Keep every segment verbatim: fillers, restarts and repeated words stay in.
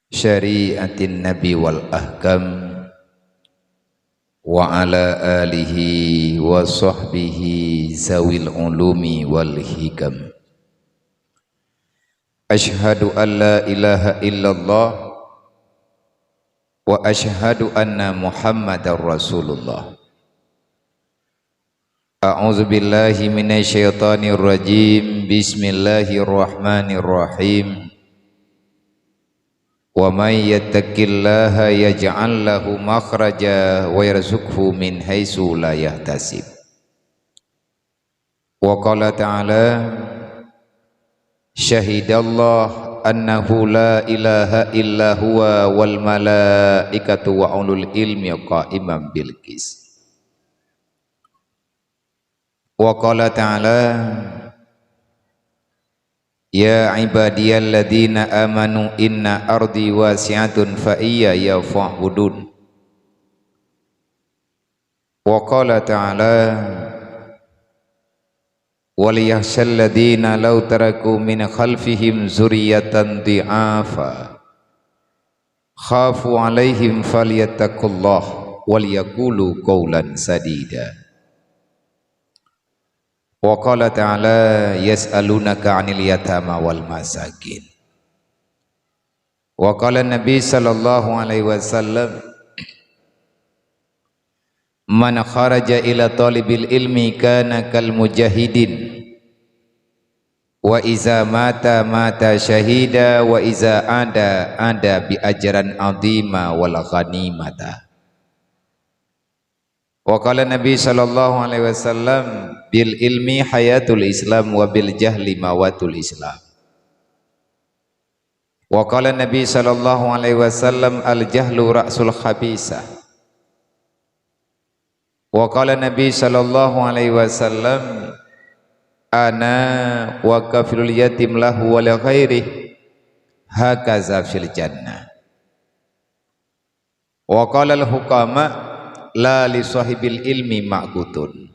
Syariatin Nabi wal ahkam, wa ala alihi wa sahbihi zawil ulumi wal hikam. Asyhadu an la ilaha illallah wa asyhadu anna Muhammadar Rasulullah. A'udzubillahi minasyaitonirrajim. Bismillahirrahmanirrahim. Wa may yattaqillaha yaj'al lahu makhraja wa yarzuqhu min haitsu la yahtasib. Wa qala ta'ala, syahidallahu annahu la ilaha illa huwa wal malaikatu wa ulul ilmi qaiman bil qist. Wa qala ta'ala, ya ibadiyalladzina amanu inna ardi wasi'atun fa iyaya fa'budun. Wa qala ta'ala, wal yakhsyalladzina law taraku min khalfihim dzurriyyatan dhi'afa khafu 'alaihim falyattaqullah wal yaqulu qaulan sadida. Wa qala ta'ala, yas'alunaka 'anil yatama wal masakin. Wa qala Nabi sallallahu alaihi wasallam, man kharaja ila talibil ilmi kana kal mujahidin, wa iza mata mata syahida, wa iza ada ada bi ajran azima wal ghanimata. Wa qala Nabi sallallahu alaihi wasallam, bil ilmi hayatul Islam wa bil jahli mawatul Islam. Wa qala Nabi sallallahu alaihi wasallam, al jahlu ra'sul khabisah. Wa qala Nabi sallallahu alaihi wasallam, ana wa kafilul yatim lahu wa li ghairih hakaza fil jannah. Wa qalal hukama, la li sahibil ilmi ma'kutun.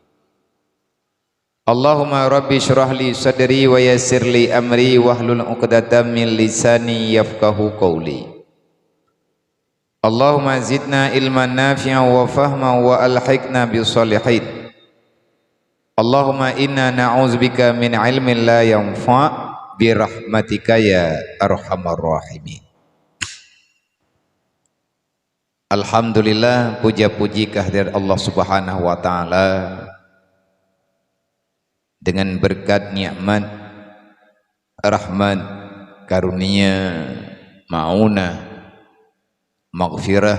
Allahumma rabbi shrah li sadri wa yassir li amri wahlul 'uqdatam min lisani yafqahu qawli. Allahumma zidna ilman nafi'an wa fahman wa alhiqna bis shalihin. Allahumma inna na'udzubika min ilmin la yanfa' bi rahmatika ya arhamar rahimin. Alhamdulillah, puja-puji kehadirat Allah Subhanahu wa Ta'ala, dengan berkat nikmat, rahmat, karunia, maunah, maghfirah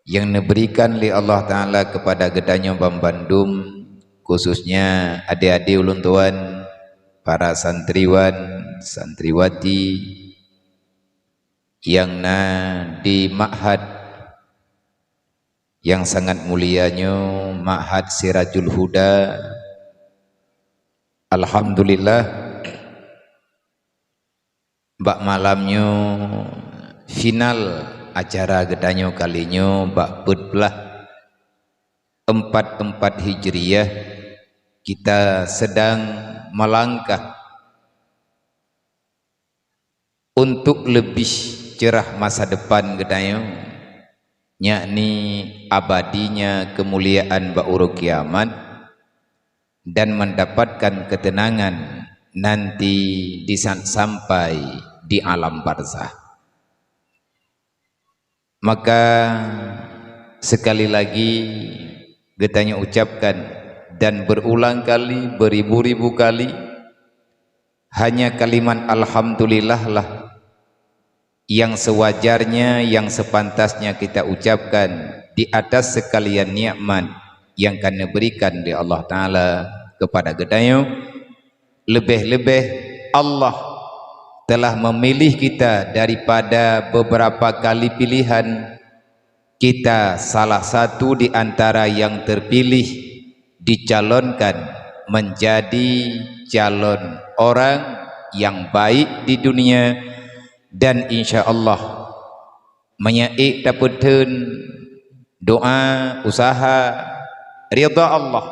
yang diberikan oleh Allah Ta'ala kepada geutanyoe banmandum, khususnya adik-adik ulôn tuan, para santriwan, santriwati, nyang na di ma'had nyang sangat mulia nyoe, Ma'had Sirajul Huda. Alhamdulillah, bak malam nyoe final acara geutanyoe kali nyoe bak peuet blah empat empat Hijriah, kita sedang melangkah untuk lebih cerah masa depan geutanyoe, yakni abadinya kemuliaan bak uroe kiamat dan mendapatkan ketenangan nanti di saat sampai di alam barzakh. Maka sekali lagi geutanyoe ucapkan dan berulang kali, beribu-ribu kali, hanya kalimat alhamdulillah lah yang sewajarnya, yang sepantasnya kita ucapkan di atas sekalian nikmat yang ka neuberikan lé Allah Ta'ala kepada geutanyoe. Leubeh-leubeh Allah telah memilih kita daripada beberapa kali pilihan, kita salah satu di antara yang terpilih dicalonkan menjadi calon orang yang baik di dunia, dan insya Allah meunyoe tapeutheun doa, usaha, ridha Allah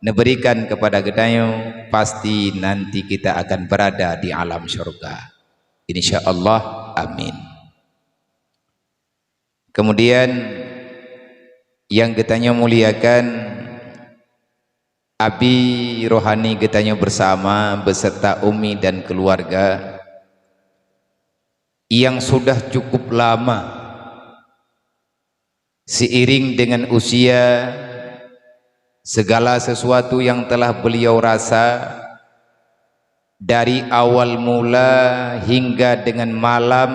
neuberikan kepada geutanyoe, pasti nanti kita akan berada di alam syurga. Insya Allah, Amin. Kemudian, yang geutanyoe muliakan, abi rohani geutanyoe bersama beserta umi dan keluarga yang sudah cukup lama, seiring dengan usia, segala sesuatu yang telah beliau rasa dari awal mula hingga dengan malam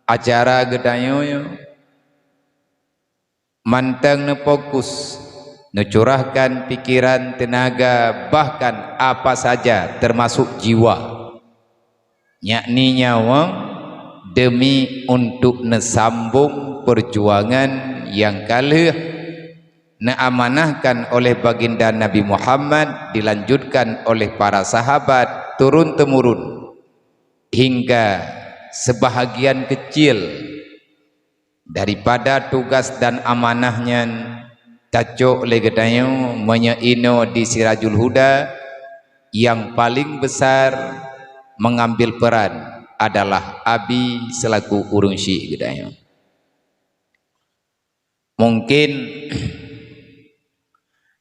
acara geutanyoe, mantong neufokus, neucurahkan pikiran, tenaga, bahkan apa saja, termasuk jiwa, yakni nyawöng, demi untuk neusambong peujuangan nyang ka lheueh neuamanahkan oleh Baginda Nabi Muhammad, dilanjutkan oleh para sahabat turun-temurun, hingga sebahagian kecil daripada tugas dan amanah nyan tacok lé geutanyoe meunyoe inoe di Sirajul Huda, yang paling besar mengambil peran adalah abi selaku ureuëng syik geutanyoe. Mungkin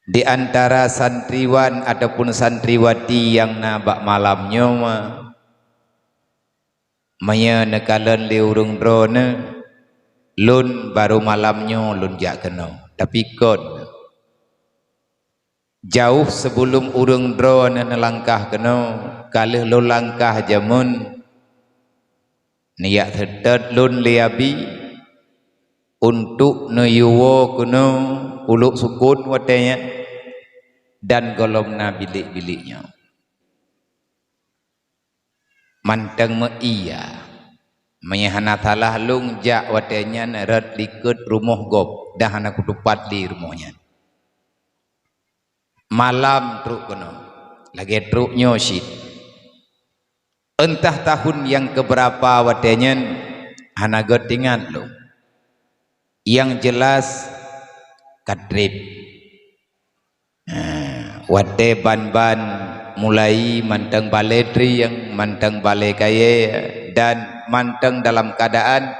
di antara santriwan ataupun santriwati nyang na bak malam nyoe, meunyoe neukalon lé ureuëng droeneuh, lôn barô malam nyoe lôn jak keunoe. Tapi kon, jauh sebelum ureuëng droeneuh neulangkah keunoe, ka lheueh lôn langkah jameun, neujak seutôt lôn lé abi untuk neuyue keunoe ulok sukon watée nyan, dan gohlom na bilék-bilék nyoe. Mantong meu-ie. Meunyoe hana salah lôn jak watée nyan rot likot rumoh gob, dan hana kutupat lé rumoh nyan. Malam trok keunoe, lagée trok nyoe cit. Entah tahun nyang keubeurapa watée nyan, hana gét ingat lôn. Nyang jeulaih, ka treb. Nah, watée ban-ban mulai mantong balée trieng, mantong balée kayée, dan mantong dalam keuadaan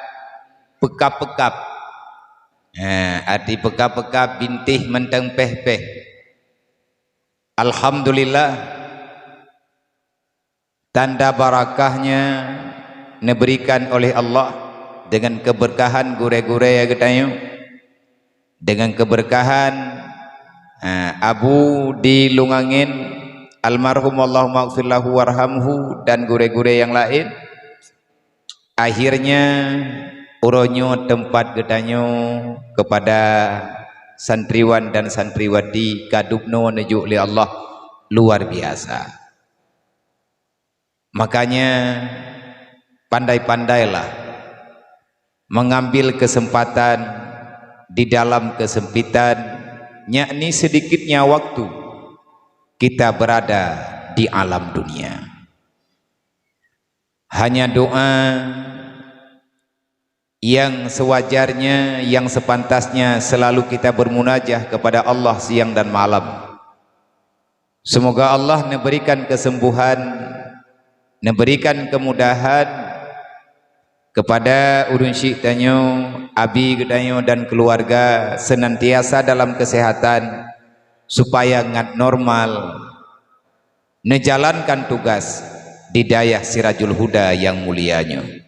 peukab-peukab. Nah, arti peukab-peukab, bintéh mantong péh-péh. Alhamdulillah, tanda barakahnya neuberikan oleh Allah dengan keubeurkahan gurée-gurée geutanyoe, dengan keubeurkahan, ha, Abu di Lungangén, almarhum, Allahumma ighfir lahu warhamhu, dan gurée-gurée nyang laén. Akhirnya, uroe nyoe teumpat geutanyoe keupada santriwan dan santriwati ka dubnoe neujok lé Allah luar biasa. Makanya, pandai-pandailah mengambil kesempatan di dalam kesempitan, yakni sedikitnya waktu kita berada di alam dunia. Hanya doa yang sewajarnya, yang sepantasnya selalu kita bermunajah kepada Allah siang dan malam. Semoga Allah neuberikan kesembuhan, neuberikan kemudahan kepada ureuëng syik tanyoe, abi geutanyoe dan keluarga senantiasa dalam kesehatan, supaya ngat normal neujalankan tugas di dayah Sirajul Huda nyang mulia nyoe.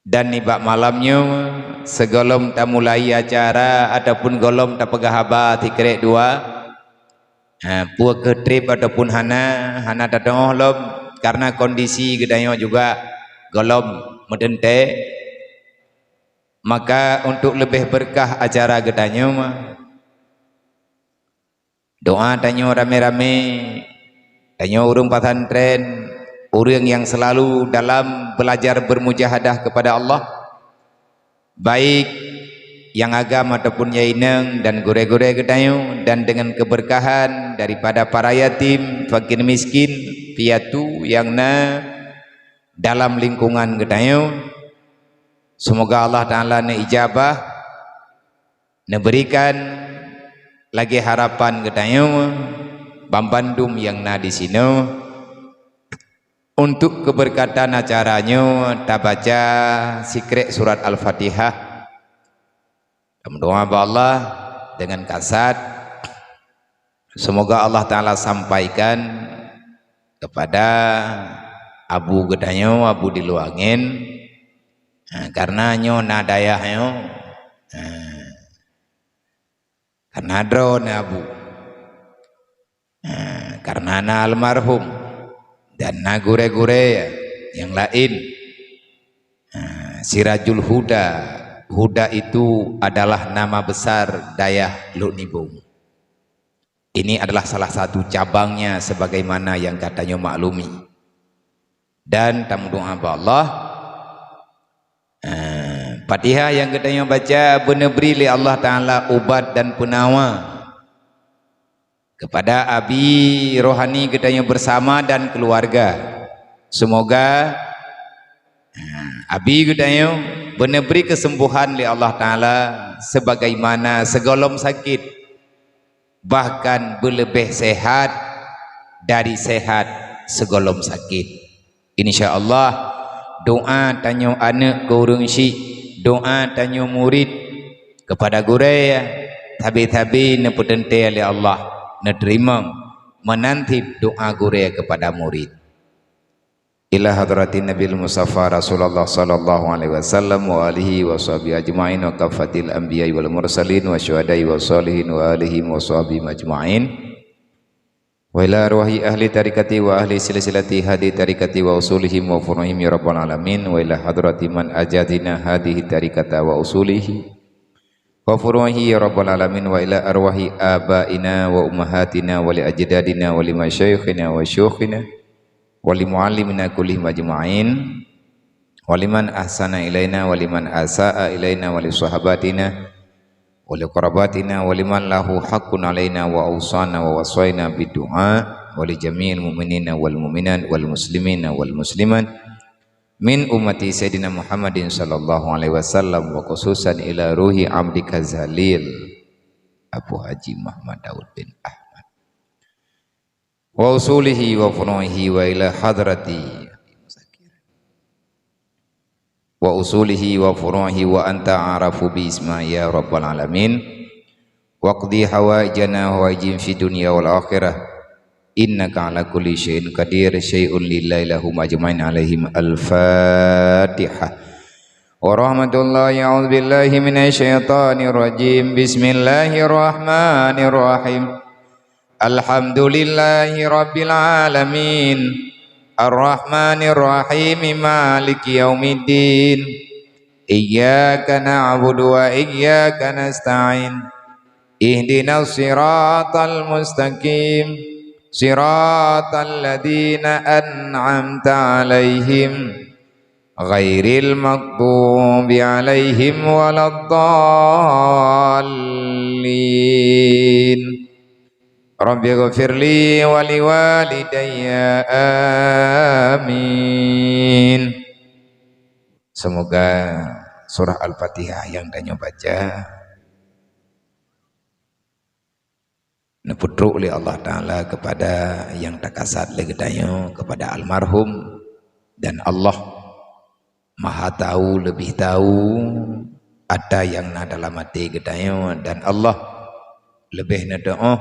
Dan nibak malam nyoe, sigohlom tamulai acara ataupun gohlom tapeugah haba sikrek dua, ha, peu kheueh treb ataupun hana, hana tateungoh lom, karena kondisi geutanyoe juga gohlom meuteuntée. Maka, untuk leubeh beurkah acara geutanyoe, doa tanyoe ramé-ramé, tanyoe ureuëng pesantren, ureuëng nyang selalu dalam belajar bermujahadah kepada Allah, baik nyang agam ataupun nyang inong dan gurée-gurée geutanyoe, dan dengan keberkahan daripada para yatim, fakir miskin, piatu nyang na dalam lingkungan geutanyoe. Semoga Allah Taala neuijabah, neuberikan lagée harapan geutanyoe, banmandum nyang na disinoe. Untuk keberkatan acara nyoe tabaca sikrek surat Al-Fatihah. Tameudoa bak Allah dengan kasat. Semoga Allah Taala sampaikan kepada abu geutanyoe, abu di luwa angén. Ha, karena nyoe na dayah nyoe. Ha, karena droeneuh abu. Ha, karena na almarhum dan na gurée-gurée nyang laén. Ha, Sirajul Huda. Huda itu adalah nama besar dayah Lhok Nibong. Ini adalah salah satu cabangnya sebagaimana yang geutanyoe maklumi. Dan tameudoa bak Allah, eh, Fatihah nyang geutanyoe baca beuneubri lé Allah Taala ubat dan peunawa kepada abi rohani geutanyoe bersama dan keluarga. Semoga, eh, abi geutanyoe beuneubri kesembuhan lé Allah Taala sebagaimana sigohlom sakét, bahkan beuleubeh sehat dari sehat sigohlom sakét. Insya Allah, doa tanyoe aneuëk keu ureuëng syiek, doa tanyoe murit kepada gurée, sabe-sabe neupeuteuntée lé Allah, neuteurimong, meunanti doa gurée kepada murit. Ila hadratin Nabil Mustafa Rasulullah sallallahu alaihi wasallam wa alihi wa sahbihi ajma'in wa kafatil anbiya wal mursalin wa syuhada'i wa salihin wa alihim wa sahbihim ajma'in. Wa ila arwahi ahli tarikati wa ahli silsilati hadi tarikati wa usulihim wa furuhim ya rabbal alamin. Wa ila hadrati man ajazina hadihi tarikata wa usulihi wa furuhi ya rabbal alamin. Wa ila arwahi abaina wa ummahatina wa li ajdadina wa li masyayikhina wa syuyukhina wa li muallimina kullihim ajma'in. Wa liman ahsana ilaina wa liman asa'a ilaina wa li sahabatina wa li qarabatina wa liman lahu haqqun alaina wa ausana wa wasaina bid du'a wa li jami'il mu'minina wal mu'minat wal muslimina wal muslimat min ummati Sayyidina Muhammadin sallallahu alaihi wasallam, wa khususan ila ruhi abdika zalil Abu Haji Muhammad Daud bin Ahmad. Wa usulihi wa furu'ihi wa ila hadrati wa usulihi wa furu'ihi wa anta a'rafu bi isma ya rabbal alamin. Waqdi hawaijana hawaijin fid dunya wal akhirah. Innaka ala kulli syai'in qadir. Syai'un lillahi lahum ajmain alaihim. Al-Fatihah. Wa rahmatullahi, a'udzu billahi minasy syaithanir rajim. Bismillahirrahmanirrahim. Alhamdulillahi rabbil alamin. Arrahmanirrahim. Maliki yaumiddin. Iyyaka na'budu wa iyyaka nasta'in. Ihdinas siratal mustaqim. Siratal ladzina an'amta 'alaihim. Ghairil maghdubi 'alaihim waladdallin. Rabbighfirli wa liwalidayya. Amin. Semoga surah Al-Fatihah nyang tanyoe baca neupeutrok lé Allah Taala kepada nyang takasat lé geutanyoe, kepada almarhum, dan Allah Maha Tahu, leubeh tahu ata nyang na dalam até geutanyoe, dan Allah leubeh neuteuoh,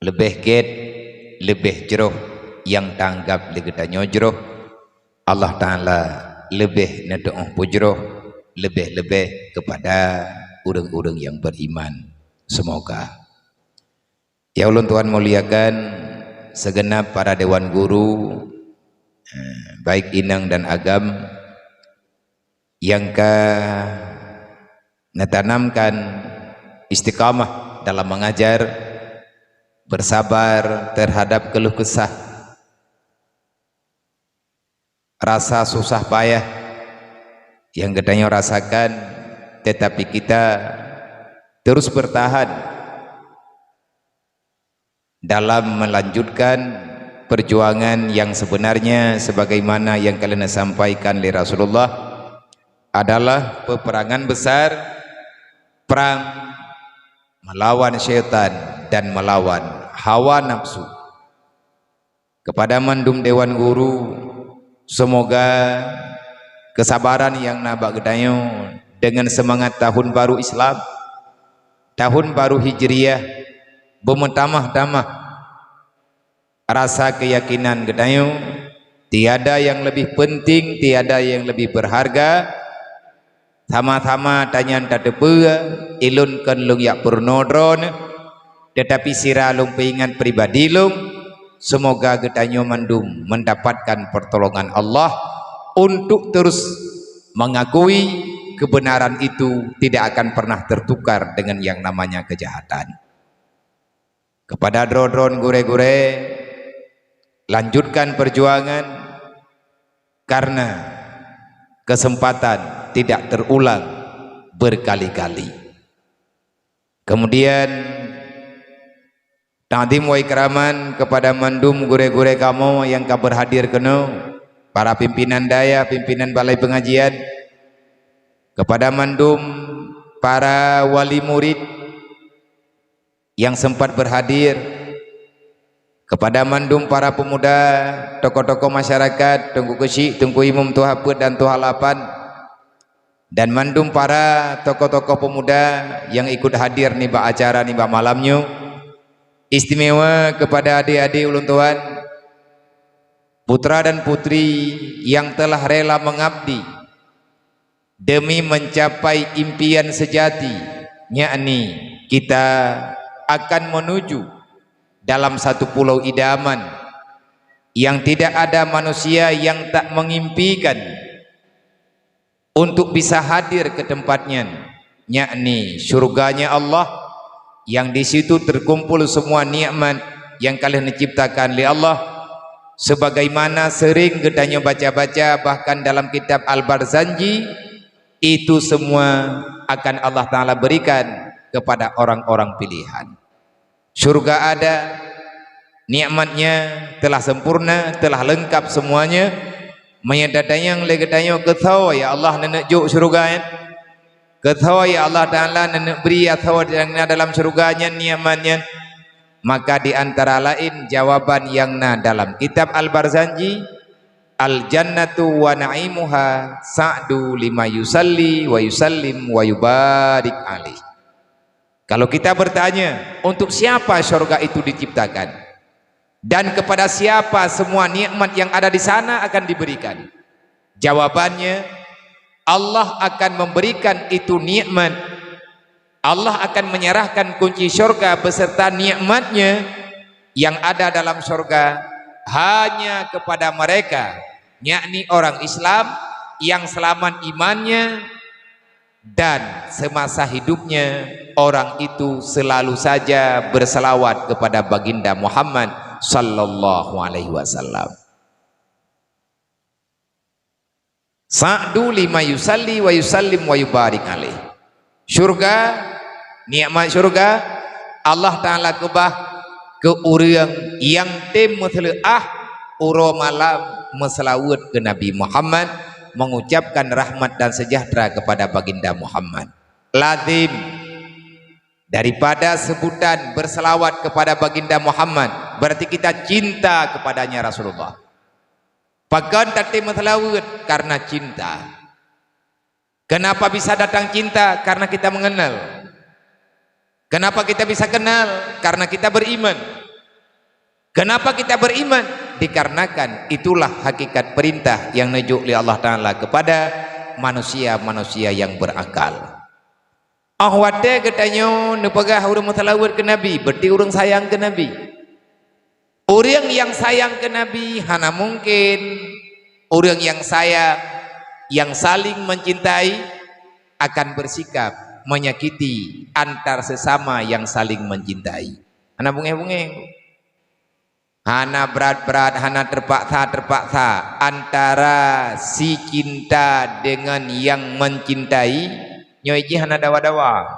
leubeh gét, leubeh jroh nyang taanggab lé geutanyoe jroh. Allah Taala leubeh neuteuoh peujroh, leubeh-leubeh kepada ureuëng-ureuëng nyang beriman. Semoga. Ya ulôn tuan muliakan, segenap para dewan guru, eh, baik inong dan agam, nyang ka neutanamkan istiqamah dalam mengajar, bersabar terhadap keluh kesah, rasa susah payah nyang geutanyoe rasakan, tetapi kita terus bertahan dalam melanjutkan perjuangan yang sebenarnya, sebagaimana yang ka lheueh neusampaikan lé Rasulullah, adalah peperangan besar, perang melawan syaitan dan melawan hawa nafsu. Kepada mandum dewan guru, semoga kesabaran nyang na bak geutanyoe deungon seumangat tahun baru Islam, tahun baru Hijriah, beumeutamah-tamah rasa keuyakinan geutanyoe, tiada nyang leubeh peunténg, tiada nyang leubeh beurharga. Sama-sama tanyan tateupeue, ilôn kon lôn jak peurunoe droeneuh, teutapi sira lôn peuingat pribadi lôn, seumoga geutanyoe mandum meundapatkan peurtolongan Allah untuk terus mengakui kebenaran itu tidak akan pernah tertukar dengan yang namanya kejahatan. Kepada droe-droe gurée-gurée, lanjutkan perjuangan karena kesempatan tidak terulang berkali-kali. Kemudian, takzim wa ikraman kepada mandum gurée-gurée kamoe nyang ka berhadir keunoe, para pimpinan dayah, pimpinan balai pengajian, kepada mandum para wali murid, yang sempat berhadir, kepada mandum para pemuda, tokoh-tokoh masyarakat, Teungku Keuchik, Teungku Imum, Tuha Peuet dan Tuha Lapan, dan mandum para tokoh-tokoh pemuda yang ikut hadir nibak acara nibak malam nyoe, istimewa kepada adik-adik ulôn tuan, putra dan putri yang telah rela mengabdi demi mencapai impian sejati, yakni kita akan menuju dalam satu pulau idaman yang tidak ada manusia yang tak mengimpikan untuk bisa hadir ke tempat nyan, yakni syurganya Allah, yang di situ terkumpul semua nikmat yang ka lheueh diciptakan lé Allah, sebagaimana sering geutanyoe baca-baca bahkan dalam kitab Al-Barzanji, itu semua akan Allah Ta'ala berikan kepada orang-orang pilihan. Syurga ada, nikmatnya telah sempurna, telah lengkap semuanya. Meunyoe tatanyong lé geutanyoe, "Keuthoe ya Allah neuneuk jok syurga nyan? Keuthoe ya Allah Ta'ala neuneuk bri athoe nyang na dalam syurga nyan nikmat nyan?" Maka di antara lain jawaban nyang na dalam kitab Al-Barzanji, "Al-jannatu wa na'imuha sa'du lima yusalli wa yusallim wa yubarik alaih." Kalau kita bertanya, untuk siapa syurga itu diciptakan? Dan kepada siapa semua nikmat yang ada di sana akan diberikan? Jawabannya, Allah akan memberikan itu nikmat. Allah akan menyerahkan kunci syurga beserta nikmatnya yang ada dalam syurga hanya kepada mereka, yakni orang Islam yang selamat imannya, dan semasa hidupnya orang itu selalu saja berselawat kepada Baginda Muhammad sallallahu alaihi wasallam. Sa'du lima yusalli wa yusallim wa yubarik alaih. Syurga, nikmat syurga, Allah Ta'ala keubah keu ureuëng nyang tem meuseuleuah uroe malam meuseulaweuet keu Nabi Muhammad, mengucapkan rahmat dan sejahtera kepada Baginda Muhammad. Lazim daripada sebutan berselawat kepada Baginda Muhammad, berarti kita cinta kepadanya Rasulullah. Pakon tatem meuseulaweuet? Karena cinta. Kenapa bisa datang cinta? Karena kita mengenal. Kenapa kita bisa kenal? Karena kita beriman. Kenapa kita beriman? Dikarenakan itulah hakikat perintah yang neujok lé Allah Ta'ala kepada manusia-manusia yang berakal. Óh watée geutanyoe neupeugah ureuëng meuseulaweuet keu Nabi, berarti ureuëng sayang keu Nabi. Ureuëng nyang sayang keu Nabi hana mungken ureuëng nyang sayang, nyang saling mencintai, akan bersikap menyakiti antar sesama yang saling mencintai. Hana bungéh-bungéh. Hana brat-brat, hana terpaksa-terpaksa antara si cinta dengan yang mencintai, nyoe jih hana dawa-dawa.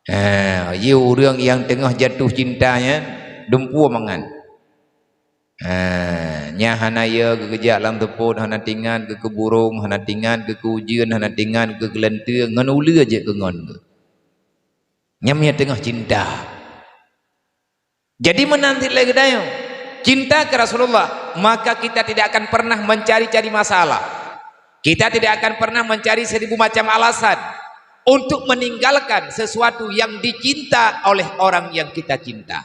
Ha, ye ureuëng nyang teungoh jatuh cinta nyan, dumpeue mangat. Ha, nyan hana ye geukeujak lam teupot, hana tingat geukeubulong, hana tingat geukeuujeuen, hana tingat geukeuleunteu, ngon uleue jeuet keu ngon geuh. Nyan meunyo teungoh cinta. Jadi meunan cit lé geutanyoe, cinta ke Rasulullah, maka kita tidak akan pernah mencari-cari masalah. Kita tidak akan pernah mencari seribu macam alasan untuk meninggalkan sesuatu yang dicinta oleh orang yang kita cinta.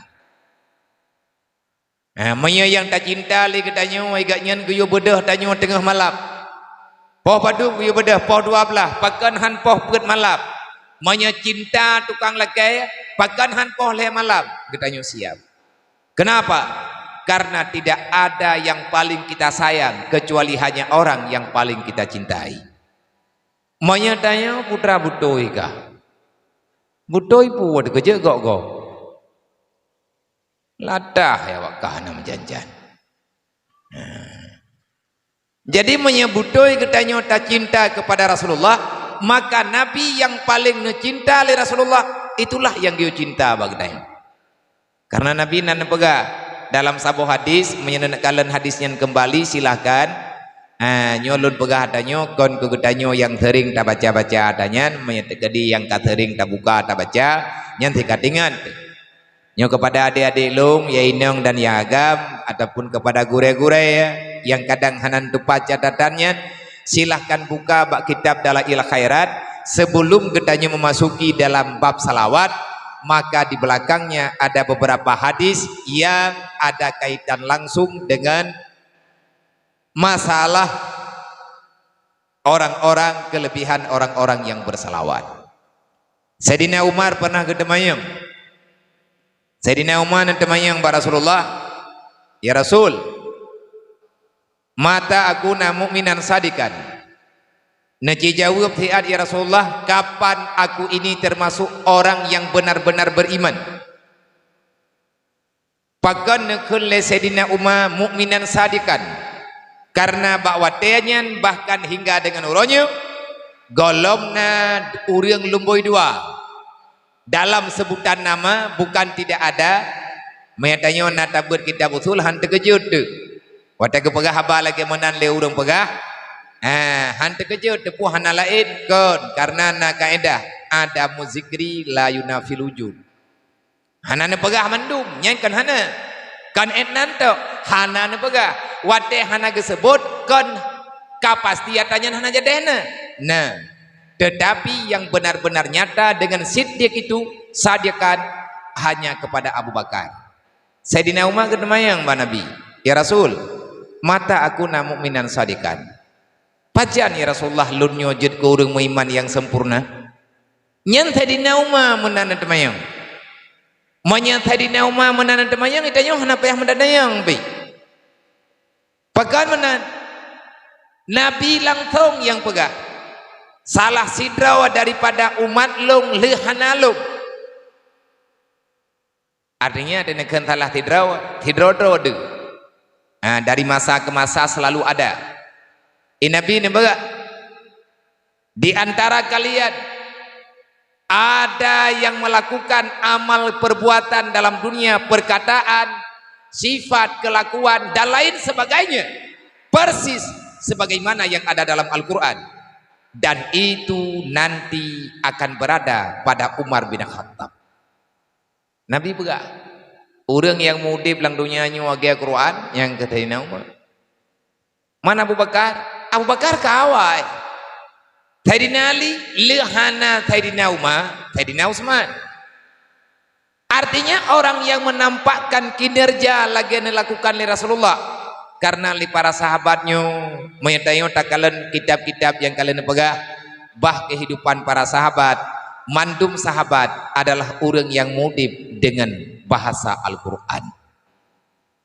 Ha, meunyoe nyang tacinta lé geutanyoe, hai gobnyan geuyue beudôh tanyoe teungoh malam. Poh padub geuyue beudôh, poh dua blaih, pakon han poh peuet malam. Meunyoe cinta tukang lakée, pakon han poh lhée malam geutanyoe siab. Kenapa? Karena tidak ada yang paling kita sayang kecuali hanya orang yang paling kita cintai. Meunyoe tanyoe putra beutôi kah? Beutôi peue teukeujot gob-gob? Latah ya awak kah na meujan-jan. Nah. Jadi meunyoe beutôi geutanyoe tacinta kepada Rasulullah, maka Nabi yang paling neucinta lé Rasulullah, itulah yang geuyue cinta bak geutanyoe. Karena Nabi na neupeugah dalam saboh hadis, meunyoe neukalon hadis nyan keumbali, silahkan. Ha, nyoe lôn peugah ata nyoe kon keu geutanyoe nyang seuring tabaca-baca ata nyan, meunyoe teukeudi nyang ka seuring tabuka tabaca, nyan sikat ingat. Nyoe kepada adik-adik lôn, ya inong dan ya agam, ataupun kepada gurée-gurée nyang kadang hana neutupat catatan nyan, silahkan buka bak kitab Dalail Khairat. Sebelum geutanyoe memasuki dalam bab salawat, maka di belakangnya ada beberapa hadis yang ada kaitan langsung dengan masalah orang-orang, kelebihan orang-orang yang bersalawat. Saidina Umar pernah geuteumanyong. Saidina Umar neuteumanyong bak Rasulullah, "Ya Rasul, mata akuna mu'minan sadikan?" Neuci jaweueb siat, "Ya Rasulullah, kapan aku ini termasuk orang yang benar-benar beriman?" Pakon neukheun lé Saidina Umar mu'minan sadikan? Karena bak watée nyan bahkan hingga deungon uroe nyoe, gohlom na ureuëng lumbôi dua. Dalam sebutan nama bukan tidak ada. Meunyoe tanyoe na tabeuet kitab usul, han teukeujot teuh. Watée geupeugah haba lagée meunan lé ureuëng peugah, ah, han teukeujot teuh, peue hana laén kon, karena na kaedah, adamu zikri la yunafil wujud. Hana neupeugah mandum, nyan kon hana. Kon ék nan tok, hana neupeugah. Watée hana geuseubot, kon ka pasti ata nyan hana jadeh na. Nah, tetapi yang benar-benar nyata dengan siddiq itu, sadikan, hanya kepada Abu Bakar. Saidina Umar geuteumanyong bak Nabi, "Ya Rasul, mata akuna mu'minan sadikan?" "Pajan, ya Rasulullah, lôn nyoe jeuet keu ureuëng meuiman nyang sempurna?" Nyan Saidina Umar meunan teumanyong. Meunyoe Saidina Umar meunan teumanyong, geutanyoe hana payah meuteumanyong pih. Pakon meunan? Nabi langsong nyang peugah, "Salah sidroe daripada umat lôn lheueh hana lôn." Artinya, ada neukheun salah sidroe, sidroe-droe deuh. Ah, dari masa ke masa selalu ada. I Nabi neupeugah, "Di antara kalian ada yang melakukan amal perbuatan dalam dunia, perkataan, sifat, kelakuan, dan lain sebagainya, persis sebagaimana yang ada dalam Al-Quran. Dan itu nanti akan berada pada Umar bin Khattab." Nabi peugah, ureuëng nyang meuudeb lam donya nyoe lagée Quran, nyang keu Saidina Umar. Man Abu Bakar? Abu Bakar ka awai. Saidina Ali, lheueh hana Saidina Umar, Saidina Utsman. Artinya, orang yang menampakkan kinerja lagée neuh lakukan lé Rasulullah, karena lé para sahabat nyoe, meunyoe tanyoe takalon kitab-kitab nyang ka lheueh neupeugah, bah kehidupan para sahabat, mandum sahabat adalah ureuëng nyang mudeb deungon bahasa Al-Quran.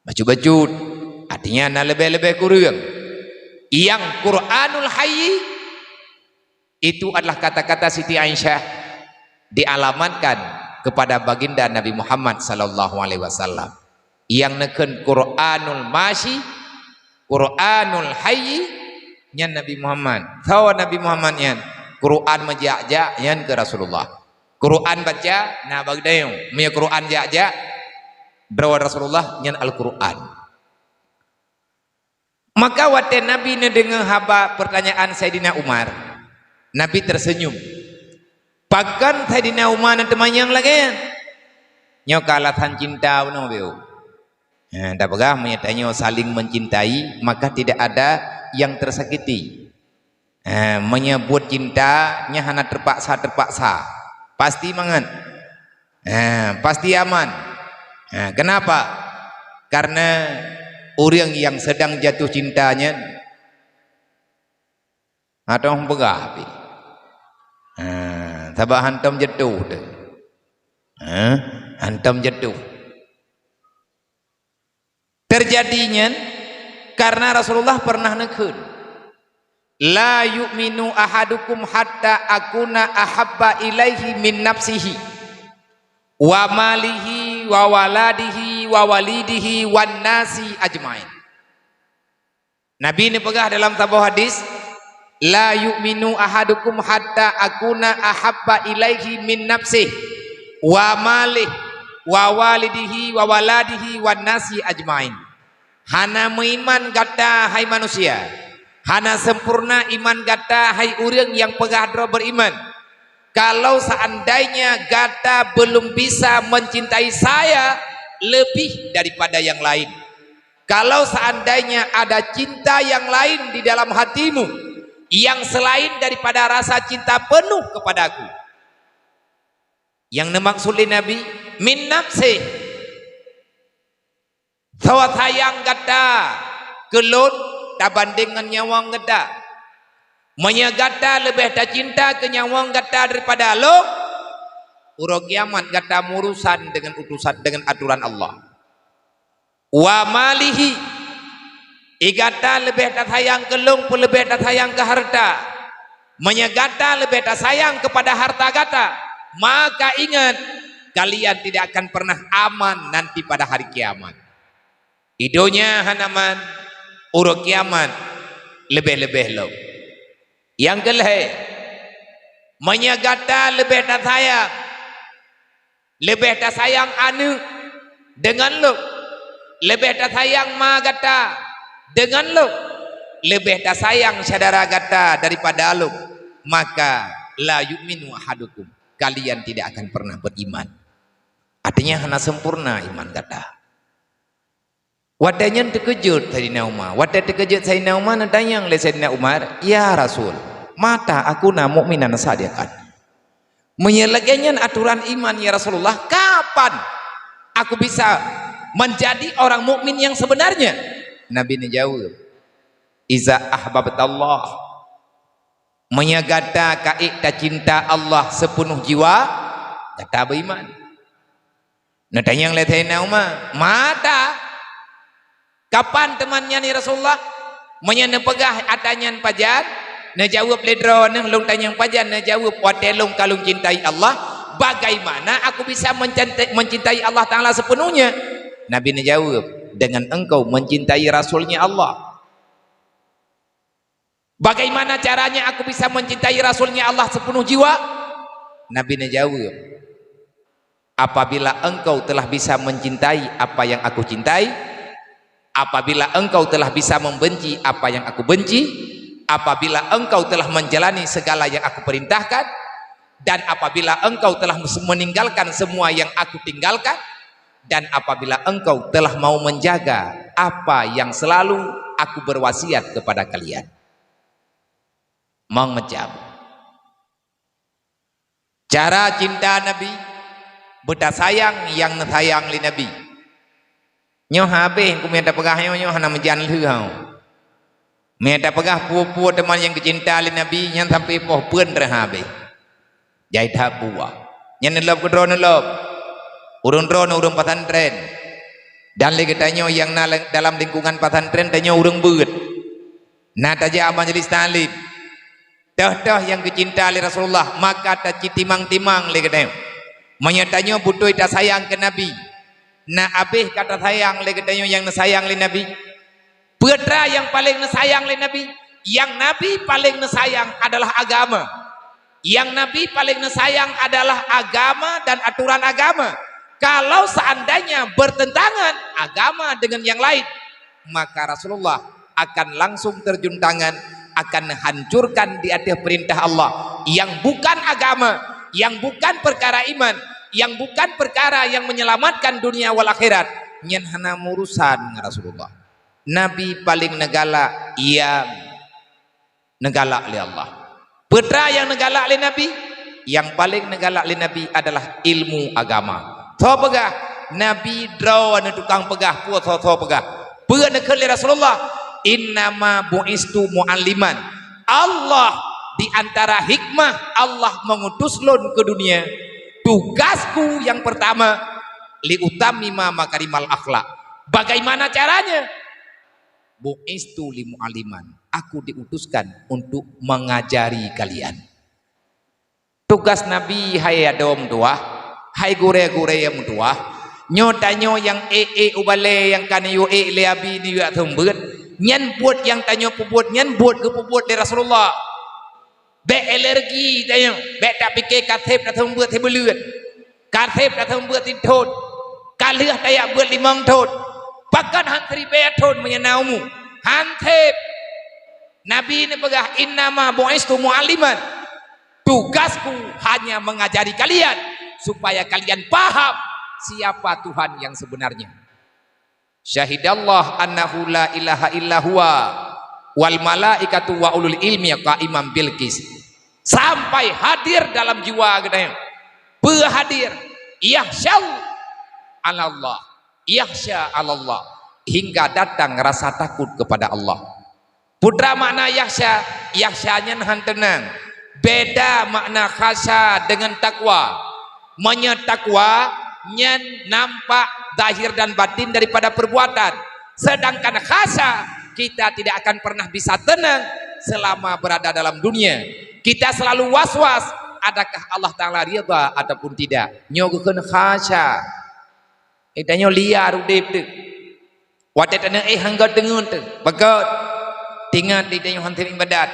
Bacut-bacut, artinya na leubeh-leubeh kureueng. Nyang Quranul Hayy itu adalah kata-kata Siti Aisyah dialamatkan kepada Baginda Nabi Muhammad sallallahu alaihi wasallam. Nyang neukheun Quranul Masyi, Quranul Hayy, nyan Nabi Muhammad. Soe Nabi Muhammad nyan? Quran meujak-jak, nyan keu Rasulullah. Quran baca, na bak geutanyoe. Meunyoe Quran jak-jak, droe Rasulullah, nyan Al-Quran. Maka watée Nabi neudeungoe haba peurtanyaan Saidina Umar, Nabi teuseunyum. Pakon Saidina Umar na teumanyong lagée nyan? Nyoe ka alasan cinta bunoe beu. Ha, tapeugah meunyoe tanyoe saling mencintai, maka tidak ada yang tersakiti. Ha, meunyoe buet cinta nyan hana terpaksa-terpaksa, pasti mangat. Ha, pasti aman. Ha, kenapa? Karena ureuëng yang sedang jatuh cinta nyan hana peugah pih. Ha, sabab hantom jatuh tu. Ha, hantom jatuh. Terjadi nyan karena Rasulullah pernah neukheun, "La yu'minu ahadukum hatta akuna ahabba ilaihi min nafsihi, wa malihi, wa waladihi, wa walidihi, wan nasi ajmain." Nabi neupeugah dalam saboh hadis, "La yu'minu ahadukum hatta akuna ahabba ilaihi min nafsihi, wa malihi, wa walidihi, wa waladihi, wan nasi ajmain." Hana meuiman gata, hai manusia. Hana sempurna iman gata, hai ureuëng nyang peugah droe beriman, kalau seandainya gata belum bisa mencintai saya lebih daripada yang lain. Kalau seandainya ada cinta yang lain di dalam hatimu yang selain daripada rasa cinta penuh kepadaku. Nyang neumaksud lé Nabi, min nafsihi. Soe sayang gata keu lôn tabandéng ngon nyawöng gata. Meunyoe gata leubeh tacinta keu nyawöng gata daripada lôn, uroe kiamat gata meurusan deungon utusan, deungon atoran Allah. Wa malihi, i gata leubeh tasayang keu lôn peuleubeh tasayang keu hareuta. Meunyoe gata leubeh tasayang keupada hareuta gata, maka ingat, kalian tidak akan pernah aman nanti pada hari kiamat. I donya hana aman, uroe kiamat leubeh-leubeh lom. Nyang keulhée, meunyoe gata leubeh tasayang, leubeh tasayang aneuëk deungon lôn, leubeh tasayang ma gata deungon lôn, leubeh tasayang syedara gata daripada lôn, maka la yu'minu ahadukum, kalian tidak akan pernah beriman. Artinya hana sempurna iman gata. Watée nyan teukeujot Saidina Umar. Watée teukeujot Saidina Umar, neutanyong lé Saidina Umar, "Ya Rasul, mata akuna mu'minan shadiqan?" Meunyoe lagée nyan atoran iman, ya Rasulullah, kapan aku bisa menjadi orang mukmin yang sebenarnya? Nabi neujaweueb, "Iza ahbabtallah." Meunyoe gata ka ék tacinta Allah sipeunoh jiwa, gata beuiman. Neutanyong lé Saidina Umar, "Mata? Kapan teuma nyan, ya Rasulullah?" Meunyoe neupeugah ata nyan pajan, neujaweueb lé droeneuh, "Lôn tanyong pajan?" Neujaweueb, "Watée lôn ka lôn cintai Allah, bagaimana aku bisa mencintai, mencintai Allah Ta'ala sepenuhnya?" Nabi neujaweueb, "Dengan engkau mencintai Rasulnya Allah." "Bagaimana caranya aku bisa mencintai Rasulnya Allah sepenuh jiwa?" Nabi neujaweueb, "Apabila engkau telah bisa mencintai apa yang aku cintai, apabila engkau telah bisa membenci apa yang aku benci, apabila engkau telah menjalani segala yang aku perintahkan, dan apabila engkau telah meninggalkan semua yang aku tinggalkan, dan apabila engkau telah mau menjaga apa yang selalu aku berwasiat kepada kalian." Mang macam cara cinta Nabi, beutasayang nyang neusayang lé Nabi. Nyoe habéh, keu meunyoe tapeugah nyoe, nyoe hana meujan lheueh. Meunyoe tapeugah peue-peue teuma nyang geucinta lé Nabi, nyan sampoe poh peuet reuh habéh. Jai that buah. Nyan neulom keudroe neulom. Ureuëng droeneuh ureuëng pesantren. Dan lé geutanyoe nyang na dalam lingkungan pesantren, tanyoe ureuëng beuet. Na tajak majelis taklim. Toh-toh nyang geucinta lé Rasulullah, maka tacitimang-timang lé geutanyoe. Meunyoe tanyoe beutôi tasayang keu Nabi, na abéh ka tasayang lé geutanyoe nyang neusayang lé Nabi. Peue teuma nyang paleng neusayang lé Nabi? Nyang Nabi paleng neusayang adalah agama. Nyang Nabi paleng neusayang adalah agama dan aturan agama. Kalau seandainya bertentangan agama dengan yang lain, maka Rasulullah akan langsung terjun tangan, akan hancurkan di atas perintah Allah yang bukan agama, yang bukan perkara iman, yang bukan perkara yang menyelamatkan dunia wal akhirat. nyan hana meurusan ngon Rasulullah. Nabi paleng neugalak nyang neugalak lé Allah. Peue teuma nyang neugalak lé Nabi? Nyang paleng neugalak lé Nabi adalah ilmu agama. Soe peugah? Nabi droe aneuk tukang peugah, peue soe-soe peugah. Peue neukheun lé Rasulullah? "Innama bu'istu mu'alliman." Allah, di antara hikmah Allah mengutus lôn ke dunia, tugasku yang pertama, "Liutammima makarimal akhlak." Bagaimana caranya? "Bu'istu li mu'alliman." Aku diutuskan untuk mengajari kalian. Tugas Nabi, hai adoe meutuwah, hai gurée-gurée nyang meutuwah, nyoe tanyoe nyang ék-ék u balée nyang ka neuyue ék lé abi neuyue seumeubeuet, nyan buet nyang tanyoe peubuet nyan buet geupeubuet lé Rasulullah. Bék alergi tanyoe, bék tapike ka seb taseumeubeuet sibuleuen, ka seb taseumeubeuet sithon, ka lheueh tajak beuet limong thon, pakon han siribée thon meunyoe na umu. Han seb. Nabi neupeugah, "Innama bu'istu mu'alliman." Tugasku hanya mengajari kalian supaya kalian paham siapa Tuhan yang sebenarnya. "Syahidallah annahu la ilaha illa huwa wal malaikatu wa ulul ilmi qaiman bil qis." Sampai hadir dalam jiwa geutanyoe. Peue hadir? Yakhsya 'alallah, yakhsya 'alallah, hingga datang rasa takut kepada Allah. Peue teuma makna yakhsya? Yakhsya nyan han teunang. Beda makna khasya dengan takwa. Meunyoe takwa, nyan nampak zahir dan batin daripada perbuatan. Sedangkan khasya, kita tidak akan pernah bisa tenang selama berada dalam dunia. Kita selalu was-was, adakah Allah Ta'ala ridha ataupun tidak. Nyoe geukheun khasya. Geutanyoe liar udeb teuh. Watée taneuk éh hangga teungeut teuh, beugét. Teuingat geutanyoe han seb iébadat.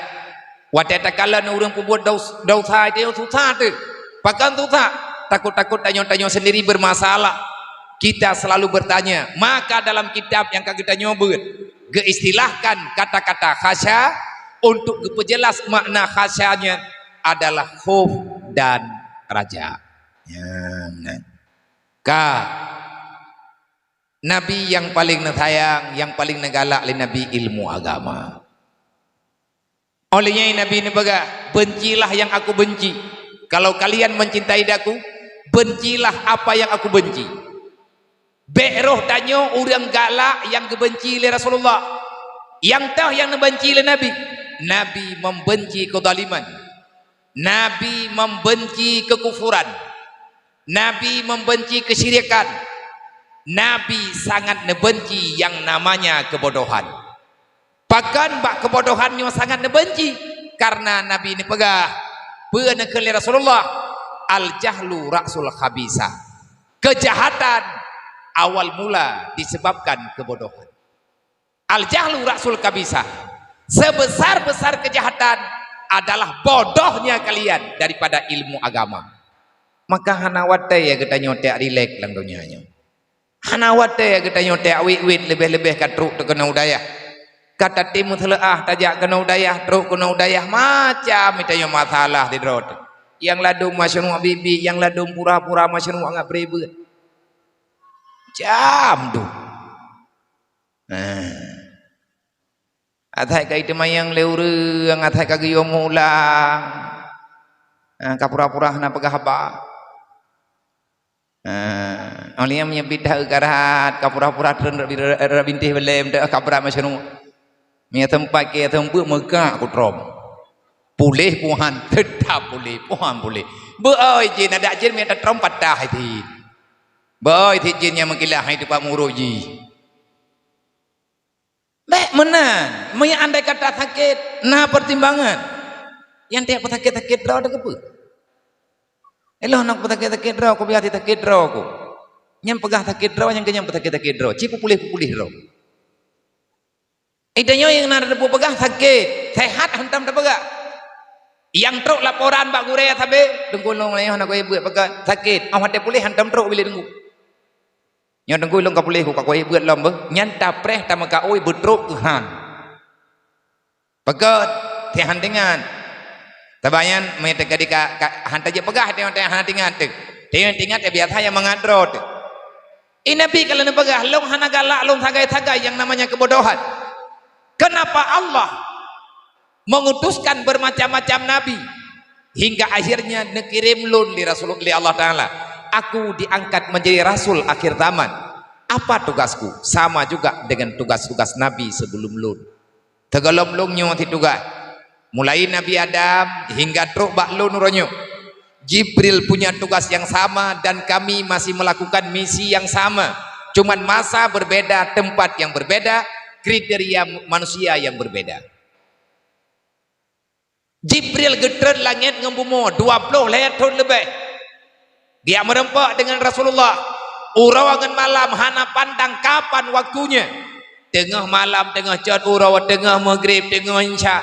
Watée takalon ureuëng peubuet daus-, desya, geutanyoe susah teuh. Pakon susah? Takot-takot tanyoe, tanyoe sendiri bermasalah. Kita selalu bertanya, maka dalam kitab nyang ka geutanyoe beuet, geuistilahkan kata-kata khasya untuk geupeujelas makna khasya nyan adalah khauf dan raja. Nyan, nah. Ka. Nabi nyang paleng neusayang, nyang paleng neugalak lé Nabi ilmu agama. Óh lheueh nyan Nabi neupeugah, "Bencilah yang aku benci. Kalau kalian mencintai aku, bencilah apa yang aku benci." Bék roh tanyoe ureuëng galak nyang geubenci lé Rasulullah. Nyang toh nyang neubenci lé Nabi? Nabi membenci kezaliman. Nabi membenci kekufuran. Nabi membenci kesyirikan. Nabi sangat neubenci nyang namanya kebodohan. Pakon bak kebodohan nyoe sangat neubenci? Karena Nabi neupeugah, peue neukheun lé Rasulullah, "Al-jahlu ra'sul khabisah." Kejahatan awal mula disebabkan kebodohan. "Al-jahlu ra'sul khabisah." Sebesar-besar kejahatan adalah bodohnya kalian daripada ilmu agama. Maka hana watée ya geutanyoe tak rilek lam donya nyoe. Hana watée ya geutanyoe tak wit-wit leubeh-leubeh ka trok teuh keunoe u dayah. Ka tatem meuseuleuah tajak keunoe u dayah, trok keunoe u dayah, macam geutanyoe masalah sidroe teuh. Nyang ladôm masyruek biet-biet, nyang ladôm pura-pura masyruek ngat beuribeuet. Macam tu. Nah. Asai ka iteumayang lé ureuëng, asai ka geuyue mulang. Ah, ka pura-pura hana peugah haba. Ah, óh lheueh nyan meunyoe bit that karat, ka pura-pura treun rot bintéh belém, ka brat masyruek. Meunyoe teumpat keu teumpeue meugak kutrom. Puléh puhan, teutap puléh, puhan puléh. Beu-oi jén, adak jén meunyoe tatrom patah jén. Beu-oi sit jén nyang meukilah hai teumpat murot jih. Bék meunan, meunyoe andai kata sakét, na peutimbangan. Nyang tiep sakét-sakét droe teuh keupeue? Eloh na sakét-sakét droe, kubiasa sakét droe ku. Nyang peugah sakét droe, nyang keunong sakét-sakét droe. Ci pupuléh-pupuléh droe. Ita nyoe nyang na teupeue peugah sakét, sehat hantom tapeugah. Nyang trok laporan bak gurée sabe, Teungku lôn nyoe hana kuéh beuet peugah sakét, óh watée puléh hantom trok bilék Teungku. Nyoe Teungku lôn ka puléh ku ka kuéh beuet lom beuh, nyan tapreh tameukaôi beutrok keuhan. Peugét, teuh han teuingat. Tabayan meunyoe teuka di ka, ka han tajak peugah teuh, teuh han teuingat teuh. Teuh teuingat teuh biasa nyang mangat droe teuh. Eh, Nabi ka lheueh neupeugah, "Lôn hana galak lôn sagai-sagai nyang namanya keubodohan." Kenapa Allah mengutuskan bermacam-macam nabi, hingga akhirnya neukirém lôn lé Rasul, lé Allah Taala. Aku diangkat menjadi rasul akhir zaman. Apa tugasku? Sama juga dengan tugas-tugas nabi sebelum lôn. Teugohlom lôn nyoe sit tugas. Mulai Nabi Adam hingga trok bak lôn uroe nyoe. Jibril punya tugas yang sama dan kami masih melakukan misi yang sama. Cuman masa berbeda, tempat yang berbeda, kriteria manusia yang berbeda. Jibril geutreun langét ngon bumoe dua ploh lhée thon leubeh. Geujak meureumpok deungon Rasulullah. Uroe ngon malam hana pandang kapan waktunya. Teungoh malam, teungoh cot uroe, teungoh maghrib, teungoh isya.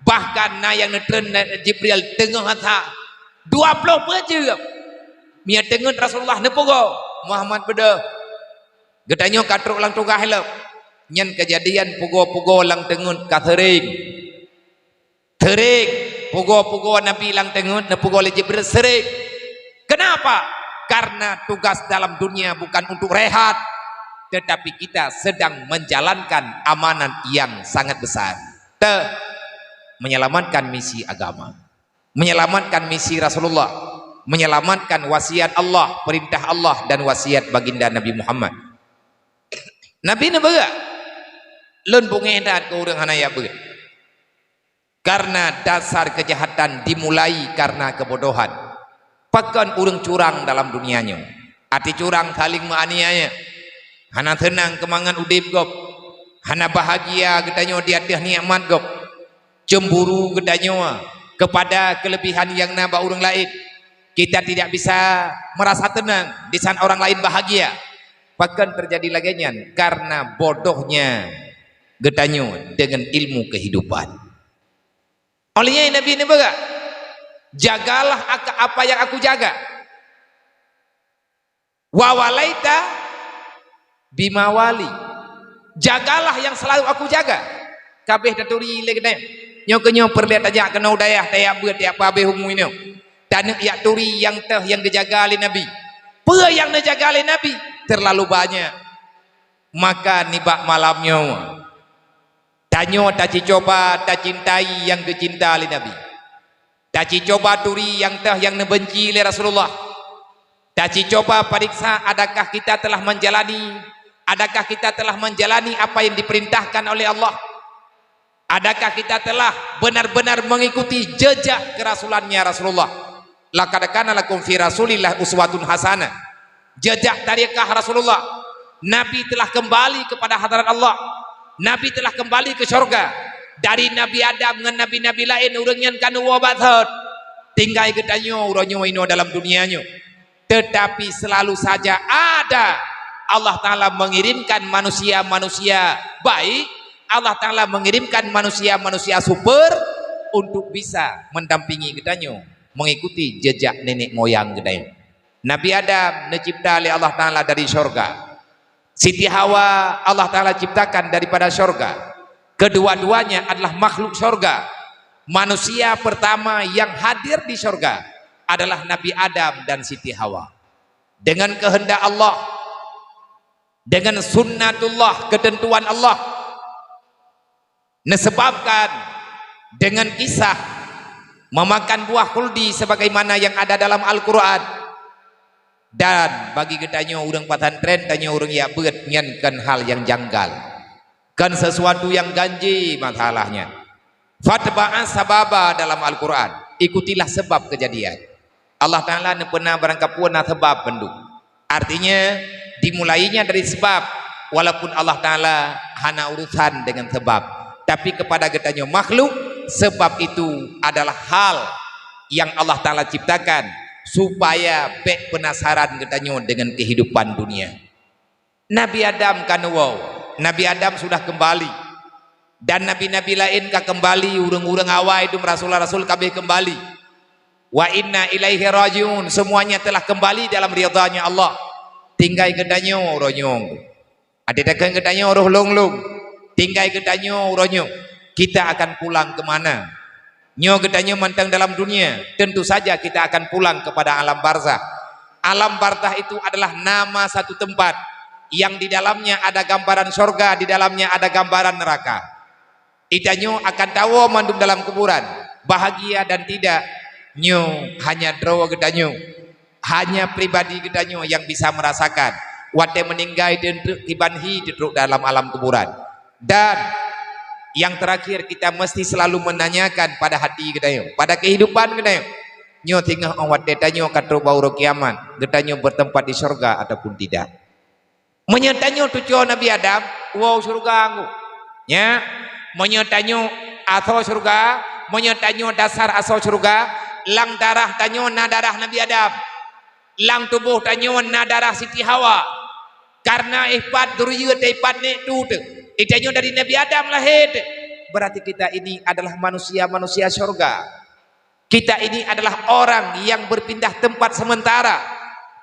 Bahkan na nyang neutreun Jibril teungoh asa. Dua ploh peue jeuem. Meunyoe teungeut Rasulullah neupugoe, "Muhammad beudôh. Geutanyoe ka trok lam tugaih lom." Nyan keujadian pugoe-pugoe lam teungeut ka seuring. Seuring, pugoe-pugoe Nabi lam teungeut, neupugoe lé Jibril seuring. Kenapa? Karena tugas dalam dunia bukan untuk rehat, tetapi kita sedang menjalankan amanat yang sangat besar. Te, menyelamatkan misi agama, menyelamatkan misi Rasulullah, menyelamatkan wasiat Allah, perintah Allah, dan wasiat baginda Nabi Muhammad. Nabi neupeugah, "Lôn beungéh that keu ureuëng hana jak beuet." Karena dasar kejahatan dimulai karena kebodohan. Pakon ureuëng curang dalam dunia nyoe? Até curang saling meuaniaya. Hana seunang keumangat udeb gob. Hana bahagia geutanyoe di ateueh nikmat gob. Cemburu geutanyoe kepada kelebihan nyang na bak ureuëng laén. Kita tidak bisa merasa tenang di saat orang lain bahagia. Pakon terjadi lagée nyan? Karena bodohnya geutanyoe dengan ilmu kehidupan. Óh lheueh nyan Nabi neupeugah, "Jagalah aka-, apa yang aku jaga. Wa walaita bima wali. Jagalah yang selalu aku jaga." Kabeh taturi lé geutanyoe. Nyoe keuh nyoe peureulée tajak keunoe u dayah, tajak beuet, tajak peuhabéh umu inoe. Taneuk jak turi nyang teuh nyang geujaga lé Nabi. Peue nyang neujaga lé Nabi? Terlalu banyak. Maka nibak malam nyoe, tanyoe tacicoba tacintai nyang geucinta lé Nabi. Tacicoba turi nyang teuh nyang neubenci lé Rasulullah. Tacicoba pariksa adakah kita telah menjalani, adakah kita telah menjalani apa yang diperintahkan oleh Allah? Adakah kita telah benar-benar mengikuti jejak kerasulannya Rasulullah? Laqad kana lakum fi Rasulillah uswatun hasanah. Jejak tarekah Rasulullah. Nabi telah kembali kepada hadarat Allah. Nabi telah kembali ke syurga. Dari Nabi Adam ngon nabi-nabi laén ureuëng nyan ka neuwoe bak thot. Tinggai geutanyoe uroe nyoe inoe dalam dunia nyoe. Tetapi selalu saja ada Allah Taala mengirimkan manusia-manusia baik, Allah Taala mengirimkan manusia-manusia super untuk bisa mendampingi geutanyoe, mengikuti jejak nenek moyang geutanyoe. Nabi Adam neucipta lé Allah Taala dari syurga. Siti Hawa Allah Taala ciptakan daripada syurga. Kedua-duanya adalah makhluk syurga. Manusia pertama yang hadir di syurga adalah Nabi Adam dan Siti Hawa. Dengan kehendak Allah, dengan sunnatullah, ketentuan Allah, disebabkan dengan kisah memakan buah khuldi sebagaimana yang ada dalam Al-Quran. Dan bagi geutanyoe ureuëng pesantren, tanyoe ureuëng jak beuet, nyan kon hal nyang janggal. Kon sesuatu nyang ganji masalahnya. Fatba'a sababa dalam Al-Quran. Ikutilah sebab kejadian. Allah Taala neupeuna barangkapeue na sebab bandum. Artinya, dimulainya dari sebab, walaupun Allah Taala hana urusan dengan sebab. Tapi kepada geutanyoe makhluk, sebab itu adalah hal yang Allah Taala ciptakan supaya bék penasaran geutanyoe dengan kehidupan dunia. Nabi Adam ka neuwoe, Nabi Adam sudah kembali. Dan nabi-nabi laén ka kembali, ureuëng-ureuëng awai dum rasul-rasul kabeh kembali. Wa inna ilaihi raji'un, semuanya telah kembali dalam ridhanya Allah. Tinggai geutanyoe uroe nyoe. Até takheun geutanyoe roh lôn-lôn. Tinggai geutanyoe uroe nyoe. Kita akan pulang ke mana? Nyoe geutanyoe mantong dalam dunia, tentu saja kita akan pulang kepada alam barzakh. Alam barzakh itu adalah nama satu tempat yang di dalamnya ada gambaran syurga, di dalamnya ada gambaran neraka. Geutanyoe akan tawoe mandum dalam kuburan, bahagia dan tidak, nyoe hanya droe geutanyoe, hanya pribadi geutanyoe nyang bisa merasakan. Watée meuninggai teunteuk kiban hi teutrok dalam alam kuburan. Dan yang terakhir, kita mesti selalu menanyakan pada hati geutanyoe, pada kehidupan geutanyoe. Nyoe singoh óh watée tanyoe ka trok bak uroe kiamat, geutanyoe bertempat di syurga ataupun tidak. Meunyoe tanyoe tucoe Nabi Adam, woe syeuruga nggu. Nya, meunyoe tanyoe asoe syeuruga, meunyoe tanyoe dasar asoe syeuruga, lam darah tanyoe na darah Nabi Adam. Lam tuboh tanyoe na darah Siti Hawa. Karena ipat duryeue taipat nek tu teu. Itanyoe dari Nabi Adam lahé teu. Berarti kita ini adalah manusia-manusia syurga. Kita ini adalah orang yang berpindah tempat sementara.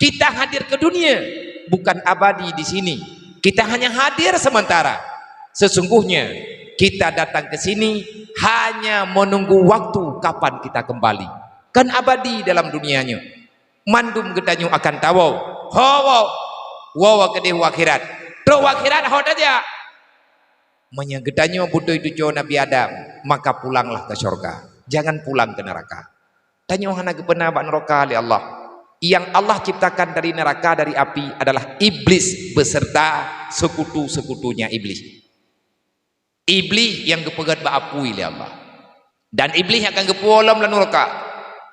Kita hadir ke dunia bukan abadi di sini. Kita hanya hadir sementara. Sesungguhnya kita datang ke sini hanya menunggu waktu kapan kita kembali. Kan abadi dalam dunia nyoe. Mandum geutanyoe akan tawoe. Ho woe. Woe keudeh u akhirat. Trok u akhirat ho tajak. Meunyoe geutanyoe beutôi tucoe Nabi Adam, maka pulanglah ke syurga. Jangan pulang ke neraka. Tanyoe hana geupeuna bak neraka lé Allah. Yang Allah ciptakan dari neraka, dari api adalah iblis beserta sekutu-sekutunya iblis. Iblis nyang geupeugét bak apui lé Allah. Dan iblis akan geupuwoe lom lam neraka.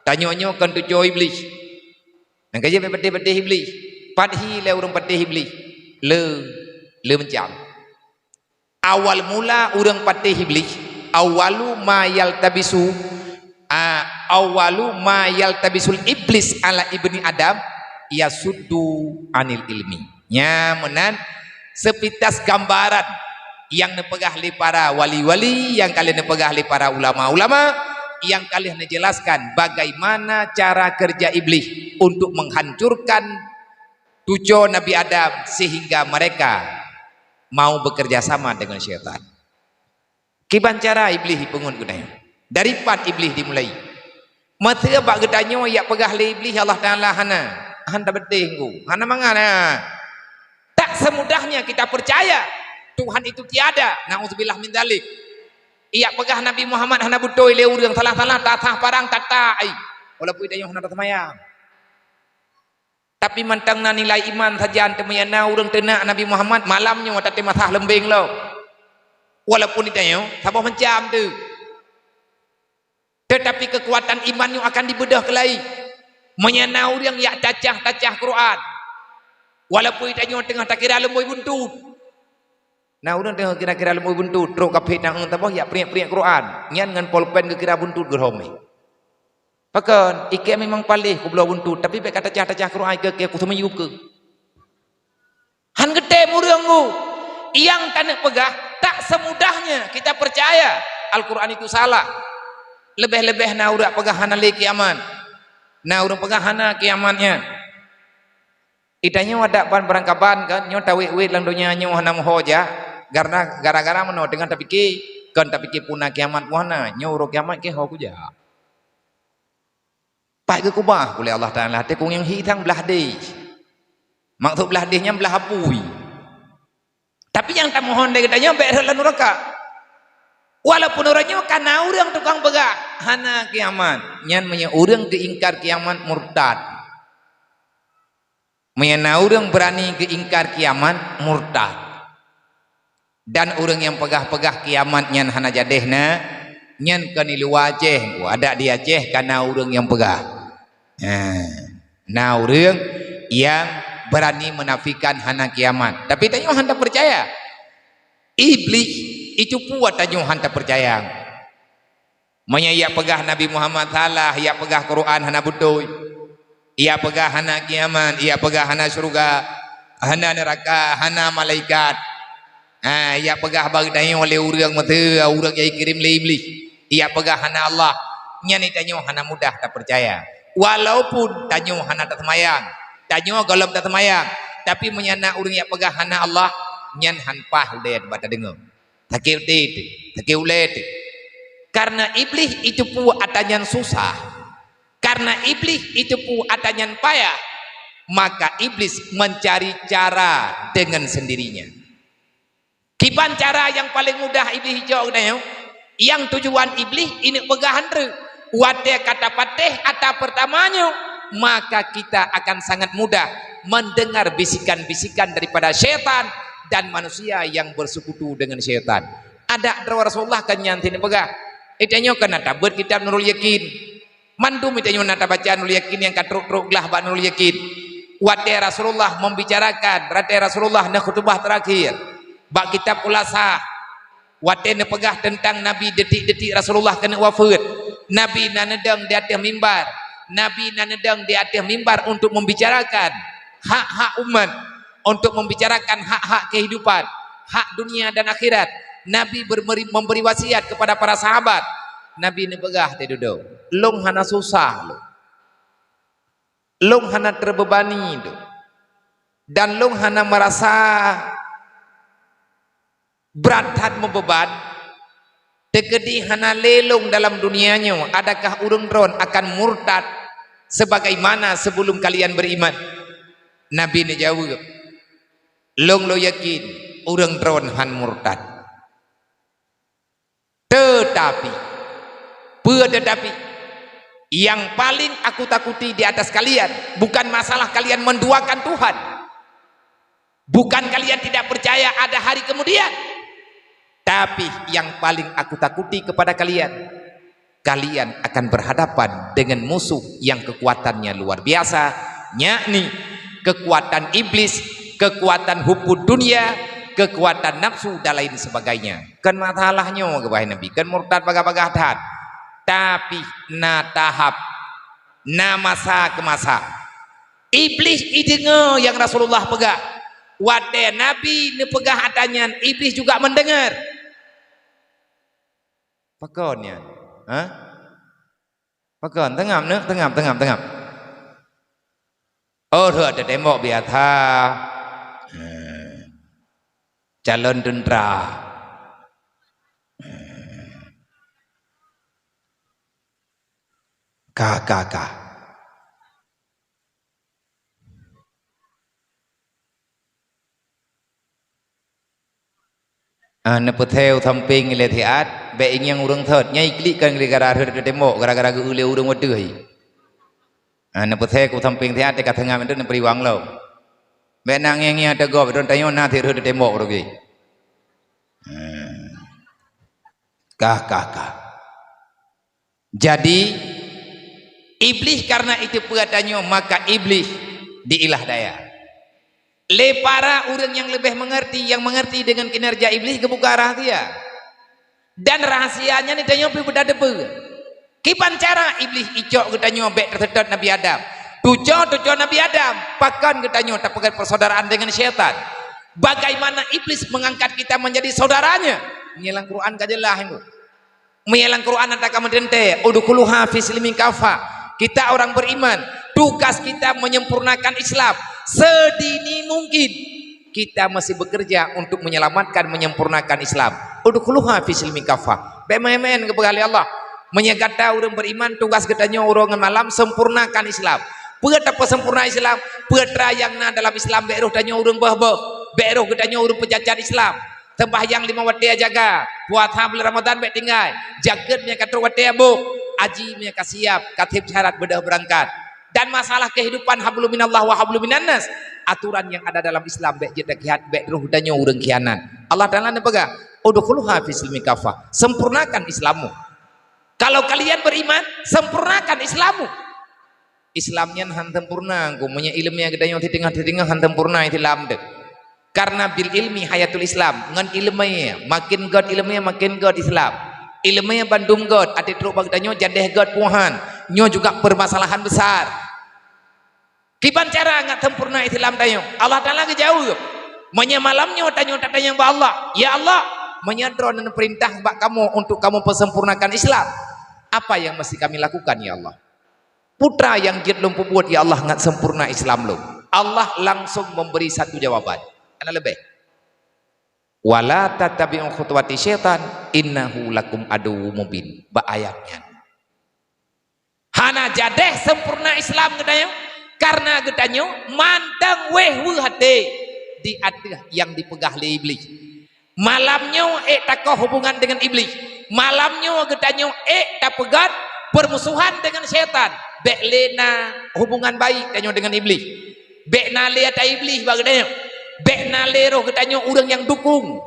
Tanyoe nyoe kon tucoe iblis. Nyang ka jeuet patéh-patéh iblis. Pat hi lé ureuëng patéh iblis. Le, le macam. Awal mula ureuëng patéh iblis, awwalu ma yaltabisu, a, awwalu ma yaltabisul iblis ala ibni Adam yasuddu anil ilmi. Nya meunan sepintas gambaran nyang neupeugah lé para wali-wali, nyang ka lheueh neupeugah lé para ulama-ulama, nyang ka lheueh neujelaskan bagaimana cara kerja iblis untuk menghancurkan tucoe Nabi Adam sehingga mereka mau bekerja sama dengan syaitan. Kiban cara iblis jipeungon geutanyoe? Dari pat iblis dimulai? Meuseu bak geutanyoe jak peugah lé iblis Allah Taala hana, han tabeutéh nggu, hana mangat na. Tak semudahnya kita percaya Tuhan itu tiada. Nauzubillah min dzalik. Jak peugah Nabi Muhammad hana beutôi lé ureuëng, salah-salah tasah parang tata ai. Walaupun tanyoe hana taseumayang. Tapi mantong na nilai iman sajan, teuma na ureuëng teunak Nabi Muhammad malam nyoe watée masah leumbeng lom. Walaupun di tanyoe saboh macam tu. Tetapi kekuatan iman nyoe akan dibeudôh keulai. Meunyoe na ureuëng jak tacah-tacah Quran, walaupun di tanyoe teungoh takira leumboi buntut. Na ureuëng teungoh kira-kira leumboi buntut, trok kaphé tangeun saboh jak priek-priek Quran. Nyan ngon polpen geukira buntut geurhom. Pakon, ikei memang paléh kubloe buntut, tapi bék ka tacah-tacah Quran ikei, ikei kuseumiyup keu. Han geutem ureuëng ngu. Nyang taneuk peugah, tak semudahnya kita percaya Al-Quran itu salah. Leubeh-leubeh na ureuëng peugah hana lé kiamat. Na ureuëng peugah hana kiamat nyan. Itanyoe adak ban barangkaban kan, nyoe tawét-wét lam donya nyoe hana meuho jak, karena gara-gara meunoe teungoh tapike, kon tapike puna kiamat pun hana, nyoe uroe kiamat keu ho kujak. Pat geukubah ulée Allah Taala, teuh kuyang hi thang blah deh. Maksud blah deh nyan blah apui. Tapi nyang tamohon lé geutanyoe bék rhot lam nuraka. Walaupun uroe nyoe ka na ureuëng tukang peugah hana kiamat, nyan meunyoe ureuëng geuingkar kiamat murtad. Meunyoe na ureuëng beurani geuingkar kiamat, murtad. Dan ureuëng nyang peugah-peugah kiamat nyan hana jadeh na, nyan kon di luwa Aceh, adak di Aceh ka na ureuëng nyang peugah. Ha, na ureuëng nyang beurani meunafikan hana kiamat. Tapi tanyoe hana peucaya. Iblih itu puat tanyoe hana peucaya. Meunyoe jak peugah Nabi Muhammad salah, jak peugah Quran hana beutôi, jak peugah hana kiamat, jak peugah hana syeuruga, hana neuraka, hana malaikat. Ha, jak peugah bak geutanyoe lé ureuëng meuseu, ureuëng nyang jikirém lé Iblih. Jak peugah hana Allah, nyan tanyoe hana mudah tapeucaya. Walaupun tanyoe hana taseumayang, tanyoe gohlom taseumayang, tapi meunyoe na ureuëng jak peugah hana Allah, nyan han paih lé bak tadeungoe. Sakét até teuh, sakét ulée teuh. Karena Iblih jiteupeue atra nyang susah. Karena Iblih jiteupeue atra nyang payah. maka iblis mencari cara dengan sendirinya. Kiban cara nyang paleng mudah iblis icok geutanyoe? Nyang tujuan iblis ineuk peugah han treuk. Watée ka tapatéh ata pertama nyoe, maka kita akan sangat mudah mendengar bisikan-bisikan daripada syaitan dan manusia yang bersekutu dengan syaitan. Adak droe Rasulullah kan nyan sineuk peugah. Geutanyoe kan na tabeuet kitab Nurul Yakin. Mandum geutanyoe na tabaca Nurul Yakin nyang ka trok-trok glah bak Nurul Yakin. Watée Rasulullah membicarakan, watée Rasulullah na khutubah terakhir bak kitab Khulasah, watée neupeugah teuntang Nabi detik-detik Rasulullah keuneuk wafeuet, Nabi na neudong di ateueh mimbar. Nabi na neudong di ateueh mimbar untuk membicarakan hak-hak umat, untuk membicarakan hak-hak kehidupan, hak dunia dan akhirat. Nabi ber-, memberi wasiat kepada para sahabat. Nabi neupeugah teuh dudoe, "Lôn hana susah lôn. Lôn hana teubebani lôn. Dan lôn hana meurasa brat that meubeuban, teukeudi hana lé lôn dalam dunia nyoe, adakah ureuëng droen akan murtad sebagaimana sebelum kalian beriman?" Nabi neujaweueb, "Lôn lôn yakin ureuëng droen han murtad. Tetapi," peue tetapi? "Yang paling aku takuti di atas kalian bukan masalah kalian menduakan Tuhan, bukan kalian tidak percaya ada hari kemudian, tapi yang paling aku takuti kepada kalian, kalian akan berhadapan dengan musuh yang kekuatannya luar biasa, yakni kekuatan iblis, kekuatan hubud dunia, kekuatan nafsu dan lain sebagainya." Kan masalah nyoe geubai Nabi, kan murtad bagah-bagah that. Tapi na tahap, na masa keu masa. Iblis ideungoe nyang Rasulullah peugah. Watée Nabi neupeugah ata nyan, iblis juga mendengar. Pakon nyan? Ha? Pakon? Teungab neuk, teungab, teungab, teungab. Oh, rhot di tembok biasa. Hmm. Calon tentara. Hmm. Ka, ka, ka. Ah, neupeuthée u sampéng ilée siat, bék ingieng ureuëng thot, nyai klik kan gara-gara rhot di tembok, gara-gara geu-eu lé ureuëng wateuh hai. Ah, neupeuthée u sampéng siat, teuka teungab itu neupeuliwang lom. Bék na ngieng-ngieng teugop, droe tanyoe na sit rhot di tembok droe. Ah. Kah, kah, kah. Jadi, iblis karena itu peue tanyoe, maka iblis diilah daya. Lé para ureuëng nyang leubeh mengerti, nyang mengerti dengan kinerja iblis geubuka rahasia. Dan rahasianya ni tanyoe pih beutateupeue. Kiban cara iblis icok geutanyoe bék teuseutôt Nabi Adam. Tuco-tuco Nabi Adam, pakon geutanyoe tapeugét persaudaraan dengan syaitan. Bagaimana iblis mengangkat kita menjadi saudaranya? Ngieng lam Quran ka jeulaih nyoe. Meunyoe lam Quran ata ka meuteuntée, "Udkhuluha fi silmi kafa." Kita orang beriman, tugas kita menyempurnakan Islam sedini mungkin. Kita masih bekerja untuk menyelamatkan, menyempurnakan Islam. "Udkhuluha fi silmi kafa." Bék main-main geupeugah lé Allah. Meunyoe gata ureuëng beriman, tugas geutanyoe uroe ngon malam sempurnakan Islam. Peue tapeusempurna Islam? Peue atra nyang na dalam Islam, bék roh tanyoe ureuëng beuh-beuh, bék roh geutanyoe ureuëng peucacat Islam. Sembahyang lima watée jaga, puasa bulan Ramadan bék tinggai, jakeuet meunyoe ka trok watée abôh, haji meunyoe ka siap, ka sép syarat beudôh beurangkat. Dan masalah kehidupan hablum minallah wa hablum minannas, aturan yang ada dalam Islam bék jeuet takhianat, bék roh tanyoe ureuëng khianat. Allah Taala neupeugah, "Udkhuluha fi silmi kafa." Sempurnakan Islammu. Kalau kalian beriman, sempurnakan Islammu. Islam nyan han sempurna, engko meunyoe iéleumé geutanyoe siteungoh-siteungoh han sempurna Islam teuh. Karena bil ilmi hayatul Islam, ngon iéleumé, makin gét iéleumé, makin gét Islam. Iéleumé bandum gét, até trok bak geutanyoe jadeh gét puhan. Nyoe juga permasalahan besar. Kiban cara ngat sempurna Islam tanyoe? Allah Taala geujaweueb. Meunyoe malam nyoe tanyoe tatanyong bak Allah, "Ya Allah, meunyoe Droeneuh neupeurintah bak kamoe untuk kamoe peusempurnakan Islam, apa yang mesti kami lakukan, ya Allah?" Peue atra nyang jeuet lôn peubuet, ya Allah, ngat sempurna Islam lôn? Allah langsung memberi satu jawaban. Hana leubeh. "Wala tattabi'u khutuwati syaitan, innahu lakum aduwwum mubin." Bak ayat nyan. Hana jadeh sempurna Islam geutanyoe, Karena geutanyoe mantong wéh weueh até di ateueh nyang dipeugah lé Iblih. Malam nyoe ék takoh hubungan dengan Iblih. Malam nyoe geutanyoe ék tapeugöt permusuhan dengan syaitan. Bék lé na hubungan baik tanyoe dengan Iblih. Bék na lé ata Iblih bak geutanyoe. Bék na lé roh geutanyoe ureuëng nyang dukung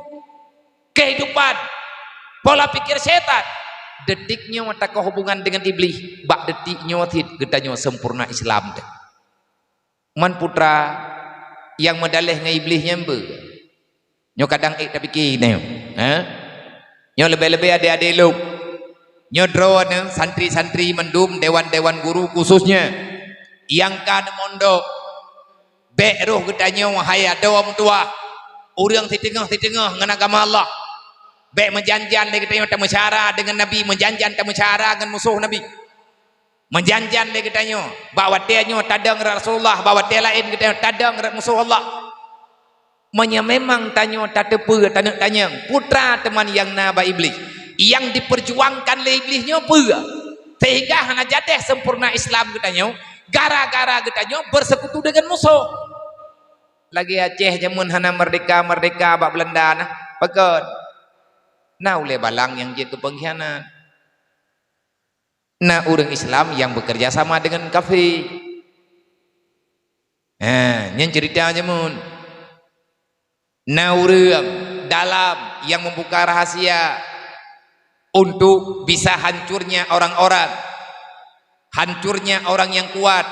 kehidupan, pola pikir syaitan. Detik nyoe takoh hubungan dengan Iblih, bak detik nyoe cit geutanyoe sempurna Islam teuh. Man putra nyang meudaleh ngon Iblih nyan beu. Nyoe kadang ék tapike nyoe, ha? Nyoe leubeh-leubeh adé-adé lôn. Nyoe droeneuh santri-santri mandum, dewan-dewan guru khususnya nyang ka neumondok. Bék roh geutanyoe hai adoe meutuwah, ureuëng siteungoh-siteungoh ngon agama Allah. Bék meujan-jan lé geutanyoe tameusyara deungon Nabi, meujan-jan tameusyara ngon musoh Nabi. Meujan-jan lé geutanyoe, bak watée nyoe tadong rot Rasulullah, bak watée laén geutanyoe tadong rot musoh Allah. Meunyoe memang tanyoe tateupeue taneuk tanyong, putra teuma nyang na bak Iblih, nyang diperjuangkan lé Iblih nyoe peue? Sehingga hana jadeh sempurna Islam geutanyoe, gara-gara geutanyoe bersekutu dengan musoh. Lagée Aceh jameun hana merdeka-merdeka bak Beulanda na, pakon? Na ulée balang nyang jeuet keu peungkhianat. Na ureuëng Islam nyang bekerja sama dengan kafé. Ha, nyan cerita jameun. Na ureuëng dalam nyang membuka rahasia untuk bisa hancurnya orang-orang, hancurnya orang yang kuat,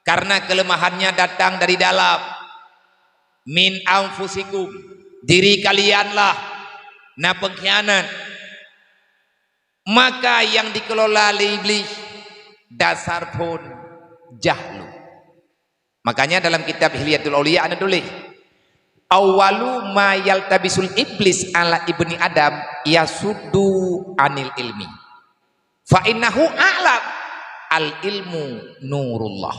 karena kelemahannya datang dari dalam. Min anfusikum, diri kalianlah na pengkhianat. Maka nyang dikelola lé Iblih dasar phon jahlu. Makanya dalam kitab Hilyatul Auliya ada tulis, "Awwalu ma yaltabisul iblis ala ibni Adam yasuddu anil ilmi. Fa innahu a'lam, al ilmu nurullah."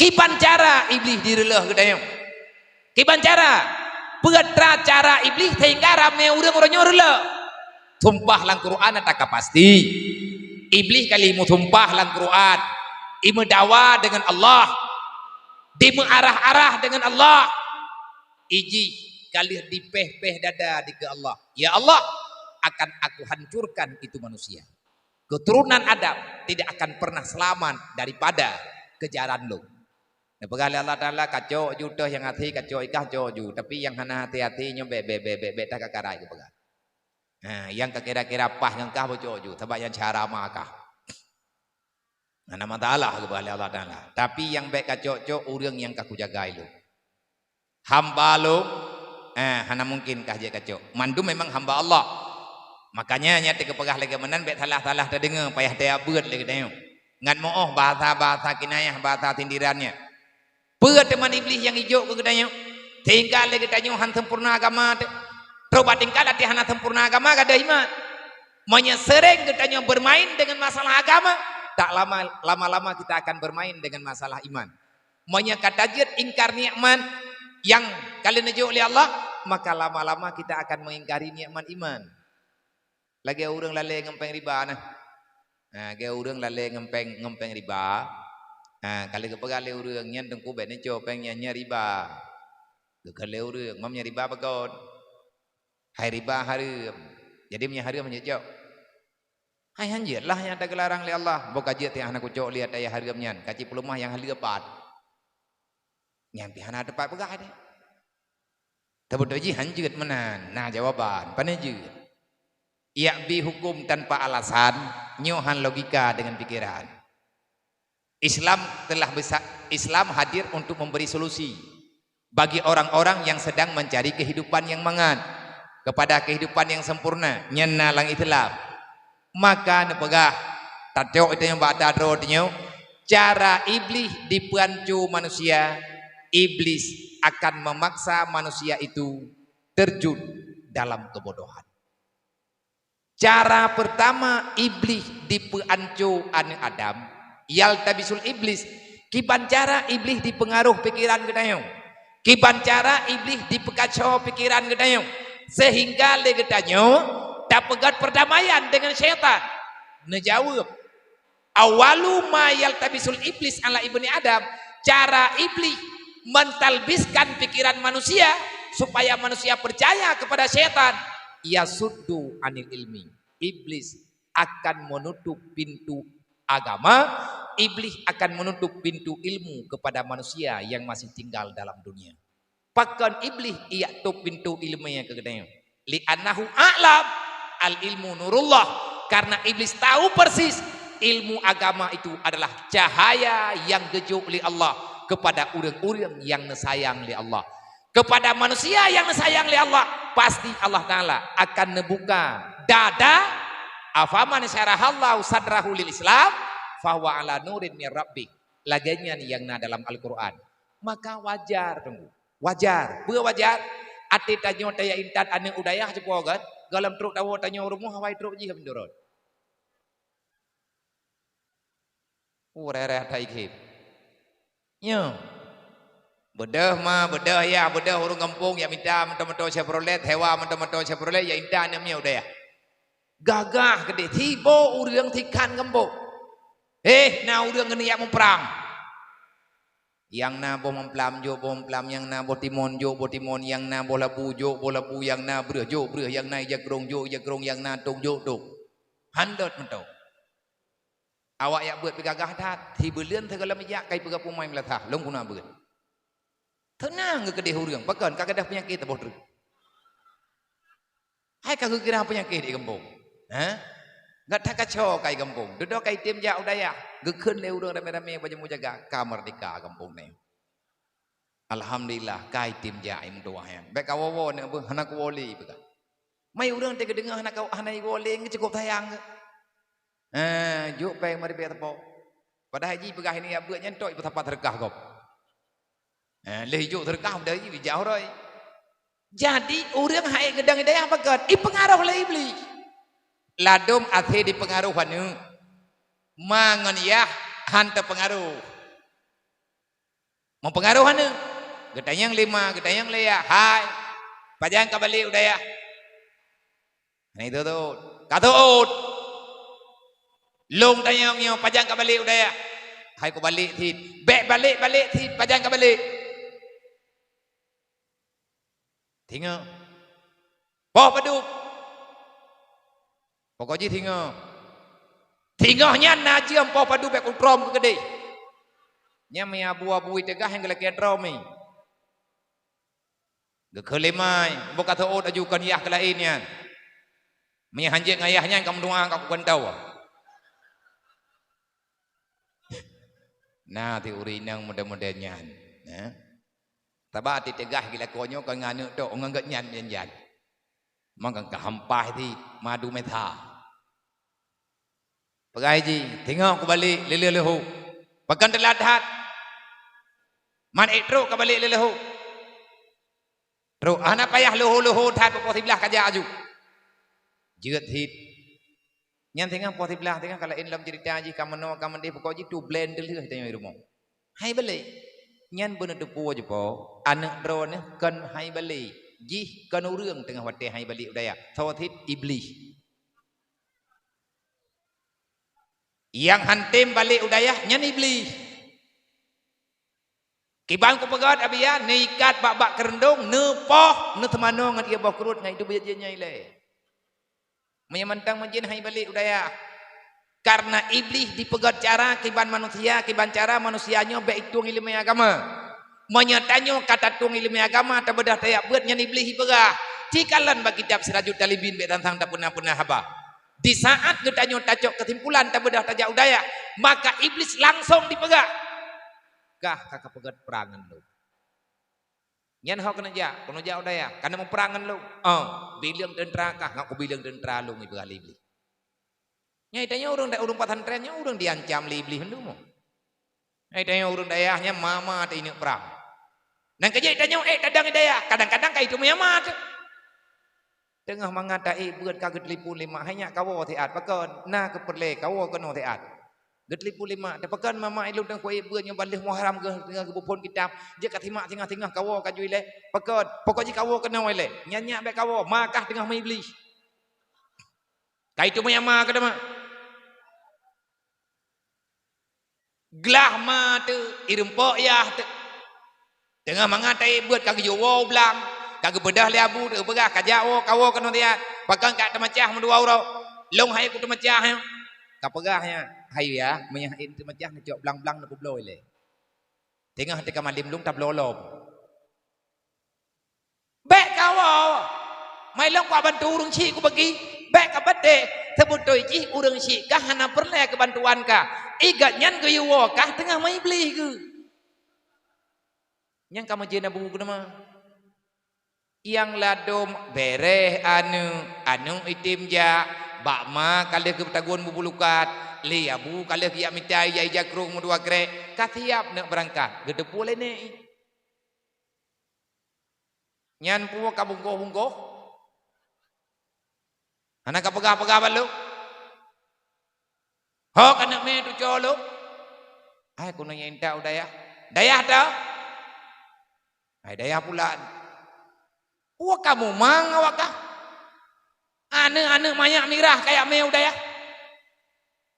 Kiban cara Iblih direuleuh geutanyoe? Kiban cara? Peue teuma cara Iblih sehingga ramé ureuëng uroe nyoe reuleuh? Sumpah lam Quran ata ka pasti. Iblih kali meusumpah lam Quran, imeudawa dengan Allah, dimeuarah-arah dengan Allah. Ijih ka lheueh dipéh-péh dada dikeue Allah, "Ya Allah, akan aku hancurkan itu manusia. Keturunan Adam tidak akan pernah selamat daripada kejaran Lôn." Neupeugah lé Allah Taala, "Kacok ju toh nyang até, kacok ikah cok ju, tapi nyang hana até-até nyoe bék, bék, bék, bék, bék takakarai," geupeugah. Ha, nyang ka kira-kira paih ngon kah beucok ju, sabab nyan cara ma kah. Hana masalah geupeugah lé Allah Taala. Tapi nyang bék kacok-cok ureuëng nyang ka kujagai Lôn. Hamba Lôn, eh, hana mungkin kah jeuet kacok. Mandum memang hamba Allah. Makanya nyan teuk geupeugah lagée meunan bék salah-salah tadeungoe, payah teuabeuet lé geutanyoe. Ngat meuoh bahasa-bahasa kinayah, bahasa sindiran nyan. Peue teuma Iblih nyang ijok keu geutanyoe? Sehingga lé geutanyoe han sempurna agama teuh. Trok bak tingkat até hana sempurna agama gadôh iman. Meunyoe seuréng geutanyoe bermain dengan masalah agama, tak lama, lama-lama kita akan bermain dengan masalah iman. Meunyoe ka tajeuet ingkar nikmat nyang ka lheueh neujok lé Allah, maka lama-lama kita akan mengingkari nikmat iman. Lagée ureuëng lalée ngon péng riba na. Ha, lagée ureuëng lalée ngon péng, ngon péng riba. Ha, ka lheueh geupeugah lé ureuëng nyan, "Teungku, bék neucok péng nyan, nyan riba." Geukheun lé ureuëng, "Mam, nyan riba pakon? Hai riba hareuem. Jadi meunyoe hareuem han jeuet cok." "Hai han jeuet lah, nyan ata geularang lé Allah." "Boh ka jeuet teuh hana kucok lé ata nyang hareuem nyan, ka cit peuleumah nyang haleue pat." Nyan pih hana teupat peugah deh. Teubeutôi jih han jeuet meunan. Nah, jawaban, pane jeuet? Yak bi hukum tanpa alasan, nyoe han logika dengan pikiran. Islam telah bisa, Islam hadir untuk memberi solusi bagi orang-orang yang sedang mencari kehidupan yang mangat kepada kehidupan yang sempurna, nyan na lam Islam. Maka neupeugah, tacok itu nyang bak ata droe nyoe, cara Iblih dipeuanco manusia, Iblis akan memaksa manusia itu terjun dalam kebodohan. Cara pertama Iblih dipeuanco aneuëk Adam, yaltabisul iblis, kiban cara Iblih dipeungaroh pikiran geutanyoe, kiban cara Iblih dipeukaco pikiran geutanyoe, sehingga lé geutanyoe tapeugét perdamaian dengan syaitan. Neujaweueb, Awwalu ma yaltabisul iblis ala ibni Adam, cara iblis mentalbiskan pikiran manusia supaya manusia percaya kepada syaitan, yasuddu anil ilmi. Iblis akan menutup pintu agama, iblis akan menutup pintu ilmu kepada manusia yang masih tinggal dalam dunia. Pakon iblis ijak tôp pintu ileumèe keu geutanyoe? Li'annahu a'lam, al ilmu nurullah. Karena iblis tahu persis ilmu agama itu adalah cahaya yang geujok lé Allah kepada ureuëng-ureuëng yang neusayang lé Allah. Kepada manusia yang neusayang lé Allah, pasti Allah Taala akan neubuka dada. Afaman syarahallahu sadrahu lil Islam, fahuwa ala nurin min rabbih. Lagèe nyan nyang na dalam Al-Qur'an. Maka wajar teungku. Wajar. Peue wajar? Até tanyoe tajak intat aneuk u dayah cupo kan? Gohlom trok tawoe tanyoe rumoh awai trok jih meunurot. Uh, reh-reh that ikhém. Nyo. Beudôh ma, beudôh yah, beudôh ureuëng gampông jak mita moto-moto Chevrolet, sewa moto-moto Chevrolet, jak intat aneuk miet u dayah. Gagah keudéh, tibo ureuëng tikhan gampông. Eh, na ureuëng keuneuk jak muprang. Nyang na boh mamplam jok boh mamplam, nyang na boh timon jok boh timon, nyang na boh labu jok boh labu, nyang na breueh jok breueh, nyang na ija krông jok ija krông, nyang na tông jok tông. Handot mantong. Awak jak beuet pih gagah that, sibuleuen sigohlom ijak kai peugah peumain meulasah, lôn guna beuet. Teunang geukeudeh ureuëng, pakon ka gadôh peunyakét saboh treuk. Hai ka geukira peunyakét di gampông. Ha? Gata kaco kai gampông. Dudoe kai tem jak u dayah. Geukheun lé ureuëng ramé-ramé bak jamur jaga. Ka meurdeka gampông nyoe. Alhamdulillah, kai tem jak i meutuwah nyan. Bék kawoe-woe neuk beuh, hana kuwoe lé peugah. Mai ureuëng teuka deungoe hana ka, hana iwoe lé, cukôp sayang. Eh, jok péng mari bék teupok. Padahai jipeugah ini ya beuet nyan tok ipeusapat seudeukah gob. Eh, lheueh ijok seudeukah, padahai jih bijak uroe. Jadi, ureuëng hai geudong hidayah pakon? Ipeungaroh lé Iblih. Ladôm akhé dipeungaroh aneuk. Ma ngon yah han teupeungaroh. Meupeungaroh aneuk. Geutanyong lé ma, geutanyong lé yah, "Hai, pajan ka balek u dayah?" Hana jiteuôt. Ka teuôt. Lôn tanyong nyoe, pajan ka balek u dayah? Hai kubalek cit. Bék balek-balek cit, pajan ka balek? Singoh. Poh padub? Pokok jih singoh. Singoh nyan na jeuem poh padub bék kutrom keu keudeh. Nyan meuabu-abu teuga nyang geulakée trom nyoe. Geukheun lé ma, boh ka teuôt aju kon yah keu laén nyan. Meunyo hanjeuet ngon yah nyan ka meudoa ka kugantoe. Na teuri inong model-model nyan, eh. Sabab teuteugah gila konyoe kon ngon aneuk tok, ngon geuh nyan nyan. Mangka ka hampah di madu metha. Peugah jih, "Singoh kubalek lé leuhô." Pakon teulat that? Man ék trok ka balek lé leuhô. Trok, hana payah leuhô-leuhô that, poh siblaih ka jak aju. Jeuet cit. Nyan singoh poh siblaih, singoh ka laén lom ceurita jih, ka meunoe ka meudeh, pokok jih tublen teulheueh tanyoe i rumoh. Hai balek. Nyan beuneuteupeu jipo, aneuk droeneuh kon hai balek. Jih kon ureuëng teungoh watée hai balek u dayah. Soe cit? Iblih. Nyang han tem balek u dayah nyan Iblih. Kiban kupeugöt, Abiya, neuikat bak-bak keureundong, neupoh, neuteumanoe ngon ié boh kruet, ngon itu beujeuet jih nyan ilée. Meunyoe mantong meujeuet hai balek u dayah. Kareuna Iblih dipeugöt cara kiban manusia, kiban cara manusia nyoe bék itueng ileumé agama. Meunyoe tanyoe ka tatueng ileumé agama, tabeudoh tajak beuet nyan Iblih ipeugah. Cikalon bak kitab Sirajut Thalibin bék sang-sang tapeuna-peuna haba. Di saat geutanyoe tacok keusimpulan tabeudoh tajak u dayah, maka Iblih langsong dipeugah, "Kah ka kapeugöt prang ngon lôn." Nyan ho keuneuk jak, keuneuk jak u dayah, ka na meuprang ngon lôn. Oh, bileueng teuntra kah, ngon kubileueng teuntra lôn, ipeugah lé Iblih. Nyan tanyoe ureuëng, ureuëng pesantren nyoe ureuëng diancam lé Iblih mandum. Nyan tanyoe ureuëng dayah nyan ma-ma teuh ineuk prang. Nyan keuh jih tanyoe ék tadong i dayah, kadang-kadang ka itueng meuyama teuh. Teungoh mangat taék beuet ka geuteulipon lé mak, hai nyak kawoe siat, pakon na keu peureulée kawoe keunoe siat. Geuteulipon lé mak, "Pakon ma-ma, ilôn teungoh kuék beuet nyoe ban lheueh Muharram geuh teungoh geuphon kitab, jeuet kasimak singoh-singoh kawoe ka ju ilée." "Pakon?" "Pokok jih kawoe keunoe ilée." "Nyan nyak bék kawoe, ma kah teungoh meuiblih." Ka itueng meuyama keu teuma. Glah ma teuh, ireumpok yah teuh. Teungoh mangat taék beuet ka geuyue woe u blang, ka geubeudôh lé abu teuh, peugah, "Ka jak woe, ka woe keunoe siat." Pakon ka teumacah meudua uroe. Lôn han ék kuteumacah nyoe. Ka peugah nyan, "Hai yah, meunyoe han ék teumacah neucok blang-blang neupubloe ilée." Teungoh teuka malem lôn tabloe lom. Bék ka woe. Mai lôn kubantu ureuëng syiek kubagi. Bék ka beudeh. Seubeutôi jih ureuëng syiek kah hana peureulée keubantuan kah. Igat nyan geuyue woe kah teungoh meuiblih geuh. Nyang ka meujeuet na buku keunama. Nyang ladom bereh aneuk, aneuk item jak, bak ma ka lheueh geutagun bubulukat, lé abu ka lheueh geujak mita ija-ija krong meudua krek, ka siab neuk beurangkat, geuteupeue lé nek. Nyan peue ka bungkôh-bungkôh? Hana ka peugah-peugah bak lôn? Ho keuneuk mé tuco lôn? Hai keuneuk nyang intat u dayah. Dayah teuh? Hai dayah pulan. Peue kamu mang awak kah? Aneuk-aneuk manyak mirah kajak mé u dayah.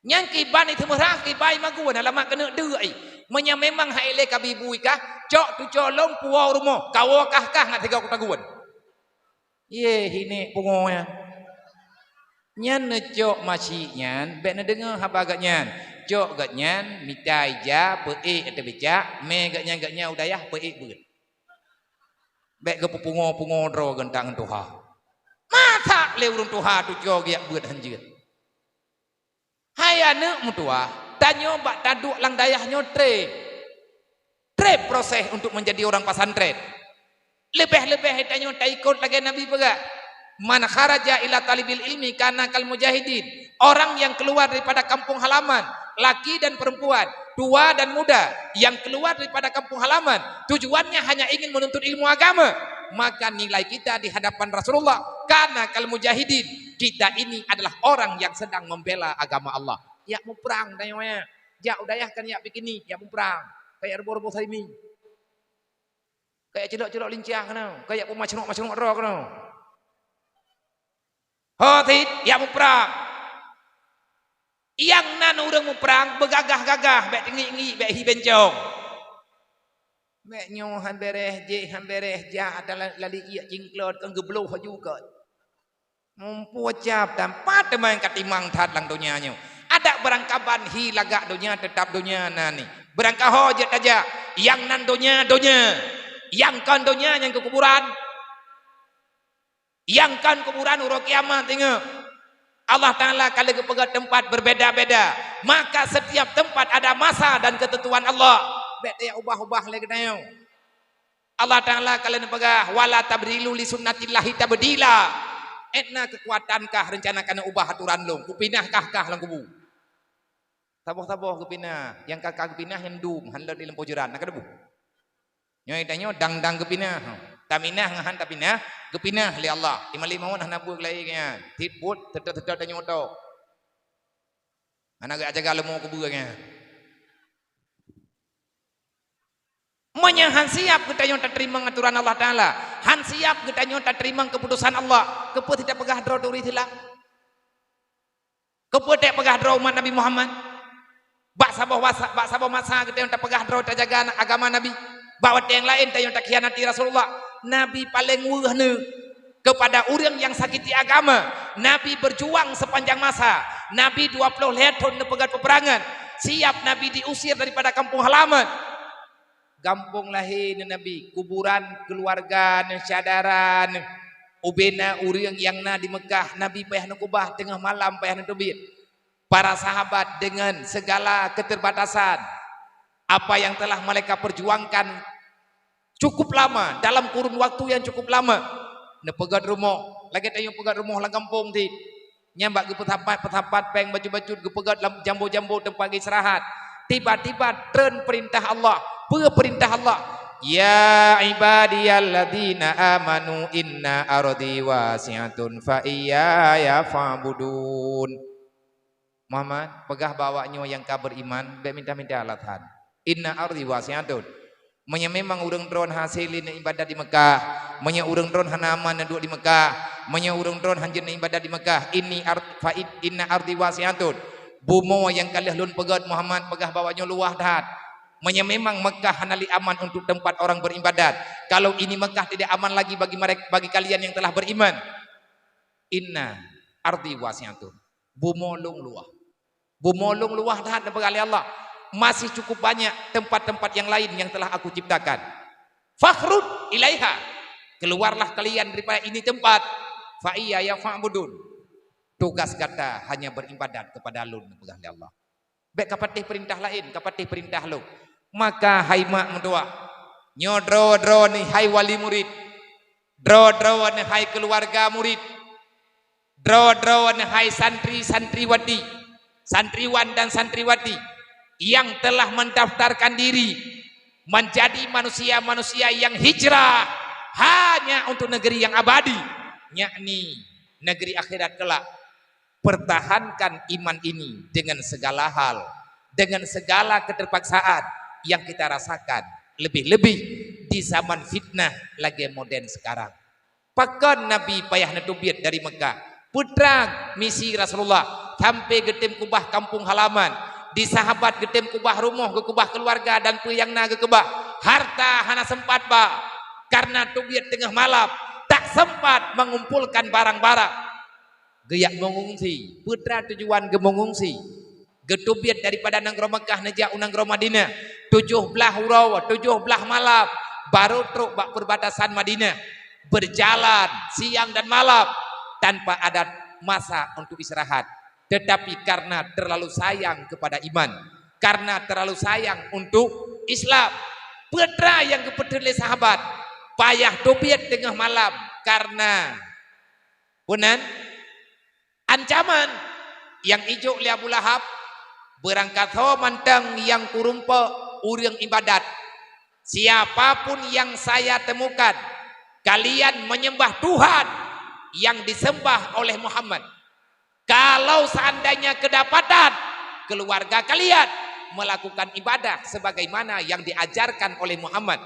Nyan kiban i seumeurah kiban i magun alamat keuneuk deuk i. Meunyoe memang hai lé kabi bui kah, cok tuco lôn puwoe rumoh, kawoe kah-kah ngat sigoe kutagun. Yeh, hinek pungo nyan. Nyan neucok masyik nyan, bék neudeungoe haba geuh nyan. Cok geuh nyan, mita ija, peuék ateueh bicak, mé geuh nyan, geuh nyan u dayah peuék beuet. Bék geupeupungo-pungo droe geuntang ngon tuha. Masak lé ureuëng tuha tuco geujak beuet hanjeuet. Hai aneuk meutuwah, tanyoe bak taduek lam dayah nyoe treb. Treb proses untuk menjadi orang pesantren. Leubeh-leubeh tanyoe taikot lagée Nabi peugah, "Man kharaja ila talibil ilmi kana kal mujahidin." Orang yang keluar daripada kampung halaman, laki dan perempuan, tua dan muda, yang keluar daripada kampung halaman, tujuannya hanya ingin menuntut ilmu agama, maka nilai kita di hadapan Rasulullah kana kal mujahidin. Kita ini adalah orang yang sedang membela agama Allah. Jak muprang tanyoe nyan. Jak u dayah kon jak piknik, jak muprang. Kajak ruboh-ruboh salimi. Kajak cilok-cilok lincah keunoe, kajak peumasyruek-masyruek droe keunoe. Ho cit, jak muprang. Nyang nan ureuëng muprang beugagah-gagah, bék teungiek-ngiek, bék hi bencong. Bék nyoe han bereh, jéh han bereh, jak ata la-, lali iek jingklot kon geubloh laju kot. Muphom cap dan pat teuma ka timang that lam donya nyoe. Adak beurangkaban hi lagak donya, teutab donya na ni. Beurangkaho jeuet tajak, nyang nan donya, donya. Nyang kon donya nyan keu kuburan. Nyang kon kuburan uroe kiamat, ingat. Allah Taala ka lheueh geupeugah teumpat berbeda-beda. Maka setiap tempat ada masa dan ketentuan Allah. Bék tajak ubah-ubah lé geutanyoe. Allah Taala ka lheueh neupeugah, "Wala tabdilu li sunnatillahi tabdila." Ét na keukuatan kah reuncana keuneuk ubah atoran lôn, kupinah kah kah lam kubu. Saboh-saboh geupinah, nyang ka-ka geupinah nyan dum, han lôn di lampôh jeurat, na ka deuh. Nyoe tanyoe dang-dang geupinah. Taminah ngon han tapinah, geupinah lé Allah. Di malam maut hana buet laén nyan. Tiep buet, teutap-teutap tanyoe tok. Hana geujaga leumo kubu nyan. Meunyoe han siab geutanyoe tateurimong atoran Allah Taala, han siab geutanyoe tateurimong keuputosan Allah, keupeue sit tapeugah droe turi silam? Keupeue sit tapeugah droe umat Nabi Muhammad? Bak saboh wasa-, bak saboh masa geutanyoe tapeugah droe tajaga agama Nabi, bak watée nyang laén tanyoe takhianati Rasulullah. Nabi paleng weueh neu kepada ureuëng nyang sakiti agama. Nabi berjuang sepanjang masa. Nabi dua ploh lhée thon neupeugét peupeurangan. Siab Nabi diusir daripada kampung halaman. Gampông lahé neu Nabi, kuburan keuluwarga neu, syedara neu, ubena ureuëng nyang na di Meukah, Nabi payah neukeubah, teungoh malam payah neuteubiet. Para sahabat dengan segala keterbatasan, apa yang telah mereka perjuangkan cukup lama, dalam kurun waktu yang cukup lama, neupeugét rumoh, lagée tanyoe peugét rumoh lam gampông cit. Nyan bak geupeusapat-peusapat péng bacut-bacut, geupeugét lam jambo-jambo teumpat geuistirahat. Tiba-tiba treun peurintah Allah. Peue peurintah Allah? "Ya ibadiyalladzina amanu inna ardi wasi'atun fa iyaya fa'budun." Muhammad, peugah bak awak nyoe nyang ka beriman, bék minta-minta alasan. "Inna ardi wasi'atun." Meunyoe memang ureuëng droen hase lé neuibadat di Meukah, meunyoe ureuëng droen hana aman neuduek di Meukah, meunyoe ureuëng droen hanjeuet neuibadat di Meukah, inni ar-, fa in-, inna ardi wasi'atun. Bumoe nyang ka lheueh lôn peugét Muhammad peugah bahwa nyoe luwah that. Meunyoe memang Mekah hana lé aman untuk tempat orang beribadat, kalau ini Mekah tidak aman lagi bagi mereka, bagi kalian yang telah beriman. Inna ardi wasi'atun. Bumoe lôn luwah. Bumoe lôn luwah that, neupeugah lé Allah. Masih cukup banyak tempat-tempat yang lain yang telah Aku ciptakan. Fakhruj ilaiha. Keluarlah kalian daripada ini tempat. Fa iyaya fa'budun. Tugas gata hanya beribadat kepada Lôn, neupeugah lé Allah. Bék kapatéh peurintah laén, kapatéh peurintah Lôn. Maka hai mak meutuwah, nyoe droe-droe neuh hai wali murid, droe-droe neuh hai keuluwarga murid, droe-droe neuh hai santri-santriwati, santriwan dan santriwati yang telah mendaftarkan diri menjadi manusia-manusia yang hijrah hanya untuk negeri yang abadi, yakni negeri akhirat kelak. Pertahankan iman ini dengan segala hal, dengan segala keterpaksaan yang kita rasakan, lebih-lebih di zaman fitnah lagée modern sekarang. Pakon Nabi payah neuteubiet dari Mekah? Peue treuk misi Rasulullah sampai geutem keubah kampung halaman, di sahabat geutem keubah rumoh, geukeubah keuluwarga dan peue nyang na geukeubah. Harta hana sempat ba, karena teubiet teungoh malam, tak sempat mengumpulkan barang-barang. Geujak meungungsi. Peue treuk tujuan geumeungungsi? Geuteubiet daripada nanggroe Mekah neujak u nanggroe Madinah. Tujoh blaih uroe, tujoh blaih malam, baru trok bak perbatasan Madinah. Berjalan siang dan malam tanpa ada masa untuk istirahat. Tetapi karena terlalu sayang kepada iman, karena terlalu sayang untuk Islam, peue treuk nyang geupeutheun lé sahabat, payah teubiet teungoh malam karena Peue nan? Ancaman nyang ijok lé Abu Lahab, "Beurangkasoe mantong nyang kurumpok ureuëng ibadat. Siapa pun yang saya temukan kalian menyembah Tuhan yang disembah oleh Muhammad, kalau seandainya kedapatan keluarga kalian melakukan ibadah sebagaimana yang diajarkan oleh Muhammad,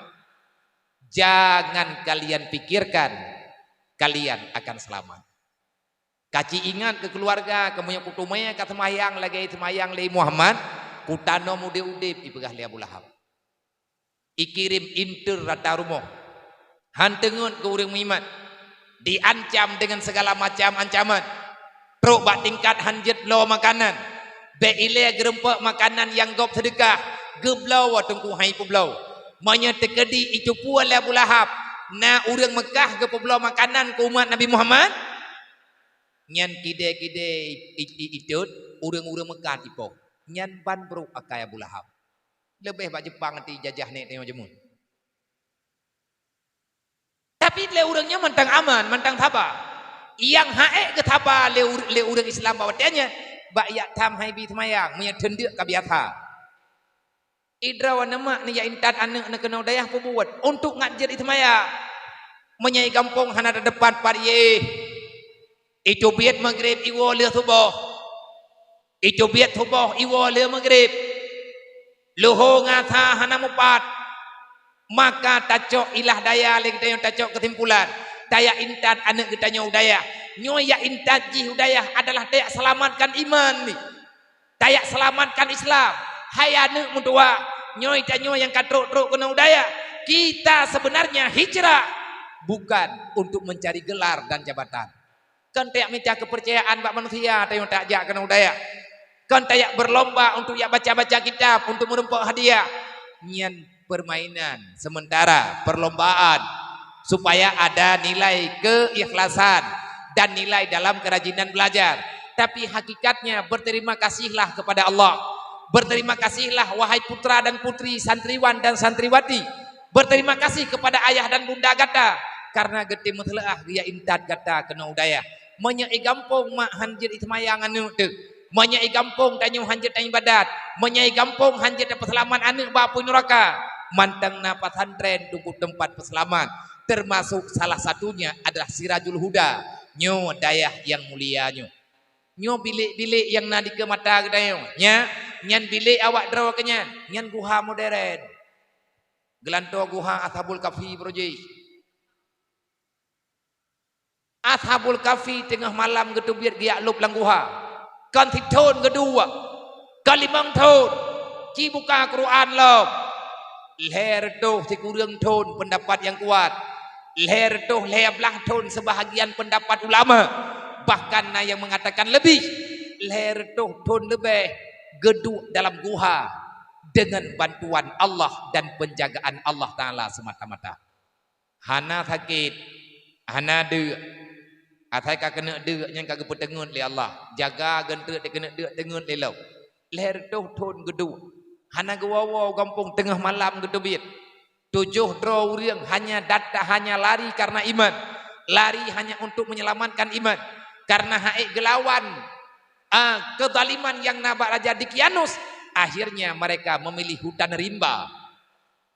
jangan kalian pikirkan kalian akan selamat." Kaci ingat keu keuluwarga, keu meunyoe kuteumé ka seumayang lagée seumayang lé Muhammad, kutanom udeb-udeb, ipeugah lé Abu Lahab. Ikirém inter rata rumoh. Han teungeut keu ureuëng meuiman. Diancam dengan segala macam ancaman. Trok bak tingkat han jeuet bloe makanan. Bék ilée geurumpok makanan nyang gob seudeukah, geubloe teungku hai peubloe. Meunyoe teukeudi icupu lé Abu Lahab, na ureuëng Meukah geupeubloe makanan keu umat Nabi Muhammad, nyan kidée-kidée i-, i-, itot ureuëng-ureuëng Meukah tipoh. Nyan ban brok akai Abu Lahab. Leubeh bak Jeupang ti jajah nèk tanyoe jameun. Tapi lé ureuëng nyan mantang aman, mantang saba. Nyang ha'ék geusaba lé ur-, lé ureuëng Islam bak watée nyan, bak jak tham hai bi seumayang, meunyoe teundeuk ka biasa. Idroe neumak neujak intat aneuëk neukeunoe dayah peubuet untuk ngat jeuet iseumayang. Meunyoe i gampông hana teudepan pat yeh. Iteubiet Maghrib iwoe lheueh suboh. Iteubiet suboh iwoe lheueh Maghrib. Luho ngon Asa hana mupat. Maka tacok ilah daya lé geutanyoe tacok keusimpulan. Tajak intat aneuëk geutanyoe u dayah. Nyoe jak intat jih u dayah adalah tajak seulamatkan iman jih. Tajak seulamatkan Islam. Hai aneuëk meutuwah, nyoe tanyoe nyang ka trok-trok keunoe u dayah. Kita sebenarnya hijrah bukan untuk mencari gelar dan jabatan. Kon tajak mita keupeurcayaan bak manusia tanyoe tajak keunoe u dayah. Kon tajak berlomba untuk jak baca-baca kitab, untuk meurumpok hadiah. Nyan permainan sementara, perlombaan, supaya ada nilai keikhlasan dan nilai dalam kerajinan belajar. Tapi hakikatnya, berterima kasihlah kepada Allah. Berterima kasihlah, wahai putra dan putri, santriwan dan santriwati. Berterima kasih kepada ayah dan bunda gata, karena geutem meuseuleuah geujak intat gata keunoe u dayah. Meunyoe i gampông mak han jeuet iseumayang aneuëk teuh, meunyoe i gampông tanyoe han jeuet taibadat, meunyoe i gampông han jeuet tapeuseulamat aneuëk bak apui nuraka, mantong na pesantren teungku teumpat peuseulamat, termasuk salah satunya adalah Sirajul Huda. Nyoe dayah nyang mulia nyoe. Nyoe bilék-bilék nyang na dikeue mata geutanyoe. Nya, nyan bilék awak droe keuh nyan. Nyan guha modern. Geulantoe guha Ashabul Kahfi beurujih. Ashabul Kahfi teungoh malam geuteubiet geujak lôb lam guha. Kon sithon geuduek, kon limong thon, ci buka Quran lom. Lhèe reutôh sikureueng thon peundapat nyang kuat, lhèe reutôh lhèe blaih thon seubahagian peundapat ulama, bahkan na nyang meungatakan leubeh, lhèe reutôh thon leubeh geuduek dalam guha deungon bantuan Allah dan peunjagaan Allah Taala seumata-mata. Hana sakét, hana deuk. Asai ka keuneuk deuk nyan ka geupeuteungeut lé Allah. Jaga geunteuk dikeuneuk deuk teungeut lé lom. Lhèe reutôh thon geuduek. Hana geuwoe-woe gampông teungoh malam geuteubiet. Tujoh droe ureuëng hanya data, hanya lari karena iman. Lari hanya untuk menyelamatkan iman. Karena hana ék geulawan, ah, kezaliman nyang na bak Raja Dikianus, akhirnya mereka memilih hutan rimba.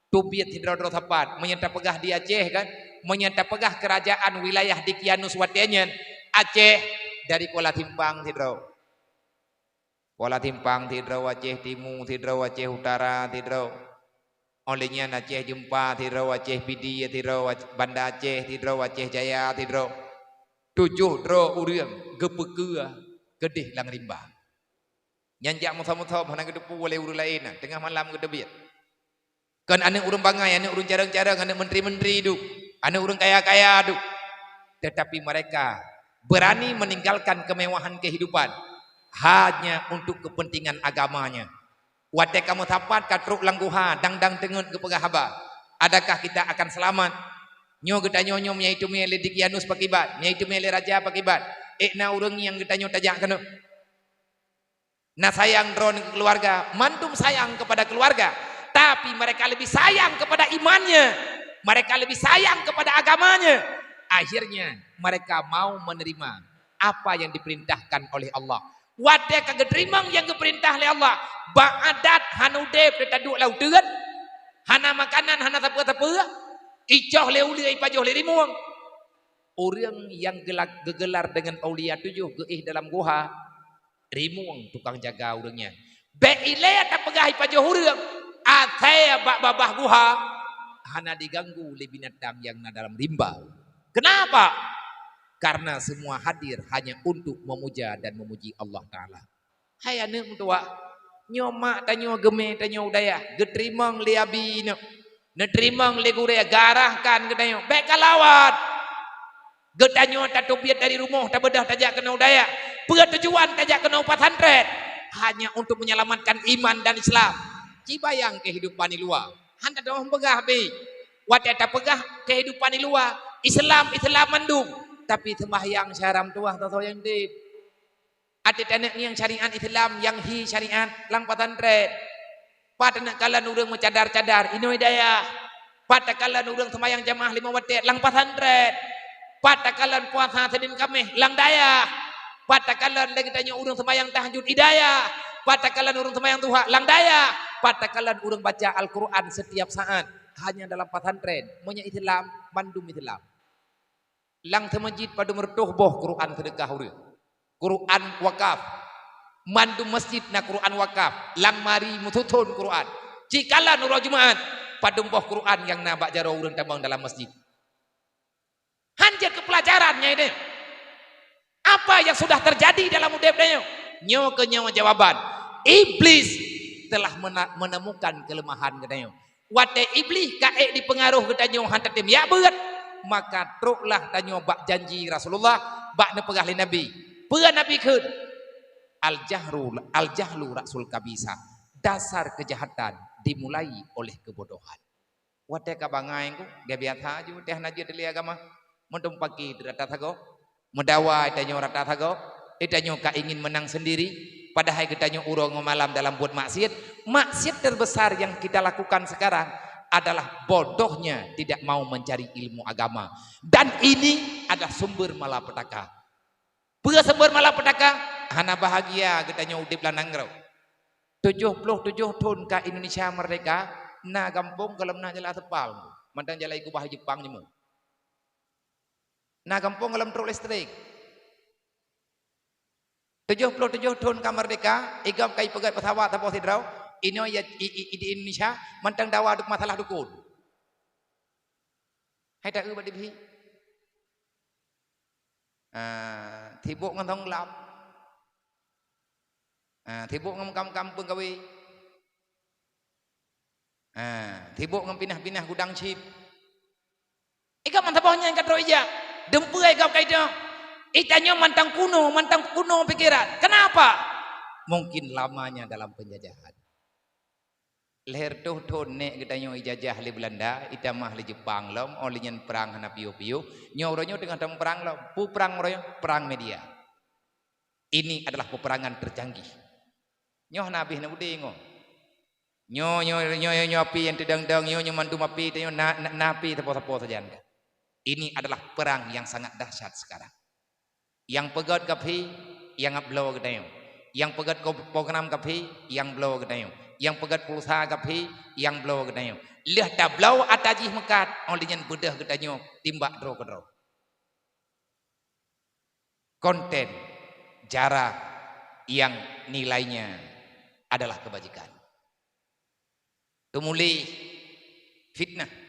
Teubiet sidroe-droe sapat. Meunyoe tapeugah di Aceh kan, meunyoe tapeugah kerajaan wilayah Dikianus watée nyan, Aceh dari Kuala Simpang sidroe. Kuala Simpang sidroe, Aceh Timu sidroe, Aceh Utara sidroe. Óh lheueh nyan Aceh Jeumpa sidroe, Aceh Pidie sidroe, Ac-, Banda Aceh sidroe, Aceh Jaya sidroe. Tujoh droe ureuëng geupeukeue keudeh lam rimba. Nyan jak meusom-meusom hana geuteupeue lé ureuëng laén na, teungoh malam geuteubiet. Kon aneuëk ureuëng bangai, aneuëk ureuëng carông-carông, aneuëk menteri-menteri duek, aneuëk ureuëng kaya-kaya duek. Tetapi mereka berani meninggalkan kemewahan kehidupan hanya untuk kepentingan agamanya. Watée ka meusapat ka trok lam guha, dang-dang teungeut geupeugah haba, "Adakah kita akan selamat? Nyoe geutanyoe nyoe meunyo teumé lé Dikianus pakiban, meunyo teumé lé raja pakiban. Ék na ureuëng nyang geutanyoe tajak keunoe." Na sayang droe ngon keuluwarga, mandum sayang kepada keuluwarga, tapi mereka lebih sayang kepada imannya, mereka lebih sayang kepada agamanya. Akhirnya mereka mau menerima apa yang diperintahkan oleh Allah. Watée ka geuteurimong nyang geupeurintah lé Allah, bak adat hana udeb teuh taduek lam uteuen, hana makanan, hana sapeue-sapeue, icoh lé uleue, ipajoh lé rimueng. Ureuëng nyang geula-, geugelar deungon aulia tujoh geuéh dalam guha, rimueng tukang jaga ureuëng nyan. Bék ilée tapeugah ipajoh ureuëng, asai bak babah guha hana diganggu lé binatang nyang na dalam rimba. Kenapa? Karena semua hadir hanya untuk memuja dan memuji Allah Taala. Hai aneuëk meutuwah, nyoe mak tanyoe, geumé tanyoe u dayah, geuteurimong lé abi nyoe, neuteurimong lé gurée, garahkan geutanyoe, bék kalawan. Geutanyoe tateubiet dari rumoh, tabeudôh tajak keunoe u dayah. Peue tujuan tajak keunoe u pesantren? Hanya untuk menyelamatkan iman dan Islam. Ci bayang kehidupan di luwa. Hana dong peugah bi. Watée tapeugah kehidupan di luwa, Islam, Islam mandum. Tapi sembahyang syara meutuwah, soe-soe nyang deb. Até taneuk ngieng syariat Islam nyang hi syariat lam pesantren. Pat taneuk kalon ureuëng meucadar-cadar, inoe dayah. Pat takalon ureuëng seumayang jamaah lima watée lam pesantren. Pat takalon puasa Senin Kamis lam dayah. Pat takalon lagée tanyoe ureuëng seumayang tahajud i dayah. Pat takalon ureuëng seumayang duha lam dayah. Pat takalon ureuëng baca Al-Quran setiap saat. Hanya dalam pesantren. Meunyo Islam, mandum Islam. Lam seumeujid padum reutôh boh Quran seudeukah ureuëng. Quran wakaf. Mandum masjid na Quran wakaf. Lam mari meususon Quran. Ci kalon uroe Jumaat, padum boh Quran nyang na bak jaroe ureuëng tamong dalam masjid. Hanjeuet keu peulajaran nyan deh. Apa yang sudah terjadi dalam udeb tanyoe? Nyoe keuh nyoe jawaban. Iblis telah mena-, menemukan kelemahan geutanyoe. Watée Iblih ka ék dipeungaroh geutanyoe han tatem jak beuet, maka troklah tanyoe bak janji Rasulullah, bak neupeugah lé Nabi. Peue Nabi kheun? "Al-jahru, al-jahlu ra'sul kabisa." Dasar kejahatan dimulai oleh kebodohan. Watée ka bangai ku, geubiasa ju teuh na jeuet lé agama. Meutumpaki rata sagoe. Meudawa tanyoe rata sagoe, tanyoe ka ingin menang sendiri, padahai geutanyoe uroe ngon malam dalam buet maksiat. Maksiat terbesar yang kita lakukan sekarang adalah bodohnya tidak mau mencari ilmu agama. Dan ini adalah sumber malapetaka. Peue sumber malapetaka? Hana bahagia geutanyoe udeb lam nanggroe. Tujoh ploh tujoh thon ka Indonesia merdeka, na gampông gohlom na jalan aspal. Mantong jalan i keubah Jepang nyoe. Na gampông gohlom trok listrik. Tujoh ploh tujoh thon ka merdeka, i gob ka ipeugét pesawat saboh sidroe, inoe ya, i, i, i di Indonesia, mantong dawa duk masalah dukun. Hai taeu bak dibhi. Ah, sibok ngon thong glab. Ha, sibok ngon kam-kam peugawée. Ha, sibok ngon pinah-pinah gudang chip. Igob mantong boh nyan ka trok ijak. Deumpeu igob ka itoh. Itanyoe mantong kuno, mantong kuno pikeran. Kenapa? Mungkin lamanya dalam penjajahan. Lhèe reutôh thôn nèk geutanyoe ijajah lé Beulanda, itamah lé Jeupang lom, óh lheueh nyan prang hana piôh-piôh. Nyoe uroe nyoe teungoh tameuprang lom. Peue prang uroe nyoe? Prang media. Ini adalah peperangan tercanggih. Nyoe hana habéh na udé nyoe. Nyoe, nyoe, nyoe, nyoe, nyoe api nyang teudong-dong, nyoe, nyoe mandum api, nyoe na, na, na api sapo-sapo sajan. Ini adalah perang yang sangat dahsyat sekarang. Nyang peugöt kafé, nyang ap bloe geutanyoe. Nyang peugöt ko-, program kafé, nyang bloe geutanyoe. Nyang peugöt pulsa kafé, nyang bloe geutanyoe. Lheueh tabloe ata jih meukat, óh lheueh nyan beudôh geutanyoe timbak droe keudroe. Konten jarang yang nilainya adalah kebajikan. Teumuléh fitnah.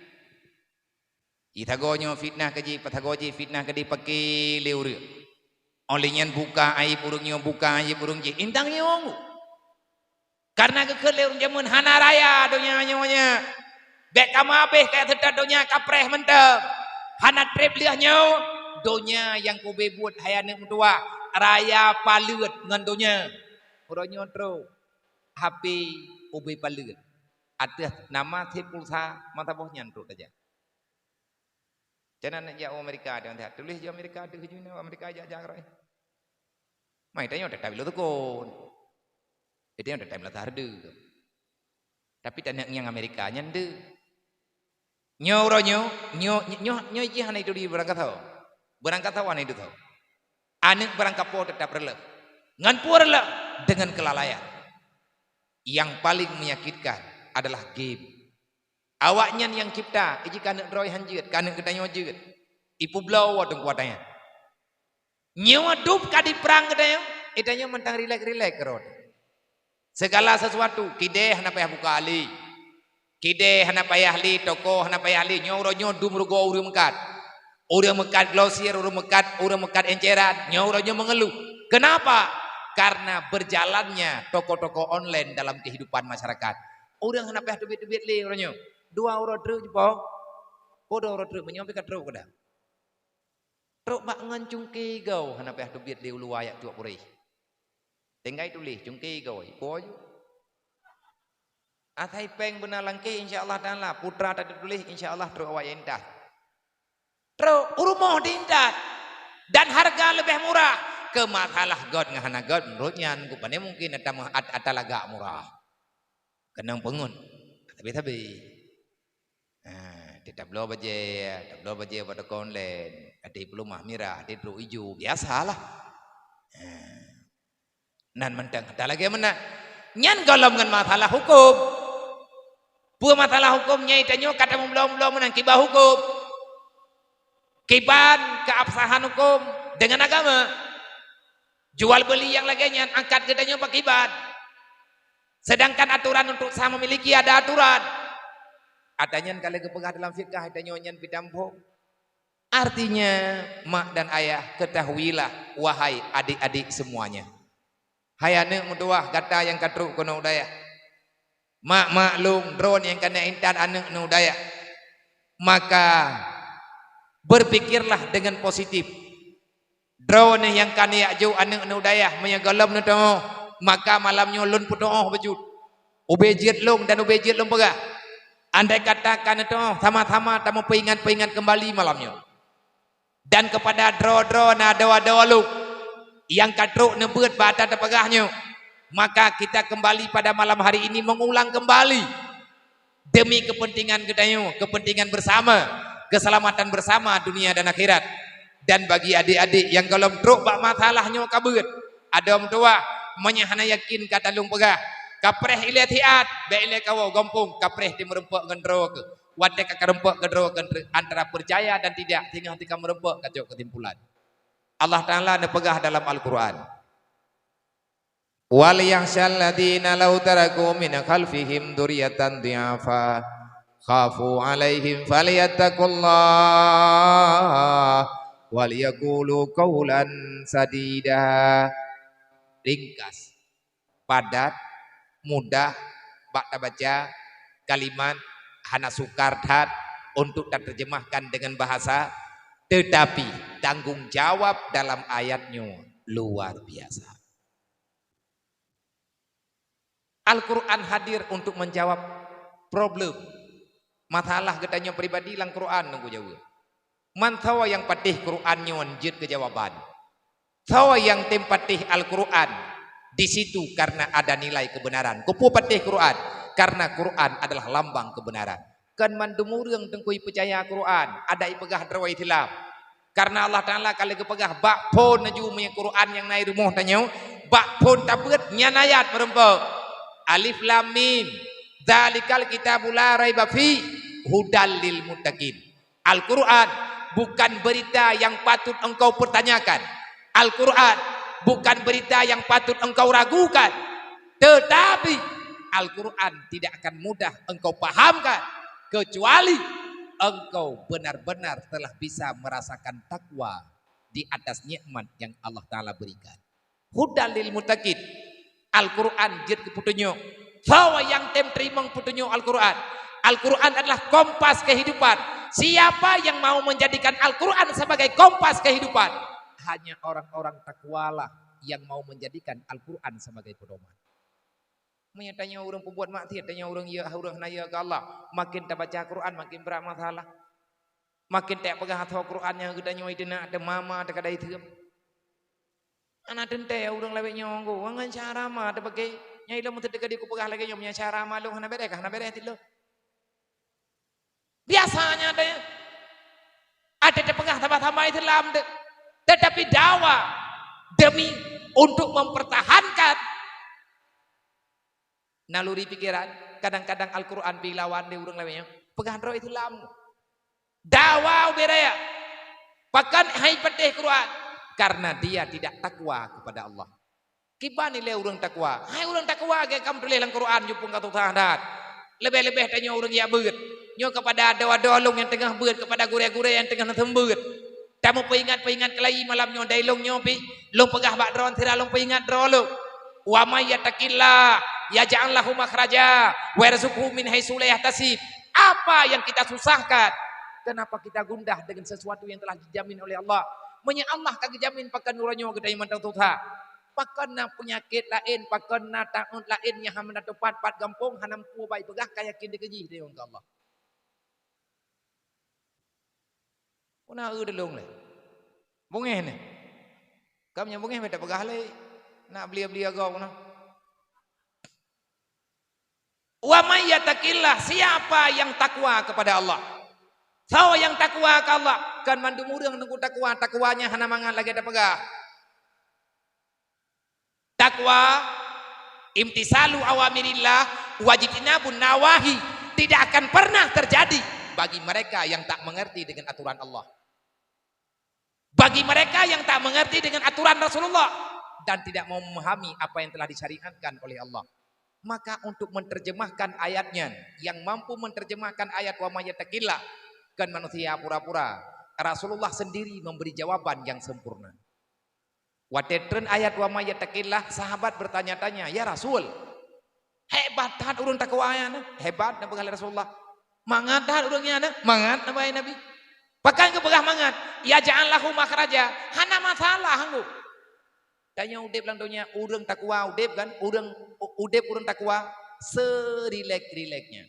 Jisagoe nyoe fitnah keu jih, pasagoe jih fitnah keu jih, paké lé ureuëng. Óh lheueh nyan buka aib ureuëng nyoe, buka aib ureuëng jih. Intang nyoe. Kareuna geukheun lé ureuëng jameun hana raya donya nyoe nyan. Bék kamoe habéh keu seutôt donya kapreh mantong. Hana treb lheueh nyoe, donya nyang kube buet hai aneuk meutuwah, raya paleuet ngon donya. Uroe nyoe trok, H P ubé paleuet. Ateueh nama sép pulsa, mata boh nyan trok tajak. Cana neujak u Amerika, dia tuléh di Amerika, deuh jinoe Amerika jak-jak rot. Mai tanyoe teutap ilée teukon. Tanyoe teutap ilée hareude. Tapi taneuk nyang Amerika nyan deuh. Nyoe uroe nyoe, nyoe, nyoe, nyoe jih hana ituri beurangkasoe. Beurangkasoe hana ituri. Aneuk beurangkapo teutap reuloh. Ngon peue reuloh? Deungon keulalaian. Yang paling menyakitkan adalah game. Awaknyan nyang cipta, iji keuneuk droe han jeuet, keuneuk geutanyoe jeuet. Ipeubloe teungku watée nyan. Nyoe dum ka diprang geutanyoe, geutanyoe mantong rilek-rilek keurot. Segala sesuatu, kideh hana payah buka ali. Kideh hana payah li, toko hana payah li. Nyoe uroe nyoe dum rugoe ureuëng meukat. Ureuëng meukat Glosir, ureuëng meukat, ureuëng meukat Enceran, nyoe uroe nyoe mengeluh. Kenapa? Karena berjalannya toko-toko online dalam kehidupan masyarakat. Ureuëng hana payah teubiet-teubiet lé uroe nyoe. Dua uroe treuk jipo. Peue dua uroe treuk meunyoe pih ka trok keudang. Trok bak ngon cungke goe hana payah teubiet lé u luwa jak tuek puréh. Tinggai tuléh cungke goe, po ju. Asai péng beuna langkée, insya Allah Taala, putra tatuléh, insya Allah trok awak intat. Trok u rumoh diintat. Dan harga leubeh murah. Keu masalah göt ngon hana göt, meunurot nyan, ku pane mungkin ata, ata lagak murah. Keunong peungon. Sabe-sabe. Ha, tabloe bajée, tabloe bajée bak toko online, até peuleumah mirah, até trok ijo, biasalah. Ha. Nan mantong ata lagée meunan. Nyan gohlom ngon masalah huköm. Peue masalah huköm nyang tanyoe ka tameubloe-bloe meunan kiban huköm. Kiban keuabsahan huköm deungon agama. Jual beuli nyang lagée nyan angkat geutanyoe pakiban. Sedangkan aturan untuk sah memiliki ada aturan. Ata nyan ka lheueh geupeugah dalam fikah, tanyoe nyan pitampông. Artinya, mak dan ayah, ketahuilah, wahai adik-adik semuanya. Hai aneuk meutuwah gata nyang ka trok keunoe u dayah. Mak-mak lôn, droeneuh nyang ka na intat aneuk neuh u dayah. Maka, berpikirlah dengan positif. Droeneuh nyang ka neujak jok aneuk neuh u dayah, meunyoe gohlom neuteungoh, maka malam nyoe lôn peuteungoh beujeuet. Ubé jeuet lôn dan ubé jeuet lôn peugah. Andai kata ka neuteungoh, sama-sama tameupeuingat-peuingat keumbali malam nyoe. Dan keupada droe-droe na adoe-adoe lôn nyang ka trok neubeuet bak ata teupeugah nyoe, maka kita kembali pada malam hari ini mengulang kembali demi kepentingan geutanyoe, kepentingan bersama, keselamatan bersama dunia dan akhirat. Dan bagi adik-adik nyang gohlom trok bak masalah nyoe ka beuet, adoe meutuwah, meunyoe hana yakin ka talôn peugah, kapreh ilée siat, bék ilée kawoe gampông, kapreh ti meureumpok ngon droe keuh. Watée ka karumpok keudroe antara percaya dan tidak, singoh tika meureumpok kacok kesimpulan. Allah Taala neupeugah dalam Al-Quran, "Wal yakhsyal ladzina law taraku min khalfihim dzurriyyatan dhi'afa khafu 'alaihim falyattaqullah wal yaqulu qaulan sadida." Ringkas. Padat, mudah bak tabaca, kalimat hana sukar that untuk taterjemahkan dengan bahasa, tetapi tanggung jawab dalam ayat nyoe luar biasa. Al-Quran hadir untuk menjawab problem, masalah geutanyoe pribadi lam Quran nunggu jaweueb. Man soe nyang patéh Quran nyoe jeuet keu jawaban. Soe nyang tem patéh Al-Quran di situ karena ada nilai kebenaran. Keupeue patéh Quran? Karena Quran adalah lambang kebenaran. Kon mandum ureuëng teungku peucaya Quran, ada ipeugah droe Islam. Karena Allah Taala ka lheueh geupeugah bak phon laju meunyoe Quran nyang na i rumoh tanyoe, bak phon tabeuet nyan ayat meureumpok. Alif Lam Mim. Dzalikal kitabu la raiba fi hudal lil muttaqin. Al-Quran bukan berita yang patut engkau pertanyakan. Al-Quran bukan berita yang patut engkau ragukan. Tetapi Al-Quran tidak akan mudah engkau pahamkan kecuali engkau benar-benar telah bisa merasakan takwa di atas nikmat yang Allah Taala berikan. Hudal lil muttaqin. Al-Quran jeuet keu peutunyok. Soe nyang tem teurimong peutunyok Al-Quran? Al-Quran adalah kompas kehidupan. Siapa yang mau menjadikan Al-Quran sebagai kompas kehidupan? Hanya orang-orang takwalah yang mau menjadikan Al-Quran sebagai pedoman. Meunyoe tanyoe ureuëng peubuet maksiat, tanyoe ureuëng yeu, ureuëng hana yeu keu Allah, makin tabaca Quran makin brat masalah. Makin tapeugah asoe Quran nyang geutanyoe iteunak, teumama teuka dai theuem. Hana teuntée ureuëng lawét nyoe nggu, ngon cara ma teupeugah. Nyang ilôn meuteuk teuka di kupeugah lagée nyoe, meunyoe cara ma lôn hana bereh kah, hana bereh tilôn. Biasanya ada ya. Ada teupeugah sama-sama Islam deh. Tetapi dakwah demi untuk mempertahankan naluri pikiran, kadang-kadang Al-Quran pi lawan di ureuëng laén nyan. Peugah droe Islam. Dawa ubé raya. Pakon hai patéh Quran? Karena dia tidak takwa kepada Allah. Kiban ilée ureuëng takwa? Hai ureuëng takwa gét kam tuléh lam Quran jupung ka susah that. Leubeh-leubeh tanyoe ureuëng jak beuet. Nyoe kepada adoe-adoe lôn nyang teungoh beuet, kepada gurée-gurée nyang teungoh neuseumbeuet. Tameupeuingat-peuingat keulayi malam nyoe, dai lôn nyoe pih, lôn peugah bak droe sira lôn peuingat droe lôn. Wa may yattaqillah yaj'al lahu makhraja wa yarzuqhu min haitsu la yahtasib. Apa yang kita susahkan? Kenapa kita gundah dengan sesuatu yang telah dijamin oleh Allah? Meunyoe Allah ka geujamin pakon uroe nyoe geutanyoe mantong susah. Pakon na peunyakét laén, pakon na taát laén nyang hana teupat pat gampông, hana meupeue bai peugah ka yakin dikeujih deungon Allah. Puna eu deulong lé. Bungéh neh. Kam nyang bungéh mita peugah lé. Nak beli-beli agam nah. Wa may yattaqillah, siapa yang takwa kepada Allah? Soe nyang takwa keu Allah? Kan mandum ureuëng nunggu takwa, takwanya hana mangat lagée tapeugah. Takwa, imtisalu awamirillah, wajtinabun nawahi, tidak akan pernah terjadi bagi mereka yang tak mengerti dengan aturan Allah. Bagi mereka yang tak mengerti dengan aturan Rasulullah dan tidak mau memahami apa yang telah disyariatkan oleh Allah, maka untuk menerjemahkan ayatnya, yang mampu menerjemahkan ayat wa may yattaqillah, kan manusia pura-pura. Rasulullah sendiri memberi jawaban yang sempurna. Watée treun ayat wa may yattaqillah, sahabat bertanya-tanya, "Ya Rasul, hebat that ureuëng takwa nyan, hebat," na peugah lé Rasulullah. "Mangat that ureuëng nyan, mangat," na peugah Nabi. Pakon geupeugah mangat, "Yaj'al lahu makhraja," hana masalah nggu. Tanyoe udeb lam donya, ureuëng takwa udeb kan, ureuëng u-, udeb ureuëng takwa serilek-rileknya.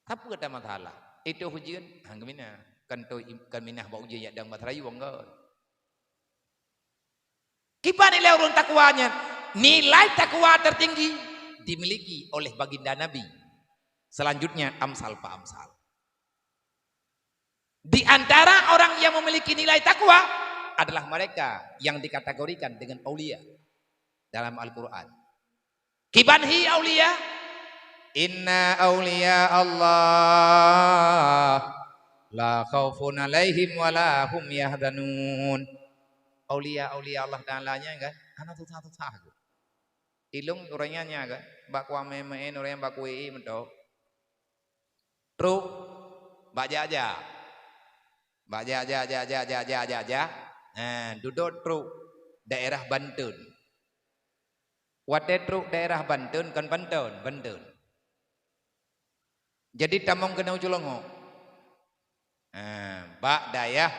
Sapeue kata masalah? Itu ujeuen, han geuminah. Kan to im-, kan minah bak ujeuen yak dang bak seurayu anggon. Kiban nilai ureuëng takwa nyan? Nilai takwa tertinggi dimiliki oleh baginda Nabi. Selanjutnya amsal fa amsal. Di antara orang yang memiliki nilai takwa adalah mereka yang dikategorikan dengan aulia dalam Al-Quran. Kiban hi aulia? Inna aulia Allah la khaufun alaihim wa la hum yahzanun. Aulia-aulia Allah Taala nyan kan, hana susah-susah. Ilong ureuëng nyan nyan kan, bak kuah meu'en ureuëng bak kuih meuto. Trok bak jak-jak. Bak jak-jak, jak-jak, jak-jak, jak-jak. Ha, dudoe trok daerah Banten. Watée trok daerah Banten, kon Banten, Banten. Jadi tamong keunoe Cilongok. Ha, bak dayah,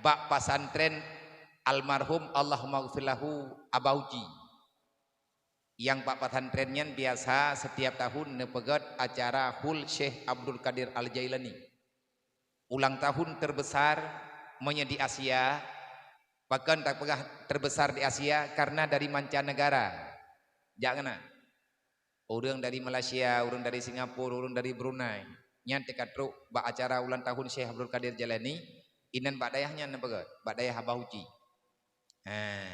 bak pesantren almarhum Allahummaghfirlahu Abah Uji. Nyang bak pesantren nyan biasa setiap tahun neupeugét acara Hul Syekh Abdul Qadir Al-Jailani. Ulang tahun terbesar meunyoe di Asia, pakon tapeugah terbesar di Asia, karena dari mancanegara. Jak keunan. Ureuëng dari Malaysia, ureuëng dari Singapura, ureuëng dari Brunei. Nyan teuka trok bak acara ulang tahun Syekh Abdul Qadir Jailani, inan bak dayah nyan neupeugét, bak dayah Abah Uji. Ha.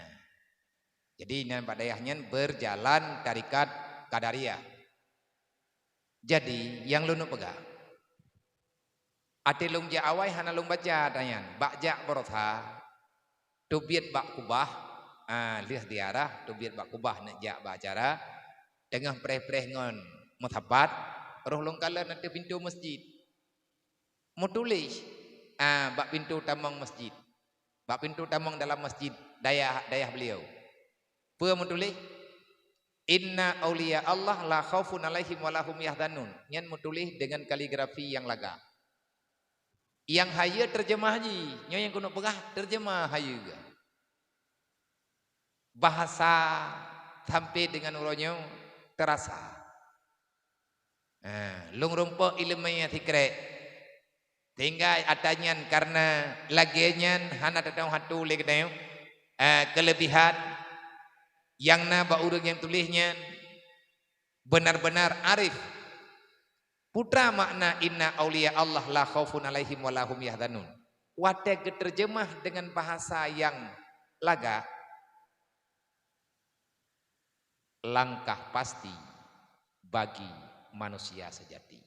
Jadi, inan bak dayah nyan berjalan tarekat Qadariyah. Jadi, nyang lôn peugah, até lôn jak awai hana lôn baca ata nyan. Bak jak baroesa, teubiet bak kubah, ah, lheueh ziarah, teubiet bak kubah neuk jak bak acara, teungoh preh-preh ngon meusapat, roh lôn kalon ateueh pintoe masjid. Meutuléh, ah, bak pintoe tamong masjid. Bak pintoe tamong dalam masjid dayah, dayah beliau. Peue meutuléh? "Inna auliya Allah la khaufun alaihim wa lahum yahzanun." Nyan meutuléh dengan kaligrafi nyang lagak. Nyang hayeue terjemah jih, nyoe nyang keuneuk peugah terjemah hayeue. Bahasa sampai dengan uroe nyoe terasa. Ha, lôn rumpok ileumèe sikrek. Sehingga ata nyan karena lagèe nyan hana tateu'oh atu lé geutanyoe, eh, kelebihan nyang na bak ureueng nyang tuléh nyan benar-benar arif. Peue makna "Inna auliya Allah la khaufun alaihim wa lahum yahzanun"? Watèe geuteurjeumah deungon bahasa nyang lagak, langkah pasti bagi manusia sejati.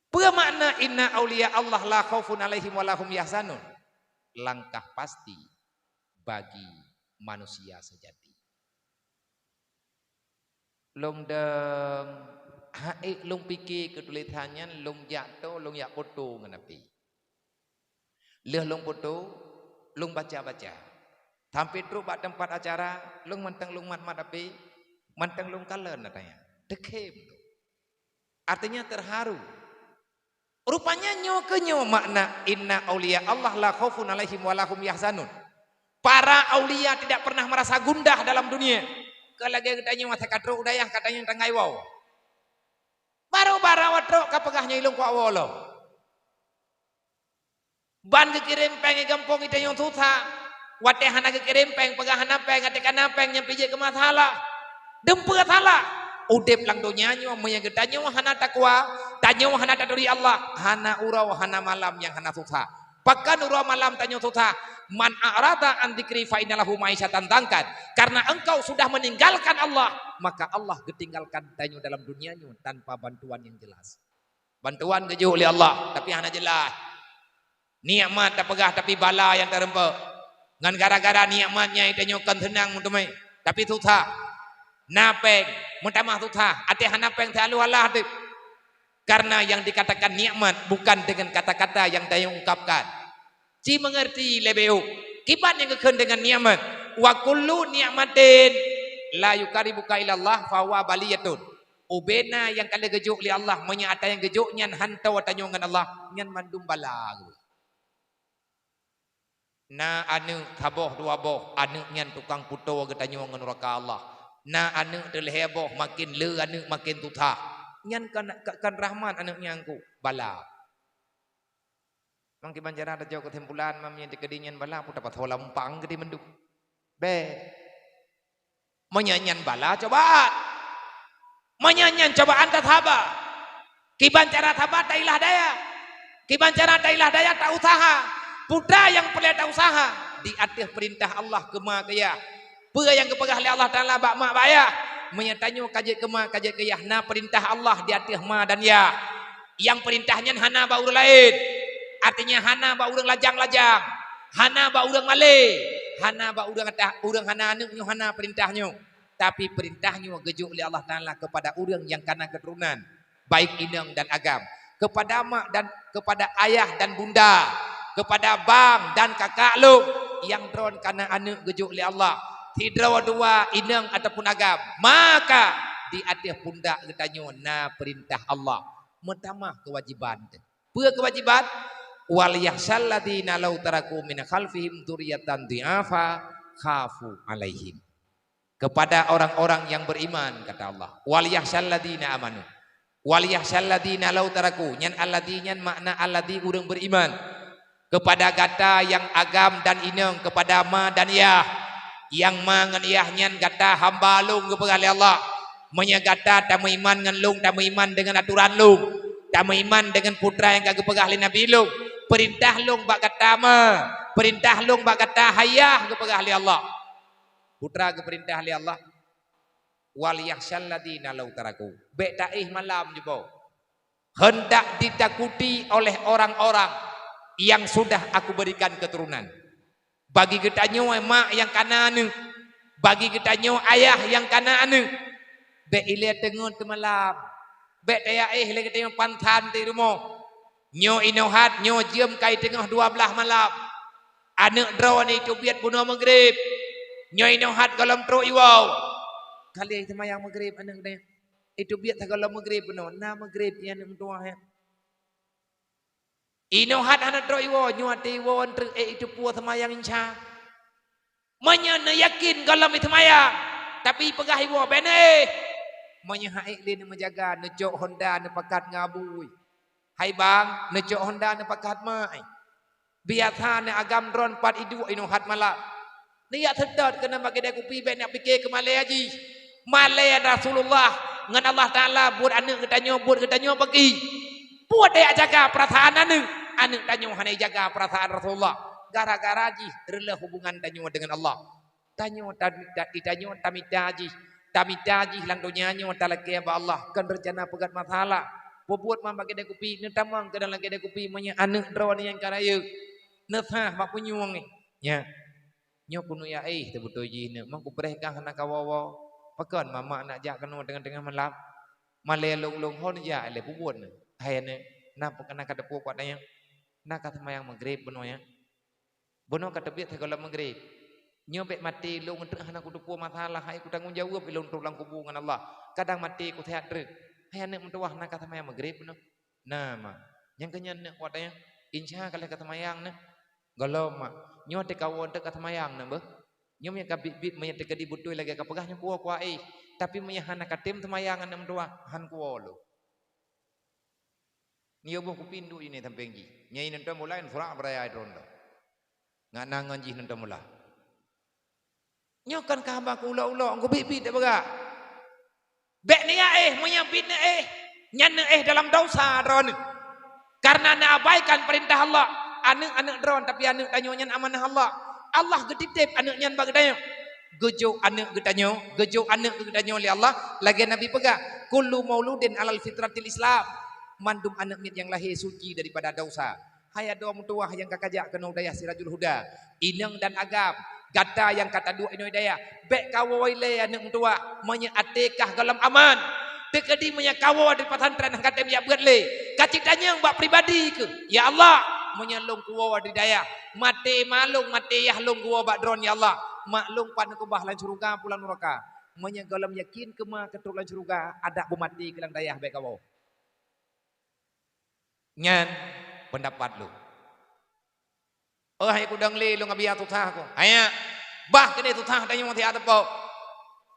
Peue makna "Inna auliya Allah la khaufun alaihim wa lahum yahzanun"? Langkah pasti bagi manusia sejati. Lôn dong, han ék lôn pike keu tulésan nyan, lôn jak to, lôn jak poto ngon api. Lheueh lôn poto, lôn baca-baca. Sampai trok bak teumpat acara, lôn mantong lôn mat-mat api, mantong lôn kalon ata nyan. Teukhém lôn. Artinya terharu. Rupanya nyoe keuh nyoe makna "Inna auliya Allah la khaufun alaihim wa lahum yahzanun". Para aulia tidak pernah merasa gundah dalam dunia. Kon lagèe geutanyoe masa ka trok u dayah, geutanyoe tanggai woe. Baru-baru trok ka peugah nyoe ilôn kuat woe lom. Ban geukirém péng i gampông geutanyoe susah. Watèe hana geukirém péng, peugah hana péng, até ka na péng nyan pih jeuet keu masalah. Dum peue salah? Udép lam donya nyoe meunyoe geutanyoe hana takwa, tanyoe hana taturi Allah, hana uroe hana malam nyang hana susah. Pakon uroe malam tanyoe susah? "Man a'rada an dzikri fa inna lahu ma'isyatan dhankan." Karena engkau sudah meninggalkan Allah, maka Allah geutinggalkan tanyoe dalam dunia nyoe tanpa bantuan yang jelas. Bantuan geujok lé Allah, tapi hana jeulaih. Nikmat tapeugah, tapi bala nyang tareumpok. Ngon gara-gara nikmat nyan tanyoe kon seunang meuteumé, tapi susah. Na péng, meutamah susah. Até hana péng, selalu Allah teuh. Karena yang dikatakan nikmat bukan dengan kata-kata yang tanyoe ungkapkan. Ci meungerti leubeh ôk. Kiban nyang geukheun deungon nikmat? "Wa kullu nikmatin la yuqarribuka ilallah fa huwa baliyatun." Ubena nyang ka lheueh geujok lé Allah, meunyoe ata nyang geujok nyan hantom tanyoe ngon Allah, nyan mandum bala. Na aneuëk saboh dua boh, aneuëk nyan tukang peutoe geutanyoe ngon nuraka Allah. Na aneuëk teulhèe boh, maken le aneuëk maken susah. Nyan kon, kon rahmat aneuëk nyan keuh, bala. Mang kiban cara tajok keusimpulan, meunyoe teukeudi nyan bala, peue tapasoe lam umpang geude mandum. Bèk. Meunyoe nyan bala, cobaan. Meunyoe nyan cobaan, tasaba. Kiban cara saba, tailah daya. Kiban cara tailah daya, tausaha. Peue nyang peureulèe tausaha? Di ateueh peurintah Allah keuma keuyah. Peue nyang geupeugah lé Allah Taala bak mak bak yah? Meunyoe tanyoe ka jeuet keuma, ka jeuet keuyah, na peurintah Allah di ateueh ma dan yah. Nyang peurintah nyan hana bak ureuëng laén. Artinya hana bak ureuëng lajang-lajang, hana bak ureuëng malèe, hana bak ureuëng atah, ureuëng hana aneuëk nyoe hana peurintah nyoe. Tapi peurintah nyoe geujok lé Allah Taala keupada ureuëng nyang kana keuturonan, baik inong dan agam, keupada mak dan keupada ayah dan bunda, keupada bang dan kakak lôn. nyang droeneuh kana aneuëk geujok lé Allah, sidroe dua inong ataupun agam, maka di ateueh pundak geutanyoe na peurintah Allah, meutamah keuwajiban teuh. Peue keuwajiban? "Wal yakhsyal ladzina law taraku min khalfihim dzurriyyatan dhi'afa khafu 'alaihim." Kepada orang-orang yang beriman, kata Allah. "Wal yakhsyal ladzina amanu." "Wal yakhsyal ladzina law taraku." Nyan alladzi nyan makna alladzi ureuëng beriman. Kepada gata nyang agam dan inong, kepada ma dan yah. Nyang ma ngon yah nyan gata hamba lôn geupeugah lé Allah. Meunyoe gata tameuiman ngon lôn, tameuiman deungon aturan lôn, tameuiman deungon putra nyang ka geupeugah lé Nabi lôn, peurintah lôn bak gata ma, peurintah lôn bak gata hai yah geupeugah lé Allah. Putra geupeurintah lé Allah, "Wal yakhsyal ladzina law taraku." Bék taéh malam jiboh. Hendak ditakuti oleh orang-orang yang sudah Aku berikan keturunan. Bagi geutanyoe mak nyang kana aneuëk, bagi geutanyoe ayah nyang kana aneuëk, bék ilée teungeut teumalam, bék tayaéh lé geutanyoe pansan di rumoh. Nyoe inoe hat, nyoe jeuem kai teungoh dua blaih malam. Aneuëk droeneuh teubiet bunoe meugreb. Nyoe inoe hat gohlom trok iwoe. Ka lheueh seumayang meugreb aneuëk deh. Teubiet sigohlom meugreb bunoe, na meugreb nyan aneuëk meutuwah nyan. Inoe hat hana trok iwoe, nyoe até iwoe treuk ék iteupeue seumayang insya. Meunyoe neuyakin gohlom iseumayang, tapi peugah iwoe, "Bék neuéh." Meunyoe han ék lé neumeujaga, neucok honda, neupakat ngon abui. Hai bang, neucok honda neupakat mai. Biasa neuagam droen pat iduek inoe hat malam. Neujak seutôt keunoe bak keudè kupi bék neupike keu malée jih. Malée Rasulullah ngon Allah Taala buet aneuëk geutanyoe, buet geutanyoe bagi. Buet tajak jaga peurasaan aneuëk, aneuëk tanyoe hana jaga peurasaan Rasulullah. Gara-gara jih reuloh hubungan tanyoe deungon Allah. Tanyoe ta-, ta-, tanyoe tamita jih, tamita jih lam donya nyoe talakée bak Allah, kon reuncana peugét masalah. Peubuet ma bak keudè kupi, neutamong keunoe lam keudè kupi meunyoe aneuëk droeneuh nyang ka rayeuk. Neusah bak punyueng nyan. Nyoe keuneuk ya éh teubeutôi jih nyoe, mang kupreh kah hana kawoe-woe. Pakon mamak nak jak keunoe teungoh-teungoh malam? Malée lôn-lôn hon jak lé peubuet nyoe. Hai aneuëk, na peue keunan ka teupeue kuat nyan? Na ka seumayang meugreb bunoe nyan. Bunoe ka teubiet sigohlom meugreb. Nyoe bék maté lôn treuk hana kuteupeue masalah, hai kutanggong jaweueb ilôn trok lam kubu ngon Allah. Kadang maté kuseuhat treuk. Hai aneuëk meutuwah, na ka seumayang meugreb bunoe? Na, mak. Nyang keu nyan neuk watée nyan, insya ka lheueh ka seumayang nyoe. Gohlom, mak. Nyoe teuka woe teuk ka seumayang nyoe beuh. Nyoe meunyoe ka biet-biet meunyoe teukeudi beutôi lagée ka peugah nyoe kuwoe kuaéh. Tapi meunyoe hana ka tem seumayang aneuëk meutuwah, han kuwoe lôn. Nyoe boh kupindu ini sampéng jih. Nyai nonton bola, surak beuraya droen lom. Ngat na ngon jih nonton bola. Nyoe kan ka haba ku ulok-ulok, ku biet-biet dak peugah. Bék niat éh, meunyoe biet neuéh, nyan neuéh dalam dosa droeneuh. Karena neuabaikan peurintah Allah. Aneuëk-aneuëk droen, tapi aneuëk tanyoe nyan amanah Allah. Allah geutitép aneuëk nyan bak geutanyoe. Geujok aneuëk geutanyoe, geujok aneuëk geutanyoe lé Allah. Lagée Nabi peugah, "Kullu mauludin alal fitratil Islam." Mandum aneuëk miet nyang lahé suci daripada dosa. Hai adoe meutuwah nyang ka kajak keunoe dayah Sirajul Huda, inong dan agam, gata nyang ka taduek inoe dayah, bék kawoe lé aneuëk meutuwah, meunyoe até kah gohlom aman. Teukeudi meunyoe kawoe di pesantren han ka tem jak beuet lé, ka cit tanyong bak pribadi keuh, "Ya Allah, meunyoe lôn kuwoe di dayah, maté ma lôn, maté yah lôn kuwoe bak droen, ya Allah, mak lôn pat neukeubah lam syeuruga peue lam nuraka?" Meunyoe gohlom yakin keu ma keu trok lam syeuruga, adak beumaté keu lam dayah bék kawoe. Nyan peundapat lôn. Oh, hai kudong lé lôn abiya susah ku. Haya, bah keudeh susah tanyoe siat teupok.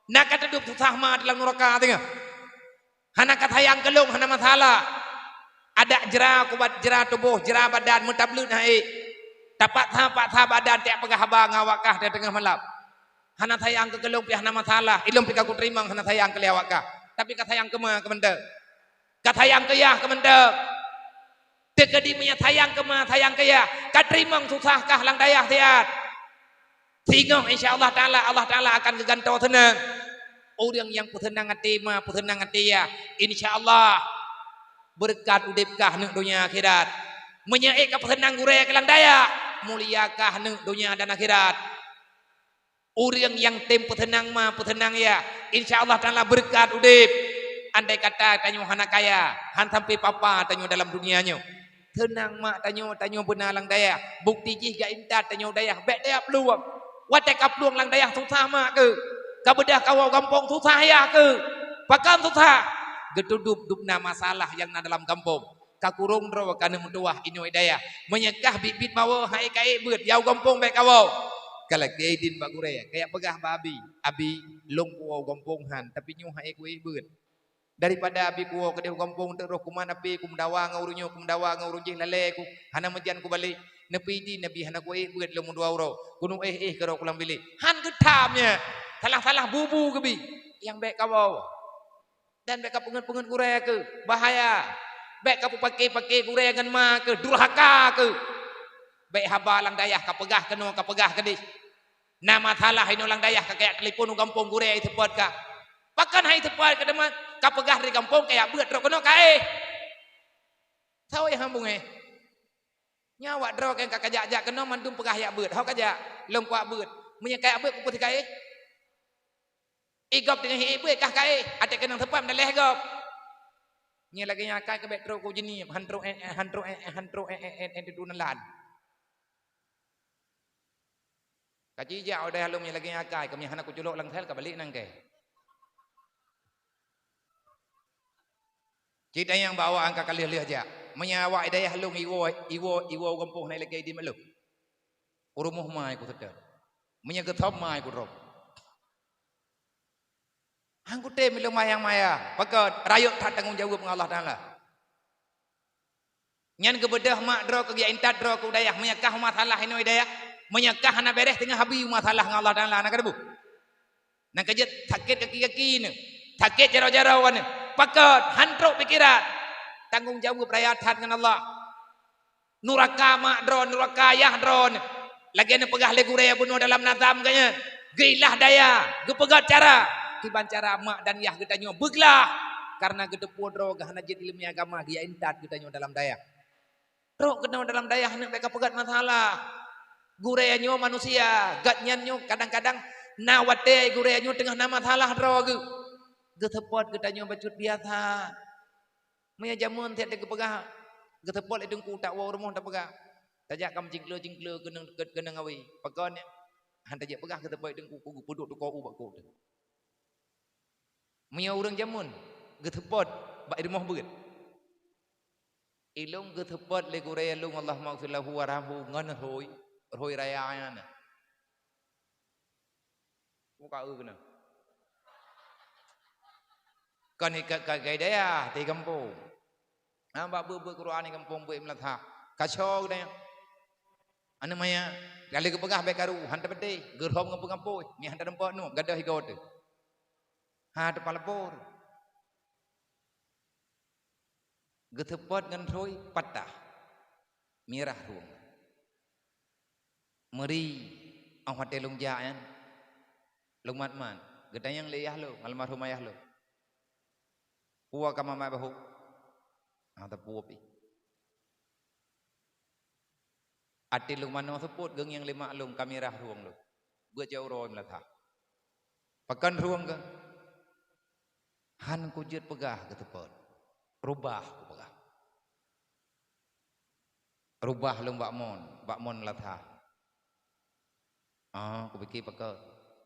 Na ka teuduek susah ma di lam nuraka teungoh. Hana ka sayang keu lôn, hana masalah. Adak jra kubat jra tuboh, jra badan meutableut hai. Tapaksa-paksa badan tiak peugah haba ngon awak kah teungoh malam. Hana sayang keu lôn pih hana masalah. Ilôn pih ka kuteurimong hana sayang keu lé awak kah. Tapi ka sayang keu ma keu mantong. Ka sayang keu yah keu mantong. Teukeudi meunyoe sayang keu ma, sayang keu yah, ka teurimong susah kah lam dayah siat. Singoh insya Allah Taala, Allah Taala akan geugantoe seunang. Ureuëng nyang peuseunang até ma, peuseunang até yah, insya Allah beureukat udeb kah neuk donya akhirat. Meunyoe ék ka peuseunang gurée keu lam dayah, mulia kah neuk donya dan akhirat. Ureuëng nyang tem peuseunang ma, peuseunang yah, insya Allah Taala beureukat udeb. Andai kata tanyoe hana kaya, han sampai papa tanyoe dalam dunia nyoe. Seunang mak tanyoe, tanyoe beuna lam dayah. Bukti jih geuintat tanyoe dayah, bék dayah plueng. Watée ka plueng lam dayah susah mak keuh. Ka beudôh kawoe gampông susah yah keuh. Pakon susah? Geutudôb dum na masalah nyang na dalam gampông. Ka kurong droe ka neumeutuwah inoe dayah. Meunyoe kah biet-biet mawoe hai ka ék beuet, yau gampông bék kawoe. Ka lakée idin bak gurée, ka jak peugah bak abi, "Abi, lôn kuwoe gampông han, tapi nyoe hai ku ék beuet." Daripada abi kuwoe keudeh u gampông teuk roh kuman api, kumeudawa ngon ureuëng nyoe, kumeudawa ngon ureuëng jih, lalée ku, hana meujan kubalek. Neupidi nabi hana kuék beuet lom dua uroe. Keuneuk éh-éh keudroe kulam bilék. Han geutham nyan. Salah-salah bubu geubi. Nyang bék kawoe. Dan bék kapeungeut-peungeut gurée keuh. Bahaya. Bék kapeupaké-paké gurée ngon ma keuh. Durhaka keuh. Bék haba lam dayah kapeugah keunoe, kapeugah keudeh. Na masalah inoe lam dayah ka kajak telepon u gampông gurée ai seupôt ka. Pakon hai seupôt ka teuma kapeugah di gampông kajak beuet trok keunoe ka éh. Sawi hambung éh. Nyawa droe ka kajak-jak keunoe mandum peugah jak beuet. Ho kajak, lôn kuak beuet. Meunyoe kajak beuet kupeue sikaéh. Igop teungoh éh beuet kah kaéh. Até keunong seupôt meudaléh gop. Nyoe lagée nyan akai keu bék trok ku jeunieb, han trok éh, éh, han trok éh, éh, han trok éh, éh, éh, éh, di duneulahan. Ka jijak u dayah lôn nyang lagée nyan akai, keumiah hana kuculok lam sel ka balek nangkée. Cit nyang bak awak angka ka lheueh-lheueh jak. Meunyoe awak i dayah lôn iwoe, iwoe, iwoe u gampông hana ilakée idin bak lôn. U rumoh mai kuseutôt. Meunyoe geuthom mai kudrob. Han kutem ilôn mayang-mayang. Pakon? Rayeuk that tanggong jaweueb ngon Allah Taala. Nyan geubeudôh mak droe keuh, geujak intat droe keuh u dayah. Meunyoe kah masalah inoe i dayah, meunyoe kah hana béréh teungoh abi masalah ngon Allah Taala, na ka deuh. Nyan ka jeuet sakét kaki-kaki neuh, sakét jaroe-jaroe neuh. Pakon? Han trok pikeran. Tanggong jaweueb raya that ngon Allah. Nuraka mak droe, nuraka ayah droe. Lagée neupeugah lé gurée bunoe dalam nazam geuh nyan, geuilah daya, geupeugét cara, kiban cara mak dan yah geutanyoe beuglah, kareuna geuteupeue droe geuh hana jeuet ileumèe agama, geujak intat geutanyoe dalam dayah. Trok keunoe dalam dayah aneuk bék kapeugét masalah. Gurée nyoe manusia, gobnyan nyoe kadang-kadang na watée gurée nyoe teungoh na masalah droe geuh. Geuseupôt geutanyoe bacut biasa. Meunyoe jameun tieb-tieb geupeugah, geuseupôt lé teungku tawoe u rumoh tapeugah, tajak ka meucingkleue-cingkleue keunong, keunong awé. Pakon nyan? Han tajak peugah geuseupôt lé teungku, geupeudok tukoe u bak kok teuh. Meunyoe ureuëng jameun, geuseupôt bak i rumoh beuet. Ilôn geuseupôt lé gurée lôn, Allahummaghfir lahu warhamhu, ngon rhoi, rhoi raya nyan. Muka eu keunoe. Kon ikat ka hidayah di gampông. Hamba beuet-beuet Quran di gampông beuet meulatha. Kaco geutanyoe. Aneuk maya, kali geupeugah bék karu, han tapeudeh, geurhom ngon peungampôi, nyan han tateumpat nuek, gadôh igoe teuh. Ha teupah lapor. Geuseupôt ngon rhoi patah. Mirah rhueng. Meuri, óh watée lôn jak nyan, lôn mat-mat. Geutanyong lé yah lôn, almarhum ayah lôn. Peue ka mamat bahô? Ah, teupeu pih. Até lôn manoe seupôt geungieng lé mak lôn ka mirah rhueng lôn. Beuet jak uroe meulatha. Pakon rhueng keuh? Han kujeuet peugah geuseupôt. Rubah kupeugah. Rubah lôn bak mon, bak mon meulatha. Ah, kupike pakon.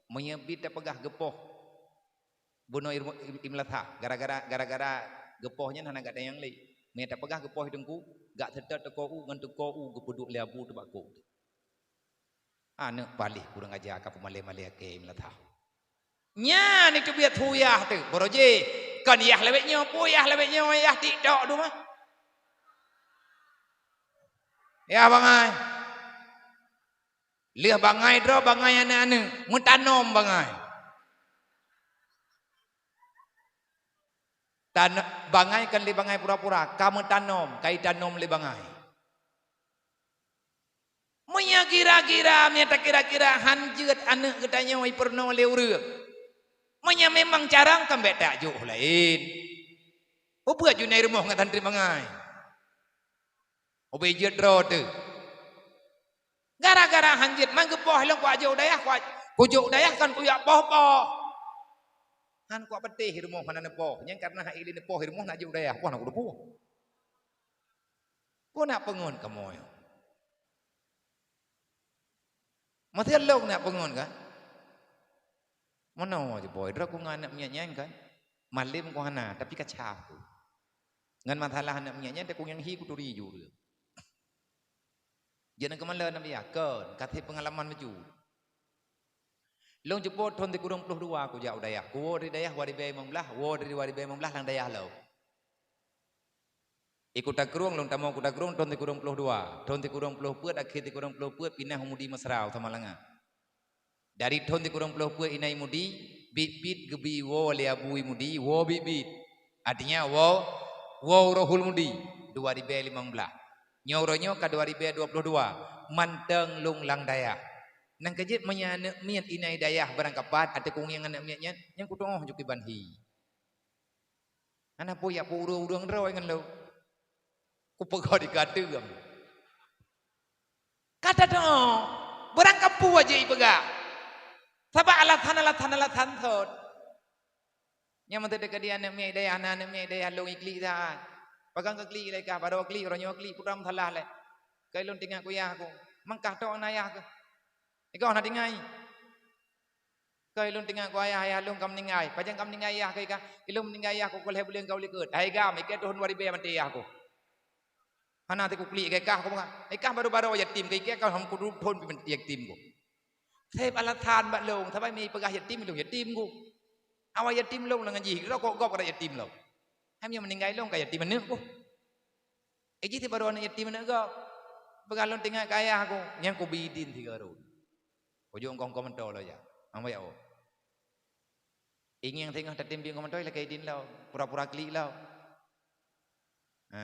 Meunyoe bit tapeugah geupoh bunoe i meulatha, gara-gara, gara-gara geupoh nyan hana gata nyang lé. Meunyoe tapeugah geupoh i teungku, gak seutôt teuko u ngon teuko u geupeuduek lé abu teuh bak kok. Aneuk paléh kurang aja ka peumalée-malée akée meulatha. Nyan itu biet huyah teuh, boroje. Kon yah lawét nyoe, peue yah lawét nyoe, yah TikTok tu mah. Yah bangai. Lheueh bangai droe, bangai aneuk-aneuk, meutanom bangai. Tan-, bangai kon lé bangai pura-pura, ka meutanom, ka itanom lé bangai. Meunyoe kira-kira, meunyoe takira-kira han jeuet aneuk geutanyoe ipeurunoe lé ureuëng. Meunyoe memang carông, kan bék tajok laén. Peue buet jinoe rumoh ngon santri bangai? Ubé jeuet droe teuh. Gara-gara han jeuet, man geupoh lôn kuat jok u dayah, kuat kujok u dayah kan kujak poh-poh. Han kuat patéh rumoh hana neupoh. Nyan karena hai lé neupoh rumoh nak jok u dayah, poh na kuteupue. Peue nak peungon kamoe? Meuteulông nak peungon kan? Meunoe jih boh, droe ku ngon aneuk miet nyan kan? Malem ku hana, tapi ka cah ku. Ngon masalah aneuk miet nyan, teuh ku nyang hi ku turi ju ureueng. Jeuet na keumalon Nabi Yakon, ka sép peungalaman maju. Lôn cupo thon sikureueng ploh dua kujak u dayah. Kuwoe dari dayah dua ribèe limong blah, woe dari dua ribèe limong blah lam dayah lom. I Kuta Krueng, lôn tamong Kuta Krueng thon sikureueng ploh dua. Thon sikureueng ploh peuet, akhé sikureueng ploh peuet, pinah u Mudi Mesra, Samalanga. Dari thon sikureueng ploh peuet inan i Mudi, biet-biet geubi woe lé Abu i Mudi, woe biet-biet. Artinya woe, woe u Rohul Mudi, dua ribèe limong blah. Nyoe uroe nyoe ka dua ribèe dua ploh dua, mantong lôn lam dayah. Nyan ka jeuet meunyoe aneuk miet inan i dayah barangkapat, ateueh ku ngieng aneuk miet nyan, nyan kutu'oh ju kiban hi. Hana peue jak peu ureueng-ureueng droe ngon lôn. Kupeugah di kateung. Ka tatu'oh, barangkapeue jih ipeugah. Sabab alasan-alasan, alasan thon. Nyan meuteudeh keu di aneuk miet dayah, na aneuk miet dayah lôn iklik that. Pagang keu klik lé kah, baroe klik, uroe nyoe klik, peue masalah lé. Keu lôn tinggai keu yah ku. Mangkah tok na yah keuh. Igoh na tinggai. Keu lôn tinggai keu ayah, ayah lôn ka meuninggai. Pajan ka meuninggai yah keuh ikah? Ilôn meuninggai yah ku lhèe buleuen ka u likot. Hai gam, ikah thon dua ribèe maté yah ku. Hana teukuklik keu ikah ku peugah. Ikah baru-baru yatim keu ikah, ka hom kuduek thon pih yatim ku. Sép alasan bak lôn, sabab mi peugah yatim, lôn yatim ku. Awai yatim lôn ngon jih, rokok gob rot yatim lôn. Hai meunyoe meuninggai lôn ka yatim aneuk ku. Eh, jih baru aneuk yatim aneuk gob. Peugah lôn tinggai keu ayah ku, nyan kubi idin sigoe rot. Kujok kong-kong meuntô lom jak. Ambo jak woe. Ingieng singoh tatem bieng kong meuntô ilakèe idin lom, pura-pura klik lom. Ha.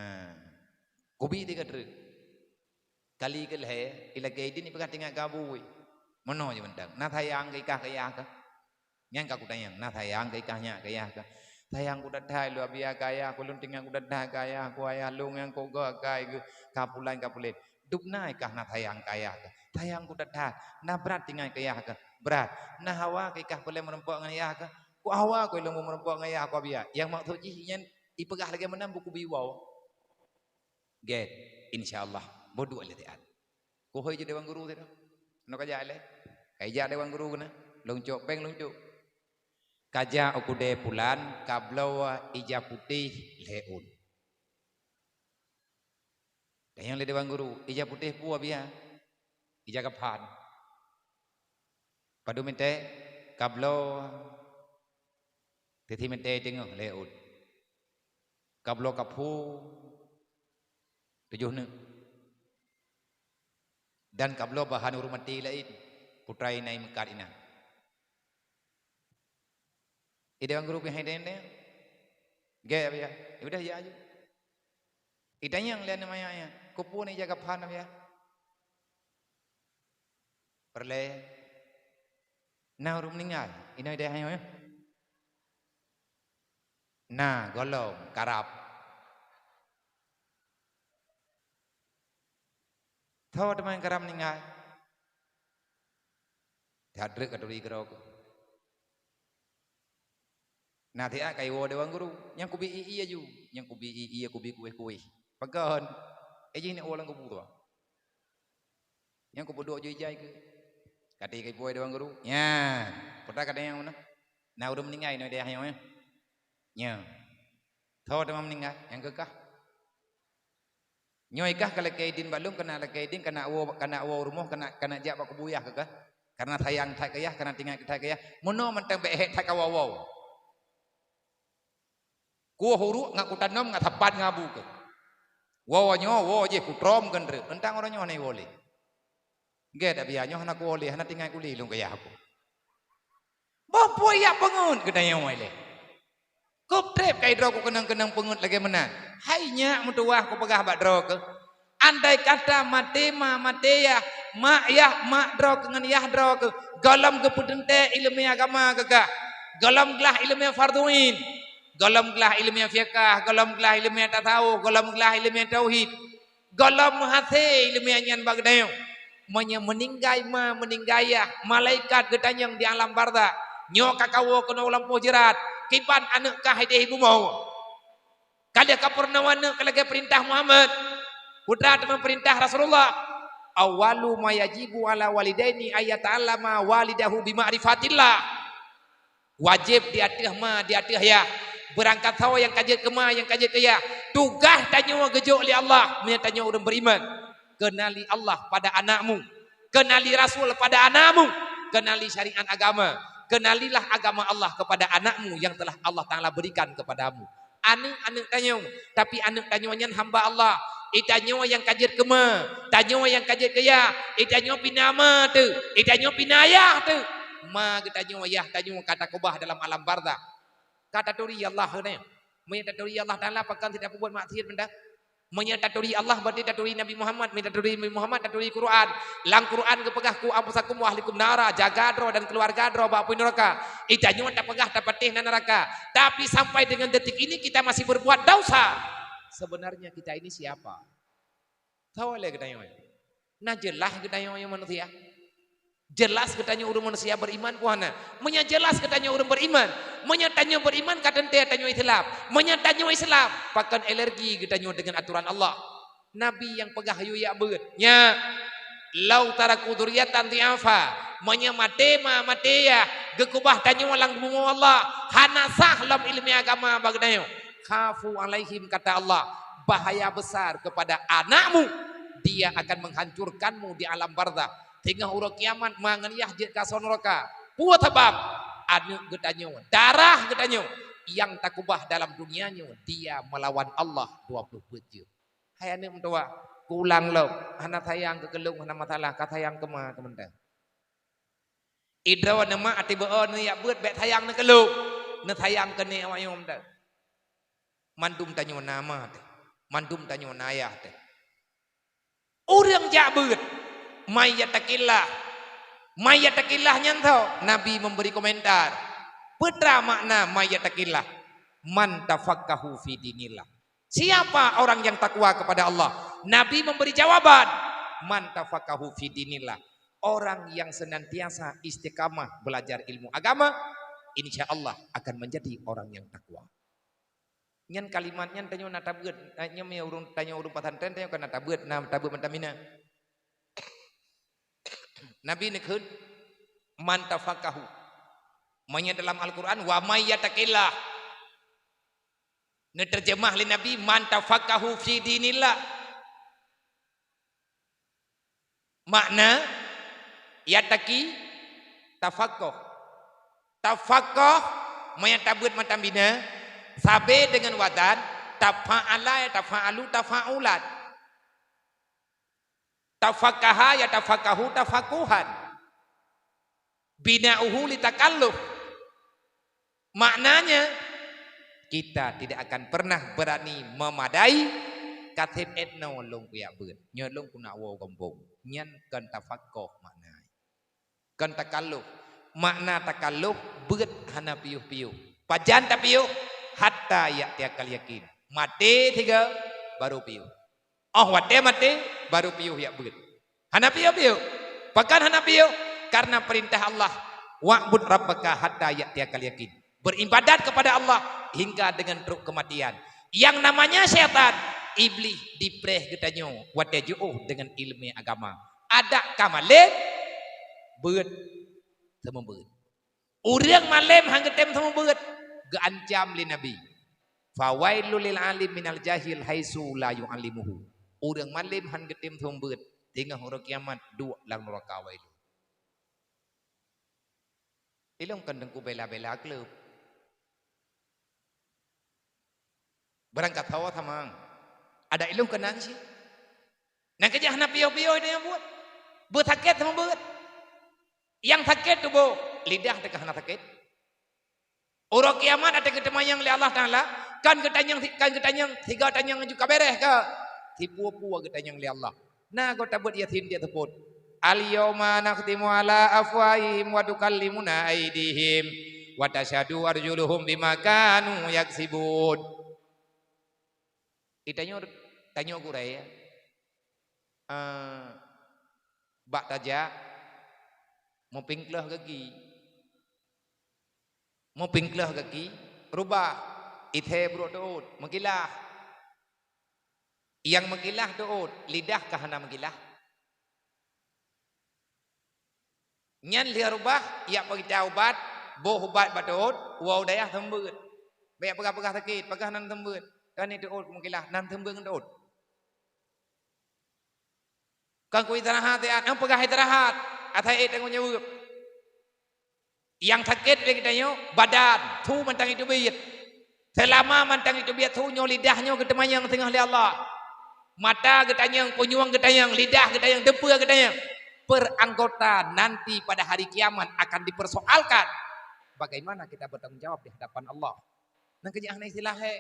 Kubi tiga treuk. Kali keu lhèe, ilakèe idin ipeugah tinggai keu abu. Meunoe jih mantong. Na sayang keu ikah keu yah keuh. Nyan ka kutanyong, na sayang keu ikah nyak keu yah keuh. Sayang ku that-that lôn Abiya keu ayah ku, lôn tinggai ku that-that keu ayah ku, ayah lôn nyang kok gok akai geuh ka pulan ka pulen. Dubna ikah na sayang keu ayah keuh. Sayang ku that-that, na brat tinggai keu yah keuh. Brat. Na hawa keu ikah peureulèe meurumpok ngon yah keuh. Ku hawa ku ilôn meurumpok ngon yah ku Abiya. Nyang maksud jih nyan ipeugah lagèe meunan buku biwoe. Gèt, insya Allah, boh duek lé siat. Kuhôi jih dewan guru sidroe. Nyoe ka jak lé. Ka ijak dewan guru keunan. Lôn cok péng, lôn cok. Ka jak u keudè pulan, ka bloe ija putéh lhèe ôn. Tanyong lé dewan guru, "Ija putéh peue, Abiya?" "Ija kaphan." Padum mètè? Ka bloe sisi mètè teungoh lhèe ôn. Ka bloe kaphu tujoh neuk. Dan ka bloe bahan ureueng maté laén, putra inan meukat inan. Idéh dewan guru pih hai dendeng. Gèt, Abiya. Ya udah, ya aju. Itanyong lé aneuk manyak nyan, "Keupeue na ija kaphan, Abiya?" "Peureulèe na ureueng meuninggai inoe dayah nyoe?" "Na, gohlom karab." "Soe teuma nyang karab meuninggai?" That treuk ka turi keudroe keuh. Na siat ka iwoe dewan guru, nyang kubi ie-ie aju, nyang kubi ie-ie, kubi kuéh-kuéh. Pakon? Eh, jih neuk woe lam kubu tu. Nyang kupeuduek ju ija keuh. Ka teuka iwoe dewan guru. Nyan, peue ka tanyong meunan? Na ureueng meuninggai inoe dayah nyoe? Nyoe. Soe teuma meuninggai? Nyang keu kah? Nyoe kah ka lakèe idin bak lôn, keuneuk lakèe idin, keuneuk woe, keuneuk woe u rumoh, keuneuk, keuneuk jak bak kubu yah keuh kah? Kareuna sayang that keu yah, kareuna tinggai that keu yah. Meunoe mantong bèk hèk that kawoe-woe. Kuwoe uruek ngat kutanom ngat sapat ngon abu keuh. Woe nyoe, woe jih kutrom keu treuk. Teuntang uroe nyoe hana iwoe lé. Gèt, Abiya, nyoe hana kuwoe lé, hana tinggai kulé lôn keu yah ku. Boh peue jak peungeuet geutanyoe ilèe. Keup trép ka droe ku keunong-keunong peungeuet lagèe meunan. Hai nyak meutuwah kupeugah bak droe keuh. Andai kata maté ma maté yah, mak yah mak droe keuh ngon yah droe keuh, gohlom geupeuteuntèe ileumèe agama keu kah. Gohlom glah ileumèe fardhu ain. Gohlom glah ileumèe fiqah, gohlom glah ileumèe tasawuf, gohlom glah ileumèe tauhid. Gohlom meuhasé ileumèe nyan bak geutanyoe. Meunyoe meuninggai ma, meuninggai yah, malaikat geutanyong di alam barzakh, "Nyoe ka kawoe keunoe u lampôh jeurat, kiban aneuk kah idéh i bumoe?" Ka lheueh kapurunoe aneuk keu lagèe peurintah Muhammad. Putra teuma peurintah Rasulullah, "Awwalu ma yajibu ala walidaini ayyata'allama walidahu bi ma'rifatillah." Wajéb di ateueh ma, di ateueh yah. Beurangkat saboh nyang ka jeuet keu ma, nyang ka jeuet keu yah. Tugaih tanyoe geujok lé Allah, meunyoe tanyoe ureuëng beriman. Kenali Allah pada anakmu. Kenali Rasul pada anakmu. Kenali syariat agama. Kenalilah agama Allah kepada anakmu yang telah Allah Ta'ala berikan kepadamu. Aneuëk-aneuëk tanyoe, tapi aneuëk tanyoe nyan hamba Allah. Itanyoe nyang ka jeuet keu ma, tanyoe nyang ka jeuet keu yah, itanyoe pih na ma teuh, itanyoe pih na yah teuh. Ma geutanyoe, yah tanyoe ka takeubah dalam alam barzakh. Ka taturi Allah geutanyoe. Meunyoe taturi Allah Ta'ala, pakon sit tapeubuet maksiat mantong. Meunyoe taturi Allah, berarti taturi Nabi Muhammad. Meunyoe taturi Nabi Muhammad, taturi Quran. Lam Quran geupeugah, "Qu anfusakum wa ahlikum nara," jaga droe dan keluarga droe bak apui neraka. Itanyoe tapeugah tapatéh na neraka. Tapi sampai dengan detik ini kita masih berbuat dosa. Sebenarnya kita ini siapa? Soe lé geutanyoe? Na jeulaih geutanyoe manusia. Jeulaih geutanyoe ureuëng manusia beriman peue hana? Meunyoe jeulaih geutanyoe ureuëng beriman, meunyoe tanyoe beriman ka teuntée tanyoe Islam. Meunyoe tanyoe Islam, pakon alergi geutanyoe dengan aturan Allah. Nabi nyang peugah yue jak beuet. Nyak, "Lau taraku dzurriatan dhi'afa." Meunyoe maté ma, maté yah, geukeubah tanyoe lam bumoe Allah, hana sah lom iéleumé agama bak geutanyoe. "Khafu alaihim," kata Allah, "bahaya besar kepada anakmu, dia akan menghancurkanmu di alam barzakh." Teungoh uroe kiamat ma ngon yah jeuet keu asoe nuraka. Peue sabab? Aneuëk geutanyoe, darah geutanyoe nyang takeubah dalam dunia nyoe, dia melawan Allah dua ploh peuet jeuet. Hai aneuëk meutuwah, kuulang lom, hana sayang keu keu lôn hana masalah, ka sayang keu ma keu mantong. Idroe neumak até beu-o neujak beuet bék sayang neukeulok, neusayang keuneuk awaknyoe mantong. Mandum tanyoe na ma teuh, mandum tanyoe na yah teuh. Ureuëng jak beuet, "May yattaqillah." "May yattaqillah" nyan tho, Nabi memberi komentar. Peue treuk makna "may yattaqillah"? "Man tafaqahu fi dinillah." Siapa orang yang takwa kepada Allah? Nabi memberi jawaban, "Man tafaqahu fi dinillah." Orang yang senantiasa istiqamah belajar ilmu agama, insya Allah akan menjadi orang yang takwa. Nyan kalimat nyan tanyoe na tabeuet, eh, nyoe meunyoe ureuëng, tanyoe ureuëng pesantren tanyoe ka na tabeuet, na tabeuet mantong mina. Nabi neukheun, "Man tafaqahu." Meunyoe dalam Al-Quran, "Wa may yattaqillah." Neuteurjeumah lé Nabi, "Man tafaqahu fi dinillah." Makna, yattaqi, tafaqoh. Tafaqoh, meunyoe tabeuet mantong mina, sabe deungon wazan, tafa'ala, ya tafa'alu, tafa'ulan. Tafaqaha, ya tafaqahu, tafaquhan. Bina'uhu li takalluf. Maknanya, kita tidak akan pernah berani memadai, "Ka seb 'et noe lôn kujak beuet, nyoe lôn keuneuk woe gampông." Nyan kon tafaqoh makna. Kon takalluf. Makna takalluf, beuet hana piôh-piôh. Pajan tapiôh? Hatta ya'tiyakal yakin. Maté sigoe, baru piôh. Óh watée maté, baru piôh jak beuet. Hana piôh-piôh. Pakon hana piôh? Karena perintah Allah, "Wa'bud rabbaka hatta ya'tiyakal yakin." Beribadat kepada Allah hingga dengan trok kematian. Yang namanya syaitan, iblih, dipreh geutanyoe watée jiôh dengan iéleumé agama. Adak ka malém, beuet, seumeubeuet. Ureuëng malém han geutem seumeubeuet, geuancam lé Nabi, "Fawailul lil alim minal jahil haitsu la yu'allimuhu." Ureuëng malém han geutem seumeubeuet, teungoh uroe kiamat duek lam nuraka wailun. Ilôn kon teungku bela-bela kleueb. Beurangkat sawoe samang. Adak ilôn keunan cit. Nyang keujah hana piôh-piôh nyang buet. Beusakét seumeubeuet. Nyang sakét tuboh, lidah teuka hana sakét. Uroe kiamat até geuteumanyong lé Allah Taala, kan geutanyong, kan geutanyong, sigoe tanyong aju ka beres ka? Sipeue-peue geutanyong lé Allah. Na goe tabeuet Yasin dia seupôt, "Al-yauma nakhtimu ala afwahihim wa tukallimuna aidihim wa tasyhadu arjuluhum bima kanu yaksibun." Itanyoe, tanyoe gurée, ya. Eh, bak tajak, meupingkleuh gaki. Meupingkleuh gaki, rubah, ithée brok teuôt, meukilah. Nyang meukilah teuôt, lidah ka hana meukilah. Nyan lheueh reubah, jak peugita ubat, boh ubat bak teuôt, woe u dayah seumeubeuet. Bék peugah-peugah sakét, peugah nan seumeubeuet. Kan teuôt meukilah, nan seumeubeuet ngon teuôt. Kan ku istirahat siat, eh, peugah istirahat, asai ék tanggong jaweueb. Nyang sakét lé geutanyoe badan, su mantong jiteubiet. Seulama mantong jiteubiet su nyoe, lidah nyoe geuteumanyong singoh lé Allah. Mata geutanyong, punyueng geutanyong, lidah geutanyong, deupeue geutanyong. Per anggota nanti pada hari kiamat akan dipersoalkan bagaimana kita bertanggung jawab di hadapan Allah. Nyan keuh jih hana istilah, he.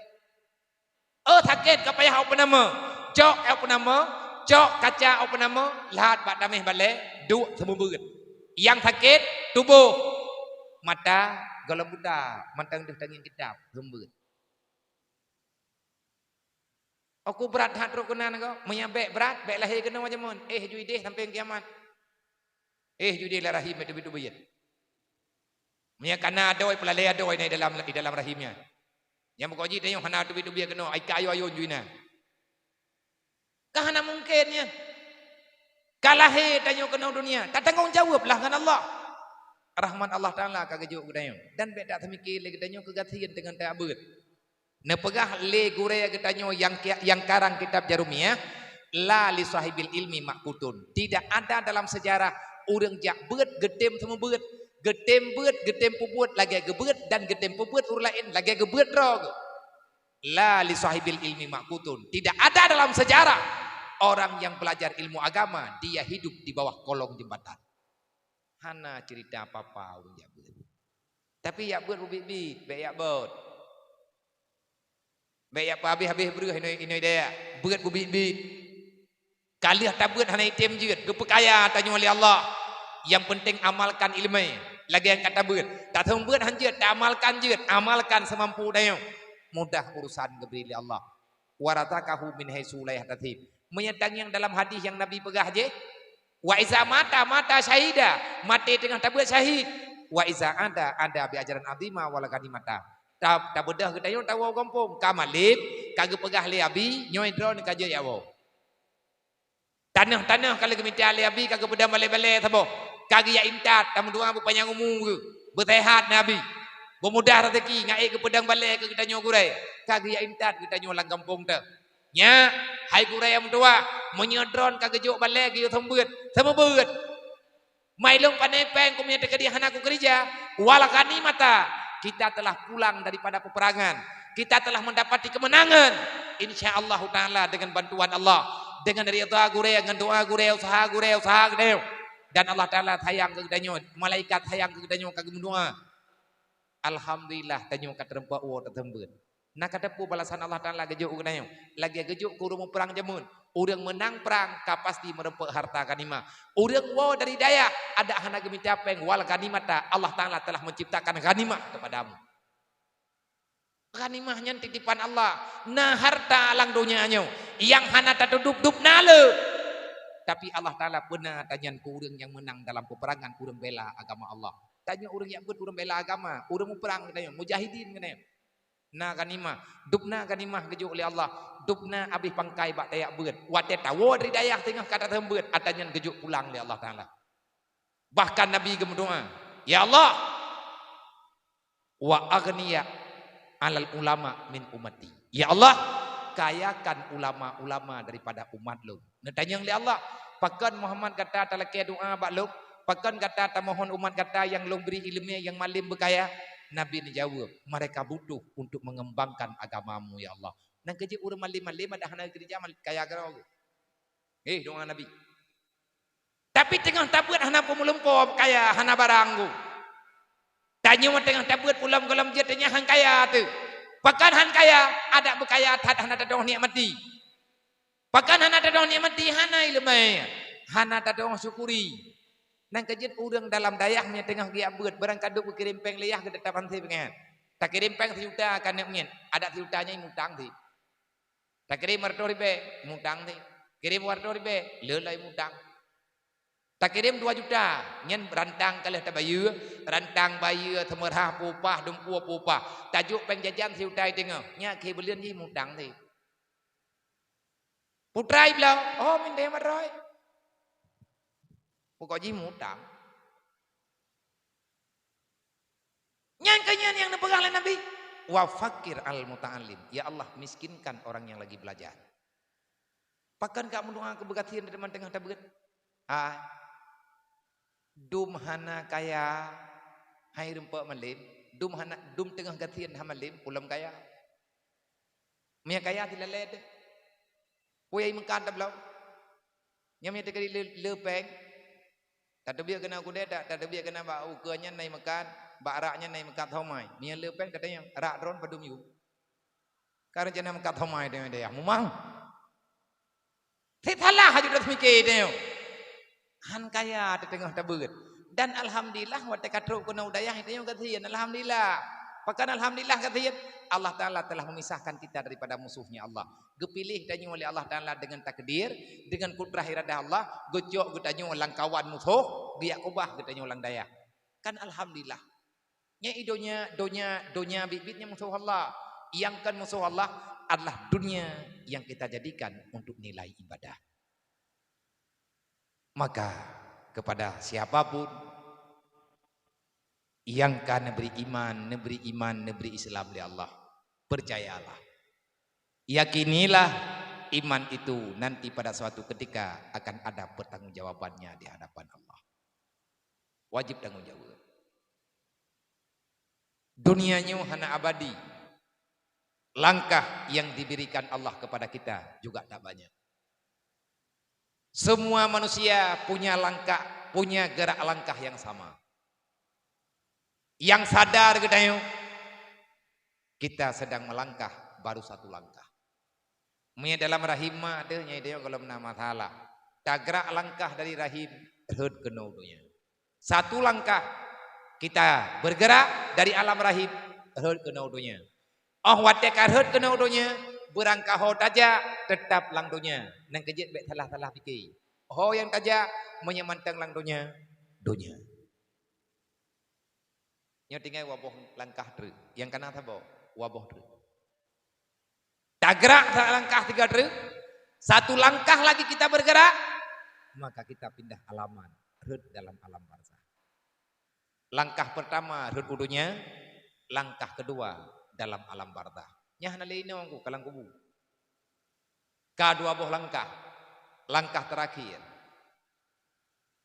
Oh, sakét ka payah ôk peunama. Cok ôk peunama, cok kaca ôk peunama, lhat bak taméh balée, duek seumeubeuet. Nyang sakét tuboh, mata gohlom buta, mantong deuh tangieng kitab, seumeubeuet. Aku brat that trok keunan ko, meunyo bék brat, bék lahé keunoe jameun, éh ju idéh sampoe kiamat. Éh ju idéh lam rahim teubiet-teubiet. Meunyo kana adoe, peulalée adoe na di dalam, di dalam rahim nyan. Nyang meuko jih tanyoe hana teubiet-teubiet keunoe, ai ka ayo-ayo ju inan. Ka hana mungken nyan. Ka lahé tanyoe keunoe dunia, tatanggong jaweueb lah ngon Allah. Rahmat Allah Taala ka geujok keu tanyoe. Dan bék taseumike lé geutanyoe keu gasien teungon tabeuet. Neupeugah lé gurée geutanyoe nyang ki-, nyang karang kitab Jarumiah, "La li sahibil ilmi maqkutun." Tidak ada dalam sejarah ureuëng jak beuet geutem seumeubeuet, geutem beuet, geutem peubuet lagée geubeuet dan geutem peubuet ureuëng laén lagée geubeuet droe geuh. "La li sahibil ilmi maqkutun." Tidak ada dalam sejarah orang yang belajar ilmu agama dia hidup di bawah kolong jembatan. Hana cerita apa-apa ureuëng jak beuet. Tapi jak beuet beubiet-biet, bék jak bot. Bék jak peuhabéh-habéh breueh inoe, inoe daya. Beuet beubiet-biet. Ka lheueh tabeuet hana item jeuet, geupeukaya tanyoe lé Allah. Nyang penting amalkan iéleumé lagée nyang ka tabeuet. Taseumeubeuet han jeuet, taamalkan jeuet, amalkan seumampu tanyoe. Mudah urusan geubri lé Allah. "Wa razaqahu min haitsu la yahtasib." Meunyo tangieng dalam hadis nyang Nabi peugah jih, "Wa iza mata, mata syahida," maté teungoh tabeuet syahid. "Wa iza ada, ada bi ajrin azima wal ghanimata." Ta-, tabeudôh geutanyoe tawoe gampông, ka malém, ka geupeugah lé Abi, nyoe droeneuh ka jeuet jak woe. Tanoh-tanoh ka lheueh geumita lé Abi, ka geupeudong balée-balée saboh. Ka geujak intat, tameudoa beupanyang umu geuh, beuseuhat na Abi. Beumudah raseuki, ngon ék geupeudong balée keu geutanyoe gurée. Ka geujak intat geutanyoe lam gampông teuh. Nyak, hai gurée nyang meutuwah, meunyoe droeneuh ka geujok balée geuyue seumeubeuet, seumeubeuet. Mai lôn pané péng, keu meunyoe teukeudi hana kukeurija, wal ghanimata, kita telah pulang daripada peperangan. Kita telah mendapati kemenangan. Insya Allahu Ta'ala dengan bantuan Allah, dengan ridha gurée, dengan doa gurée, usaha gurée, usaha geutanyoe. Dan Allah Ta'ala sayang keu geutanyoe, malaikat sayang keu geutanyoe ka geumeudoa. Alhamdulillah, tanyoe ka teurumpok woe taseumeubeuet. Na ka teupeu balasan Allah Ta'ala geujok keu geutanyoe. Lagée geujok keu ureuëng muprang jameun. Ureuëng meunang prang ka pasti meureumpok harta ghanimah. Ureuëng woe dari dayah, adak hana geumita péng, wal ghanimata, Allah Ta'ala telah menciptakan ghanimah kepadamu. Ghanimah nyan titipan Allah. Na harta lam donya nyoe nyang hana tatudub-dub na le. Tapi Allah Ta'ala peuna tanyan keu ureuëng nyang meunang dalam peperangan, ureuëng bela agama Allah. Tanyoe ureuëng jak beuet, ureuëng bela agama, ureuëng muprang geutanyoe, mujahidin geutanyoe. Na ghanimah, dubna ghanimah geujok lé Allah, dubna abéh pangkai bak tajak beuet. Watée tawoe dari dayah teungoh ka taseumeubeuet, atra nyan geujok pulang lé Allah Ta'ala. Bahkan Nabi geumeudoa, "Ya Allah, wa aghniya alal ulama min ummati." Ya Allah, kayakan ulama-ulama daripada umat lôn. Neutanyong lé Allah, "Pakon Muhammad gata talakée doa bak lôn? Pakon gata tamohon umat gata nyang lôn bri iéleumé nyang malém beukaya?" Nabi neujaweueb, "Mereka butuh untuk mengembangkan agamamu, ya Allah." Nyan keuh jeuet ureuëng malém-malém adak hana geukeureja mal-, kaya keudroe. Heh, doa Nabi. Tapi teungoh tabeuet hana peumulumpo kaya, hana barang geuh. Tanyoe teungoh tabeuet pulom gohlom jeuet teungoh han kaya teuh. Pakon han kaya, adak beukaya that hana tadong nikmati. Pakon hana tadong nikmati, hana iéleumé, hana tadong syukuri. Nyan keuh jeuet ureuëng dalam dayah meunyoe teungoh geujak beuet, barang ka duek geukirém péng lé yah geuteutap han sép nyan. Takirém péng sijuta ka neuk ngieng, adak sijuta nyan mutang sép. Takirém reutoh ribée, mutang sép. Kirém dua reutoh ribée, le lom mutang. Takirém dua juta, nyan rantang ka lheueh tabayeue, rantang bayeue, seumeurah peue upah, dumpeue peue upah. Tajok péng jajan sijuta teungoh, nyan keu buleuen jih mutang sép. Putra ibloe, oh, mintée maroe. Pokok jih mutang. Nyan keuh nyan nyang neupeugah lé Nabi, "Wa fakir al muta'allim." Ya Allah, miskinkan orang yang lagi belajar. Pakon ka meudoa keu beugasien di teuma teungoh tabeuet? Ah, dum hana kaya, hai rumpok malem, dum hana, dum teungoh gasien hana malem, ulôn kaya. Meunyo kaya silalée teuh. Peue nyang meukat tabloe? Nyan meunyo teukeudi le, le péng, tateubiet keunan keudée, ta-, tateubiet keunan bak ukeue nyan na meukat, bak rak nyan na meukat somai. Meunyo le péng tatanyong, rak droen padum yum? Ka rencana meukat somai teungoh dayah mumang. Sit salah aju dah seumiké teungoh. Han kaya teuteungoh tabeuet. Dan alhamdulillah, watée ka trok keunoe u dayah, tanyoe gasien. Alhamdulillah. Pakon alhamdulillah gasien? Allah Taala telah memisahkan kita daripada musuhnya Allah. Geupiléh tanyoe lé Allah Taala dengan takdir, dengan kudrah iradah Allah, geucok geutanyoe lam kawan musoh, geujak keubah geutanyoe lam dayah. Kan alhamdulillah. Nyan i donya, donya, donya biet-biet nyan musoh Allah. Nyang kon musoh Allah adalah dunia yang kita jadikan untuk nilai ibadah. Maka, kepada siapapun yang ka neubri iman, neubri iman, neubri Islam lé Allah, percayalah, yakinilah, iman itu nanti pada suatu ketika akan ada pertanggungjawabannya di hadapan Allah. Wajib tanggung jawab. Dunia nyoe hana abadi. Langkah yang diberikan Allah kepada kita juga tak banyak. Semua manusia punya langkah, punya gerak langkah yang sama. Yang sadar geutanyoe, kita sedang melangkah baru satu langkah. Meunyo dalam rahim mak teuh, nyan i donya gohlom na masalah. Tagrak langkah dari rahim, rhot keunoe donya. Satu langkah kita bergerak dari alam rahim, rhot keunoe donya. Óh watée ka rhot keunoe donya, beurangkaho tajak, teutap lam donya. Nyang keujeuet bék salah-salah pike. Ho nyang tajak, meunyo mantong lam donya, donya. Nyoe tinggai waboh langkah treuk. Nyang kana saboh, waboh treuk. Tagrak sa langkah tiga treuk, satu langkah lagi kita bergerak, maka kita pindah alamat, rhot dalam alam barzah. Langkah pertama rhot u donya, langkah kedua dalam alam barzah. Nyan hana lé inong ku ka lam kubu. Ka dua boh langkah. Langkah terakhir.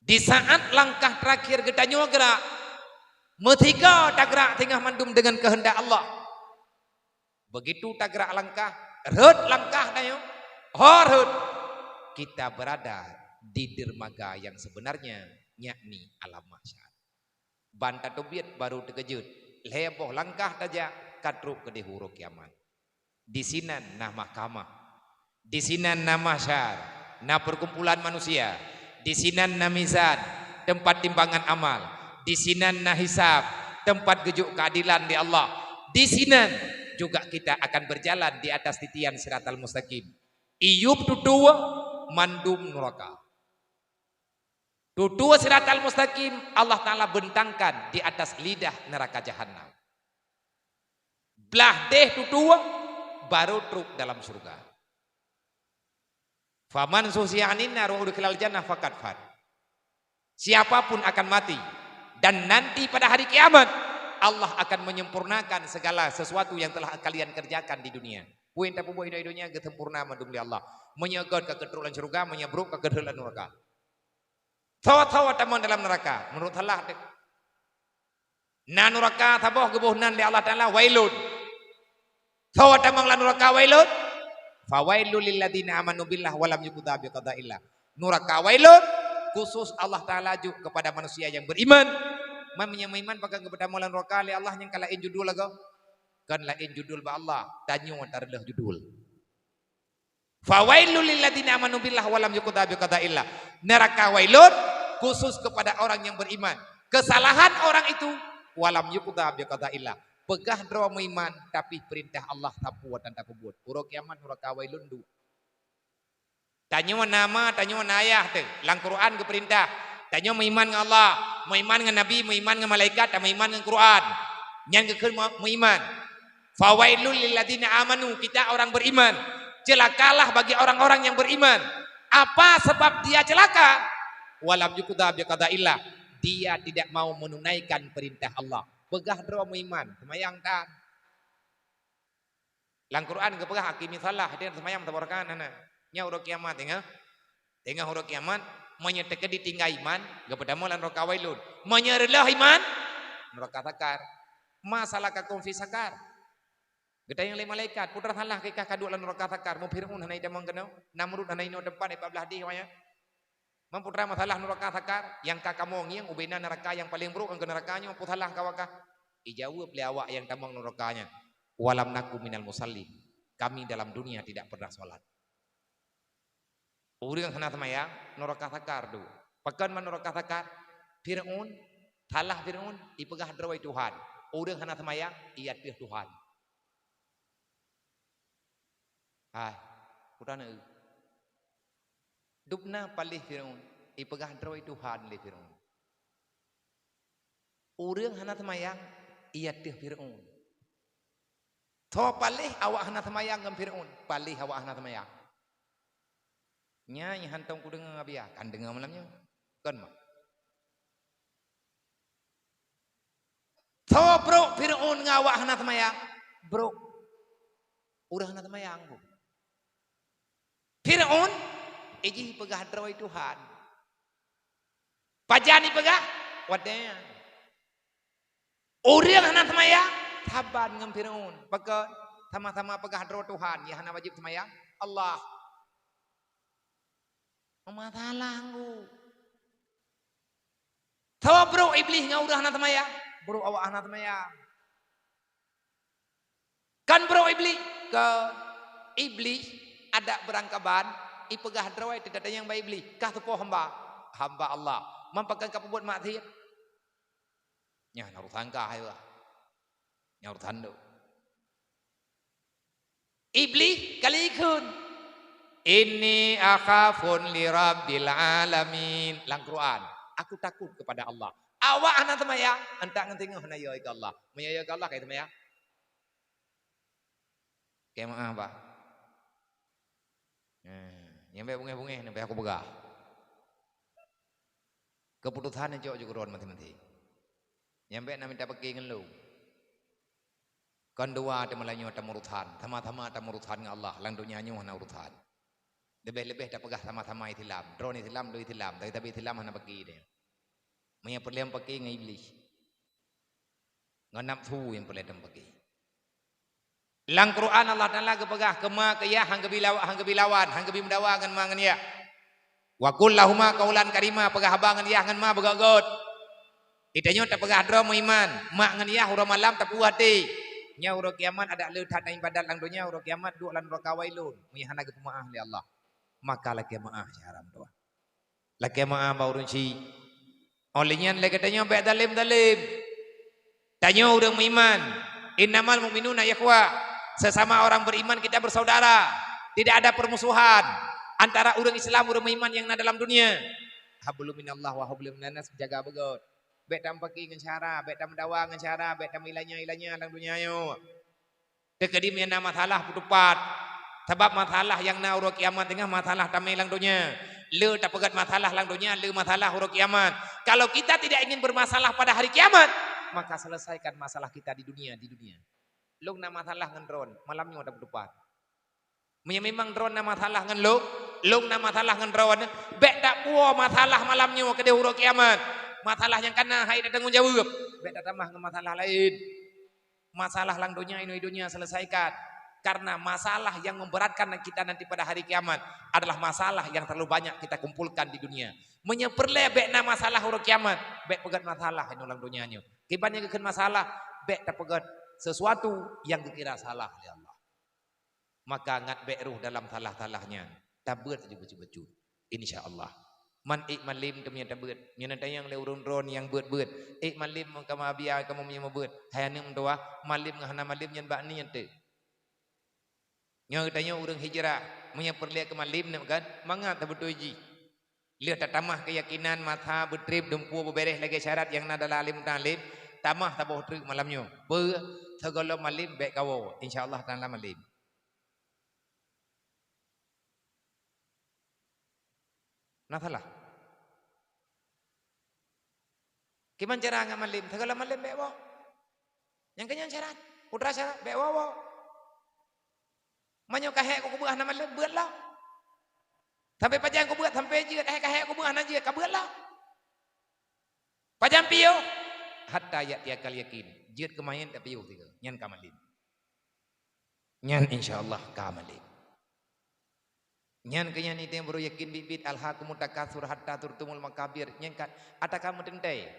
Di saat langkah terakhir geutanyoe gerak, meusigoe tagrak singoh mandum dengan keuheundak Allah. Begitu tagrak langkah, rhot langkah tanyoe, ho rhot, kita berada di dermaga yang sebenarnya, yakni alam mahsyar. Ban tateubiet baru teukeujot, lhée boh langkah tajak ka trok keudeh uroe kiamat. Di sinan na mahkamah. Di sinan na mahsyar, na perkumpulan manusia. Di sinan na mizan, tempat timbangan amal. Di sinan na hisab, tempat geujok keadilan di Allah. Di sinan juga kita akan berjalan di atas titian siratal mustaqim. Iyup tutue mandum nuraka. Tutue siratal mustaqim Allah Taala bentangkan di atas lidah neraka jahannam. Blah deh tutue, baru trok dalam syurga. Faman zuhziha 'anin nar wa udkhilal jannah faqad faz. Siapapun akan mati dan nanti pada hari kiamat, Allah akan menyempurnakan segala sesuatu yang telah kalian kerjakan di dunia. Peue nyang tapeubuet di dunia geusempurna mandum lé Allah. Meunyoe göt ka keutrok lam syurga, meunyoe brok ka keutrok lam nuraka. Tho-tho tamong dalam nuraka, meunurot salah deh. Na nuraka saboh geuboh nan lé Allah Taala, wailun. Tho tamong lam nuraka wailun. Fawailul lilladzina amanu billah wa lam yuqda biqadaillah. Nuraka wailun khusus Allah Taala jok kepada manusia yang beriman. Man nyang meuiman pakon geupeutamong lam nuraka lé Allah nyang ka laén judul lagoe. Kon laén judul bak Allah, tanyoe tareuloh judul. Fawailul lilladzina amanu billah wa lam yuqda biqadaillah. Neraka wailun khusus kepada orang yang beriman. Kesalahan orang itu, wa lam yuqda biqadaillah. Peugah droe meuiman, tapi perintah Allah sapeue dan tapeubuet. Uroe kiamat nuraka wailun dua. Tanyoe na ma, tanyoe na ayah teuh. Lam Quran geupeurintah. Tanyoe meuiman ngon Allah, meuiman ngon Nabi, meuiman ngon malaikat, dan meuiman ngon Quran. Nyan geukheun meu-, meuiman. Fawailul lilladzina amanu, kita orang beriman. Celakalah bagi orang-orang yang beriman. Apa sebab dia celaka? Walam yuqda biqadaillah. Dia tidak mau menunaikan perintah Allah. Peugah droe meuiman, seumayang tan. Lam Quran geupeugah, "Aqimis shalah," dan seumayang saboh rakaat hana. Nyan uroe kiamat, teungoh. Teungoh uroe kiamat, meunyoe teukeudi tinggai iman, geupeutamong lam nuraka Wailun. Meunyoe reuloh iman, nuraka Sakar. "Ma salakakum fi sakar?" Geutanyong lé malaikat, "Peue teuma salah kah kaduek lam nuraka Sakar? Meu Fir'aun hana jitamong keunoe, Namrud hana jinoe teumpat, ipat blaih deh awaknyan. Man peue teuma masalah nuraka Sakar? Nyang ka kamoe ngieng ubena nuraka nyang paleng brok, nyang keu nuraka nyoe, peue salah kah awak kah?" Ijaweueb lé awak nyang tamong nuraka nyan, "Walam naku minal musallin." Kami dalam dunia tidak pernah sholat. Ureuëng hana seumayang, nuraka Sakar tu. Pakon man nuraka Sakar? Fir'aun, salah Fir'aun, ipeugah droe Tuhan. Ureuëng hana seumayang, i ateueh Tuhan. Hai, peue teuma na eu? Dubna paléh Fir'aun, ipeugah droe Tuhan lé Fir'aun. Ureuëng hana seumayang, i ateueh Fir'aun. Soe paléh awak hana seumayang ngon Fir'aun? Paléh awak hana seumayang. Nyan nyang hantom kudeungoe, Abiya, kan deungoe malam nyoe. Kon ma? Soe brok Fir'aun ngon awak hana seumayang? Brok. Ureuëng hana seumayang, Bu. Fir'aun, ijih peugah droe Tuhan. Pajan ipeugah? Watée nyan. Ureuëng hana seumayang, saban ngon Fir'aun. Pakon? Sama-sama peugah droe Tuhan, nyang hana wajéb seumayang, Allah. Masalah nggu. Soe brok Iblih ngon ureuëng hana seumayang? Brok awak hana seumayang. Kan brok Iblih? Kon. Iblih adak beurangkaban, ipeugah droe teutatanyong bak Iblih, "Kah teupeue hamba?" "Hamba Allah." "Man pakon kapeubuet maksiat?" "Nyan urusan kah, hai bah. Nyan urusan tu." Iblih kali ikheun, "Inni akhafun li rabbil alamin." Lam Quran, "Aku takut kepada Allah." Awak hana seumayang, antak ngon singoh hana yo keu Allah. Meunyo yo keu Allah, kai seumayang. Keu meu'ah, bah. Nah, nyang bék bungéh-bungéh nyan bék aku peugah. Keuputosan nyan cok jeuet keu droe maséng-maséng. Nyang bék na mita peuki ngon lôn. Kon dua teuma lam nyoe tameurusan, sama-sama tameurusan ngon Allah, lam donya nyoe hana urusan. Leubeh-leubeh tapeugah sama-sama Islam, droe Islam, lôn Islam, tapi, tapi Islam hana peuki deh. Meunyo peureulée peuki ngon Iblih. Ngon nafsu nyang peureulée tapeugah. Lam Quran Allah Taala geupeugah, "Keu ma keu yah han geubi lawa-, han geubi lawan, han geubi meudawa ngon ma ngon yah. Wa qul lahuma qaulan karima," peugah haba ngon yah ngon ma beugét-gét. Geutanyoe tapeugah droe meuiman, mak ngon yah uroe malam tapuih até. Nyan uroe kiamat adak le that ibadat lam donya, uroe kiamat duek lam nuraka Wailun, meunyo hana geupeumeu'ah lé Allah. Maka lakée meu'ah syedara meutuwah. Lakée meu'ah bak ureuëng chik. Óh lheueh nyan lé geutanyoe bék zalém-zalém. Tanyoe ureuëng meuiman, "Innamal mu'minuna ikhwa." Sesama orang beriman kita bersaudara. Tidak ada permusuhan antara ureuëng Islam, ureuëng meuiman nyang na dalam dunia. Hablum minallah wa hablum minannas, jaga beugét. Bék tameupaki ngon syedara, bék tameudawa ngon syedara, bék tameuilanya-ilanya lam donya nyoe. Teukeudi meunyo na masalah peutupat. Sabab masalah nyang na uroe kiamat teungoh masalah tamé lam donya. Le tapeugét masalah lam donya, le masalah uroe kiamat. Kalau kita tidak ingin bermasalah pada hari kiamat, maka selesaikan masalah kita di dunia, di dunia. Lôn na masalah ngon droen, malam nyoe tapeutupat. Meunyo memang droen na masalah ngon lôn, lôn na masalah ngon droen, bék tapuwoe masalah malam nyoe keudeh uroe kiamat. Masalah nyang ka na hai tatanggong jaweueb, bék tatamah ngon masalah laén. Masalah lam donya, inoe donya selesaikan. Karena masalah yang memberatkan kita nanti pada hari kiamat adalah masalah yang terlalu banyak kita kumpulkan di dunia. Meunyo peureulée bék na masalah uroe kiamat, bék peugét masalah inoe lam donya nyoe. Kiban nyang geukheun masalah, bék tapeugét sesuatu yang geukira salah lé Allah. Maka ngat bék rôh dalam salah-salah nyan. Tabeuet ju bacut-bacut. Insya Allah. Man ék malem teumé tabeuet. Nyan tanyong lé ureuëng droen nyang beuet-beuet. Ék malem kamoe Abiya, kamoe meunyoe meubeuet. Hai aneuk meutuwah, malem ngon hana malem nyan bak niet teuh. Nyoe geutanyoe ureuëng hijrah. Meunyoe peureulée keu malem nyoe kan, mangat tabeutôi jih. Lheueh tatamah keuyakinan, masa beutreb dumpeue beubéréh lagée syarat nyang na dalam alim muta'alim, tamah saboh treuk malam nyoe. Beu, sigohlom malem bék kawoe. Insya Allah taala malem. Na salah. Kiban cara ngon malem, segala malem bèk woe. Nyang keunyan syarat, putra syarat bèk woe-woe. Meunyoe ka hék kubeut hana malem, beuet lah. Sampai pajan kubeut, sampai jeuet, eh ka hék kubeut hana jeuet, ka beuet lah. Pajan piôh, hatta ya'tiyal yakin. Jeuet keumaén tapiôh tiga, nyan ka malem. Nyan insya Allah ka malem. Nyan keunyan itém beureuyakin biet-biet, "Alhaakumut takatsur hatta zurtumul maqabir." Nyan ka ata ka meuteuntèe.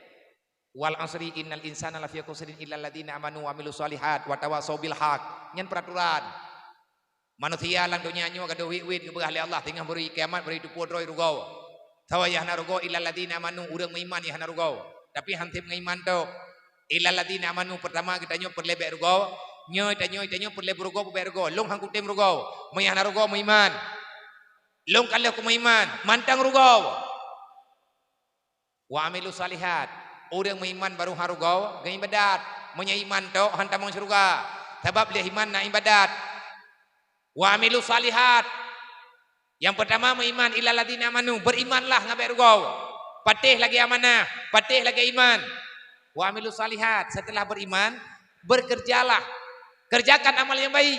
"Wal 'asri innal insana lafi khusrin illa alladzina amanu wa 'amilus shalihat wa tawasau bil haq." Nyan peuraturan. Manusia lam donya nyoe gadôh wit-wit geupeugah lé Allah, teungoh beureuji kiamat beureuji tupeue droe rugoe. Sawa nyang hana rugoe, illa alladzina amanu, ureuëng meuiman nyang hana rugoe. Tapi han sép meuiman tok. Illa alladzina amanu, peurtama geutanyoe peureulée bèk rugoe, nyoe tanyoe, tanyoe peureulée beurugoe, bèk rugoe. Lôn han kutém rugoe. Meunyoe hana rugoe meuiman. Lôn ka lheueh kumeuiman, mantong rugoe. Wa 'amilus shalihat, ureuëng meuiman barô han rugoe, geuibadat. Meunyoe iman tok, han tamong syeuruga. Sabab lé iman na ibadat. Wa 'amilus shalihat. Nyang peurtama meuiman, illa alladzina amanu, beurimanlah ngon bèk rugoe. Patéh lagée amanah, patéh lagée iman. Wa 'amilus shalihat, seuteulah beuriman, beureukeureujalah. Keureujakan amal nyang baik.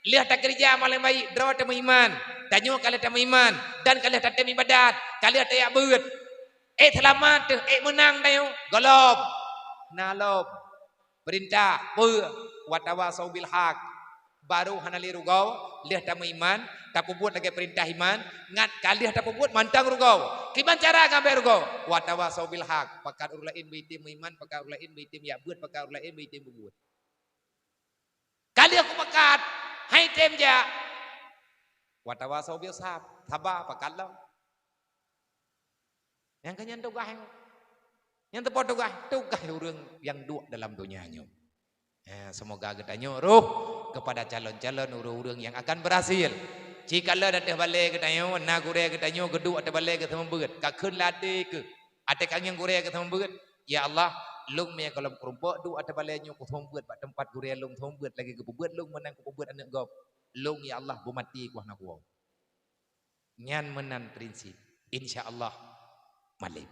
Lheueh takeureuja amal nyang baik, droe tameuiman. Tanyoe ka lheueh tameuiman dan ka lheueh tatem ibadat, ka lheueh tajak beuet. Ék seulamat teuh, ék meunang tanyoe, gohlom. Na lom. Peurintah, peue? Wa tawasau bil haq. Barô hana lé rugoe, lheueh tameuiman, tapeubuet lagée peurintah iman, ngat ka lheueh tapeubuet mantong rugoe. Kiban cara ngon bèk rugoe? Wa tawasau bil haq. Pakat ureuëng laén beuitem meuiman, pakat ureuëng laén beuitem jak beuet, pakat ureuëng laén beuitem peubuet. Ka lheueh kupakat, han item jak. Wa tawasau bis sab, saba pakat lom. Nyang keunyan tugaih. Nyang teupeue tugaih, tugaih ureuëng nyang duek dalam donya nyoe. Eh, seumoga geutanyoe roh keupada calon-calon ureuëng-ureuëng nyang akan beurhasil. Ci kalon ateueh balée geutanyoe, na gurée geutanyoe geuduek ateueh balée geuseumeubeuet, ka kheun lam até keuh. Até ka ngieng gurée geuseumeubeuet, "Ya Allah, lôn meunyoe gohlom keurumpok duek ateueh balée nyoe kuseumeubeuet bak teumpat gurée lôn seumeubeuet lagée geupeubuet lôn meunan kupeubuet aneuëk gob. Lôn, ya Allah, beumaté ku hana kuwoe." Nyan meunan prinsip. Insya Allah malem.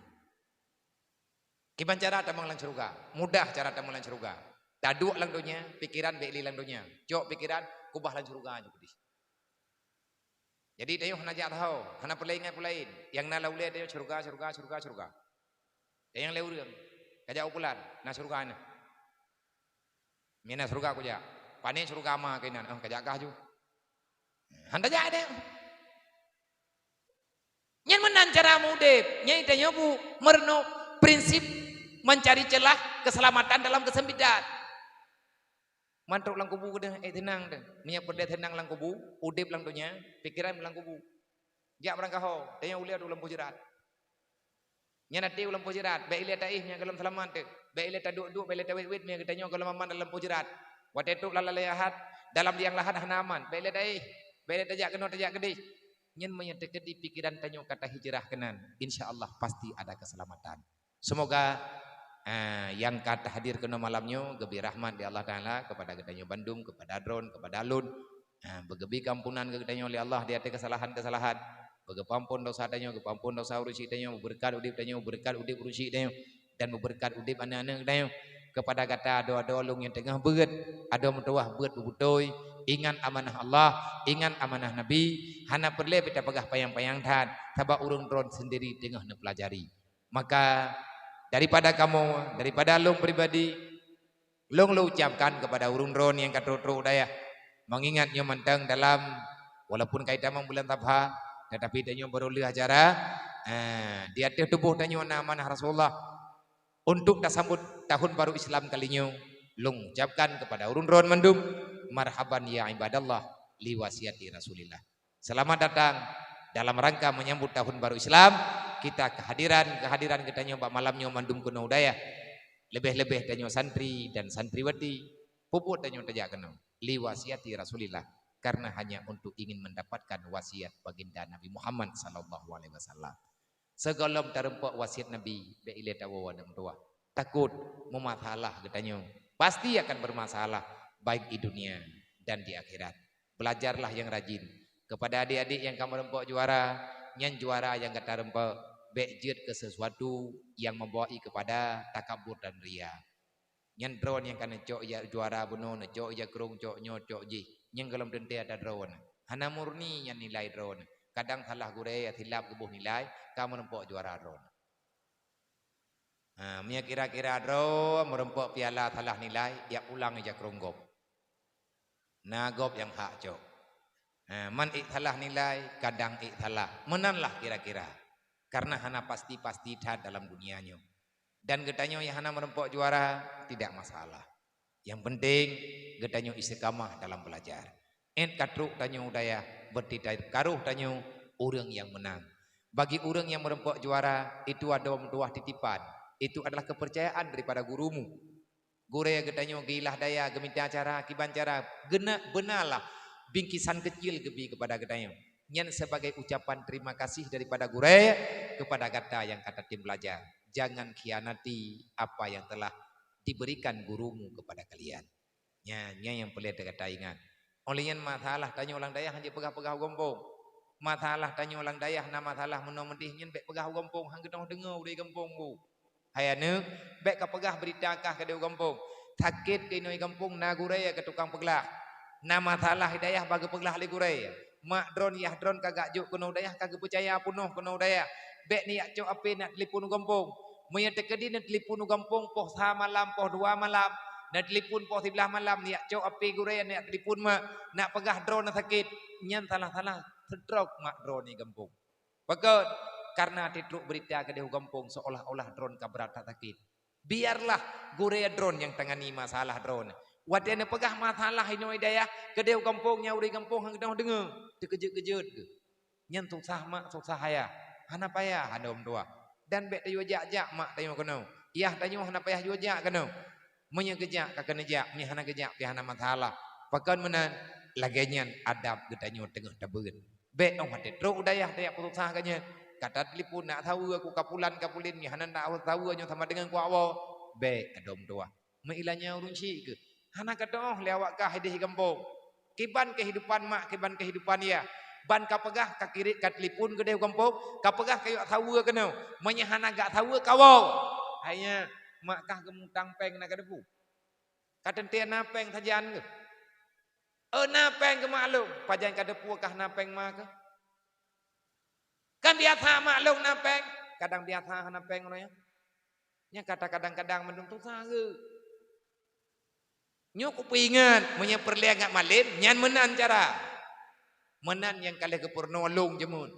Kiban cara tamong lam syeuruga? Mudah cara tamong lam syeuruga. Taduek lam donya, pikeran bèk lé lam donya. Cok pikeran, kubah lam syeuruga nyoe keudeh. Jadi tanyoe hana jak teuhôi, hana peureulée ingat peue laén. Nyang na lam ulée tanyoe syeuruga, syeuruga, syeuruga, syeuruga. Dan nyang lé ureuëng, ka jak u pulan, na syeuruga na. Mina syeuruga kujak. Pane syeuruga ma keunan, oh, ka jak gah ju. Han tajak deh. Nyan meunan cara meuudeb. Nyang tanyoe bu meureunoe prinsip mencari celah keselamatan dalam kesempitan. Mantrok lam kubu keudeh, eh, teunang deh. Meunyoe peureulée teunang lam kubu, udeb lam donya, pikeran lam kubu. Jak barangkaho, tanyoe ulée lam pujeurat. Nyan até u lampôh jeurat, bèk ilée taéh nyang gohlom seulamat teuh. Bèk ilée taduek-duek, bèk ilée tawét-wét meunyoe geutanyoe gohlom aman dalam lampôh jeurat. Watée trok lam lalée lahat, dalam liang lahat hana aman, bèk ilée taéh. Bèk ilée tajak keunoe tajak keudeh. Nyan meunyoe teukeudi pikeran tanyoe ka tahijrah keunan, insya Allah pasti ada keuseulamatan. Seumoga, eh, nyang ka tahadir keunoe malam nyoe geubri rahmat lé Allah Taala keupada geutanyoe bandum, keupada droen, keupada lôn. Ha, beugeubri keuampunan keu geutanyoe lé Allah di ateueh keusalahan-keusalahan. Beugeupeuampon dosa tanyoe, geupeuampon dosa ureuëng syik tanyoe, beubeureukat udeb tanyoe, beubeureukat udeb ureuëng syik tanyoe, dan beubeureukat udeb aneuëk-aneuëk geutanyoe. Keupada gata adoe-adoe lôn nyang teungoh beuet, adoe meutuwah beuet beubeutôi, ingat amanah Allah, ingat amanah Nabi, hana peureulée beuta peugah panyang-panyang that, sabab ureuëng droen seundiri teungoh neupeulajari. Maka daripada kamoe, daripada lôn pribadi, lôn lôn ucapkan keupada ureuëng droen nyang ka trok-trok u dayah. Meungingat nyoe mantong dalam, walaupun ka itamong bulan Sabha, tetapi tanyoe barô lheueh acara, eh, di ateueh tuboh tanyoe na amanah Rasulullah. Untuk tasambot tahun baru Islam kali nyoe, lôn ucapkan keupada ureuëng droen mandum, marhaban ya ibadallah, li wasiati Rasulillah. Selamat datang dalam rangka menyambut tahun baru Islam, kita kehadiran, kehadiran geutanyoe bak malam nyoe mandum keunoe u dayah. Leubeh-leubeh tanyoe santri dan santriwati, peubuet tanyoe tajak keunoe. Li wasiati Rasulillah, karena hanya untuk ingin mendapatkan wasiat baginda Nabi Muhammad sallallahu alaihi wasallam. Sigohlom tareumpok wasiat Nabi, bèk ilée tawoe aneuëk meutuwah. Takot meumasalah geutanyoe. Pasti akan bermasalah, baik di dunia dan di akhirat. Belajarlah yang rajin. Kepada adik-adik yang ka meureumpok juara, nyan juara nyang gata reumpok, bék jeuet keu sesuatu nyang meubawa ie keupada takabur dan ria. Nyan droe nyang ka neucok ija juara bunoe, neucok ija krong, cok nyoe, cok jih. Nyan gohlom teuntée ata droe nyan. Hana murni nyan nilai droe nyan. Kadang salah gurée, silap geuboh nilai, ka meureumpok juara droe nyan. Ha, meunyoe kira-kira droe meureumpok piala salah nilai, jak pulang ija krong gob. Na gob nyang hak cok. Ha, man ék salah nilai, kadang ék salah. Meunan lah kira-kira. Karena hana pasti-pasti that dalam dunia nyoe. Dan geutanyoe nyang hana meureumpok juara, tidak masalah. Nyang penting, geutanyoe istiqamah dalam belajar. Ét ka trok tanyoe u dayah, berarti karoh tanyoe ureuëng nyang meunang. Bagi ureuëng nyang meureumpok juara, itu adalah meutuah titipan. Itu adalah kepercayaan daripada gurumu. Gurée geutanyoe geuilah daya, geumita cara, kiban cara, geuneuk beunalah bingkisan kecil geubi keupada geutanyoe. Nyan sebagai ucapan terima kasih daripada gurée keupada gata nyang ka tatem belajar. Jangan khianati apa yang telah diberikan gurumu keupada kalian. Nyan, nyan nyang peureulée gata ingat. Óh lheueh nyan masalah tanyoe lam dayah han jipeugah-peugah u gampông. Masalah tanyoe lam dayah na masalah meunoe meudéh nyan bék peugah u gampông, han geutanyoe deungoe u gampông bu. Hai aneuëk, bék kapeugah beurita kah keudeh u gampông. Sakét keunoe gampông na gurée keu tukang peuglah. Na masalah i dayah bah geupeuglah lé gurée. Mak droen yah droen ka geujok keunoe dayah ka geupeucaya peunoh keunoe dayah. Bék neujak cok apé neujak telepon u gampông. Meunyoe teukeudi neujak telepon u gampông poh sa malam, poh dua malam, neujak telepon poh siblaih malam, neujak cok apé gurée, neujak telepon mak, neujak peugah droen sakét, nyan salah-salah stroke mak droen di gampông. Pakon? Karena titrok beurita keudeh u gampông seolah-olah droen ka brat that sakét. Biarlah gurée droen nyang tangani masalah droen. Watée neupeugah masalah inoe i dayah keudeh u gampông, nyan ureuëng gampông han geutanyoe deungoe, teukeujeuet-keujeuet geuh. Nyan susah mak, susah ayah. Hana payah hana meutuah. Dan bék tayue jak-jak mak tanyoe keunoe. Yah tanyoe hana payah yue jak keunoe. Meunyoe geujak ka keuneuk jak, meunyoe hana geujak pih hana masalah. Pakon meunan, lagée nyan adab geutanyoe teungoh tabeuet. Bék óh watée trok u dayah tajak peususah geuh nyan. Ka tatelepon nak saweue ku kapulan kapulen, meunyoe hana nak saweue nyoe sama deungon ku awoe. Bék adoe meutuah. Meuilanya ureuëng syik geuh. Hana kateuoh lé awak kah ideh gampông. Kiban keuhidupan mak, kiban keuhidupan yah. Ban kapeugah ka kirek ka telepon keudeh gampông, kapeugah kayue saweue keunoe. Meunyoe hana gak saweue kawoe. Hai nyan, mak kah geumutang péng na kadepu. Ka teuntée na péng sajan geuh. Oh na péng geuh mak lôn, pajan kadepu kah na péng ma keuh. Kan biasa mak lôn na péng, kadang biasa hana péng uroe nyan. Nyan kata kadang-kadang mandum susah geuh. Nyoe kupeuingat, meunyoe peureulée ngat malem, nyan meunan cara. Meunan nyang ka lheueh geupeurunoe lôn jameun.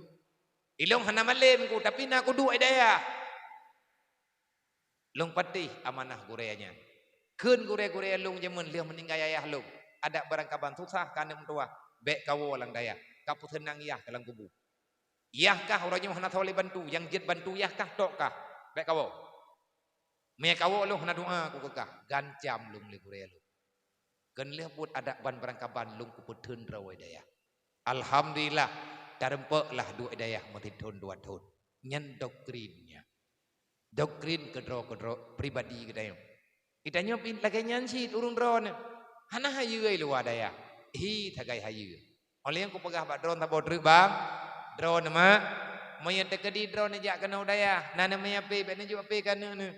Ilôn hana malem ku, tapi na kuduek i dayah. Lôn patéh amanah gurée nyan. Kheun gurée-gurée lôn jameun lheueh meuninggai ayah lôn, adak barangkaban susah keu aneuëk meutuah, bék kawoe lam dayah, ka peuseunang yah keu lam kubu. Yah kah uroe nyoe hana soe lé bantu, nyang jeuet bantu yah kah tok kah, bék kawoe. Meunyoe kawoe lôn hana doa ku keu kah, gancam lôn lé gurée lôn. Kheun lheueh buet adak ban barangkaban lôn kupeutheun droe dayah. Alhamdulillah, tareumpok lah duek dayah meusithon dua thon. Nyan doktrin nyan. Doktrin keudroe-keudroe pribadi geutanyoe. Geutanyoe pih lagée nyan cit ureuëng droeneuh. Hana hayeue i luwa dayah. Hi sagai hayeue. Óh lheueh nyan kupeugah bak droeneuh saboh treuk bang, droeneuh mak, meunyoe teukeudi droeneuh jak keunoe u dayah, na neumé apé bék neujok apé keu aneuëk neuh.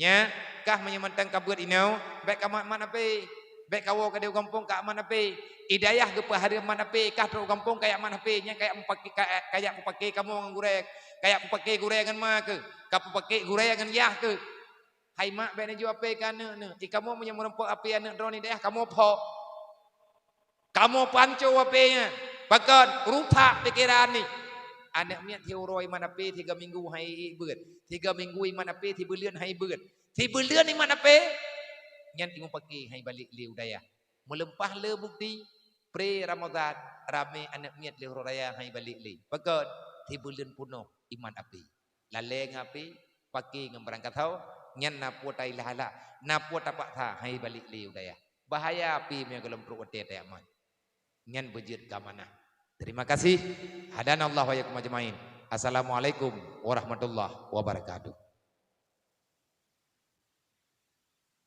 Nyan, kah meunyoe mantong ka beuet inoe, bék kamat-mat apé. Bék kawoe keudeh u gampông kamat apé. I dayah geupeuhareuem mat apé, kah trok u gampông kajak mat apé, nyan kajak meupaké, ka-, kajak peupaké kamoe ngon gurée, kajak peupaké gurée ngon ma keuh, ka peupaké gurée ngon yah keuh. Hai mak bék neujok apé keu aneuëk neuh. I kamoe meunyoe meureumpok apé aneuëk droeneuh i dayah kamoe phok. Kamoe panco apé nyan. Pakon? Rusak pikeran nih. Aneuëk miet siuroe imat apé, sigoe minggu han i beuet. Sigoe minggu imat apé, sibuleuen han i beuet. Sibuleuen imat apé, nyan imum paké han i balek lé u dayah. Meuleupah le bukti, pre Ramadhan, ramé aneuëk miet lé uroe raya han i balek lé. Pakon? Sibuleuen peunoh imat apé. Lalée ngon apé, paké ngon barang kasoe, nyan na peue tailah-ilah, na peue tapaksa han i balek lé u dayah. Bahaya apé meunyoe gohlom trok watée tajak mat. Nyan beujeuet keu amanah. Terima kasih. Hadanallahu wa iyyakum ajmain. Assalamualaikum warahmatullahi wabarakatuh.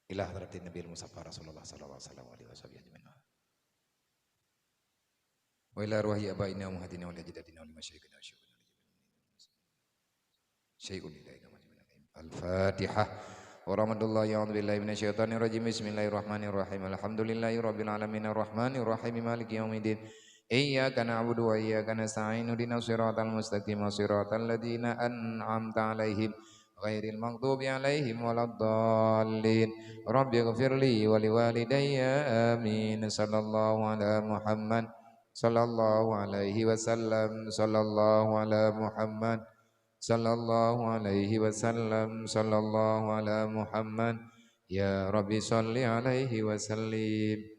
Ila hadratin Nabil Mustafa Rasulullah sallallahu alaihi wasallam wa alihi wasahbihi ajmain. Wa ila ruhi abaina wa ummahatina wa ila jaddatina wa ila masyayikhina wa syuyukhina. Syai'un ilaina wa ilaina. Al-Fatihah. Warahmatullahi, a'udzubillahi minasyaitonirrajim. Bismillahirrahmanirrahim. Alhamdulillahirabbil alamin, arrahmanirrahim, maliki yaumiddin. Iyyaka na'budu wa iyyaka nasta'in. Ihdinas siratal mustaqim, siratal ladzina an'amta 'alaihim, ghairil maghdubi 'alaihim waladdallin. Rabbighfirli wa liwalidayya. Amin. Sallallahu ala Muhammad. Sallallahu alaihi wasallam. Sallallahu ala Muhammad. Sallallahu alaihi wasallam. Sallallahu ala Muhammad. Ya Rabbi, salli alaihi wasallim.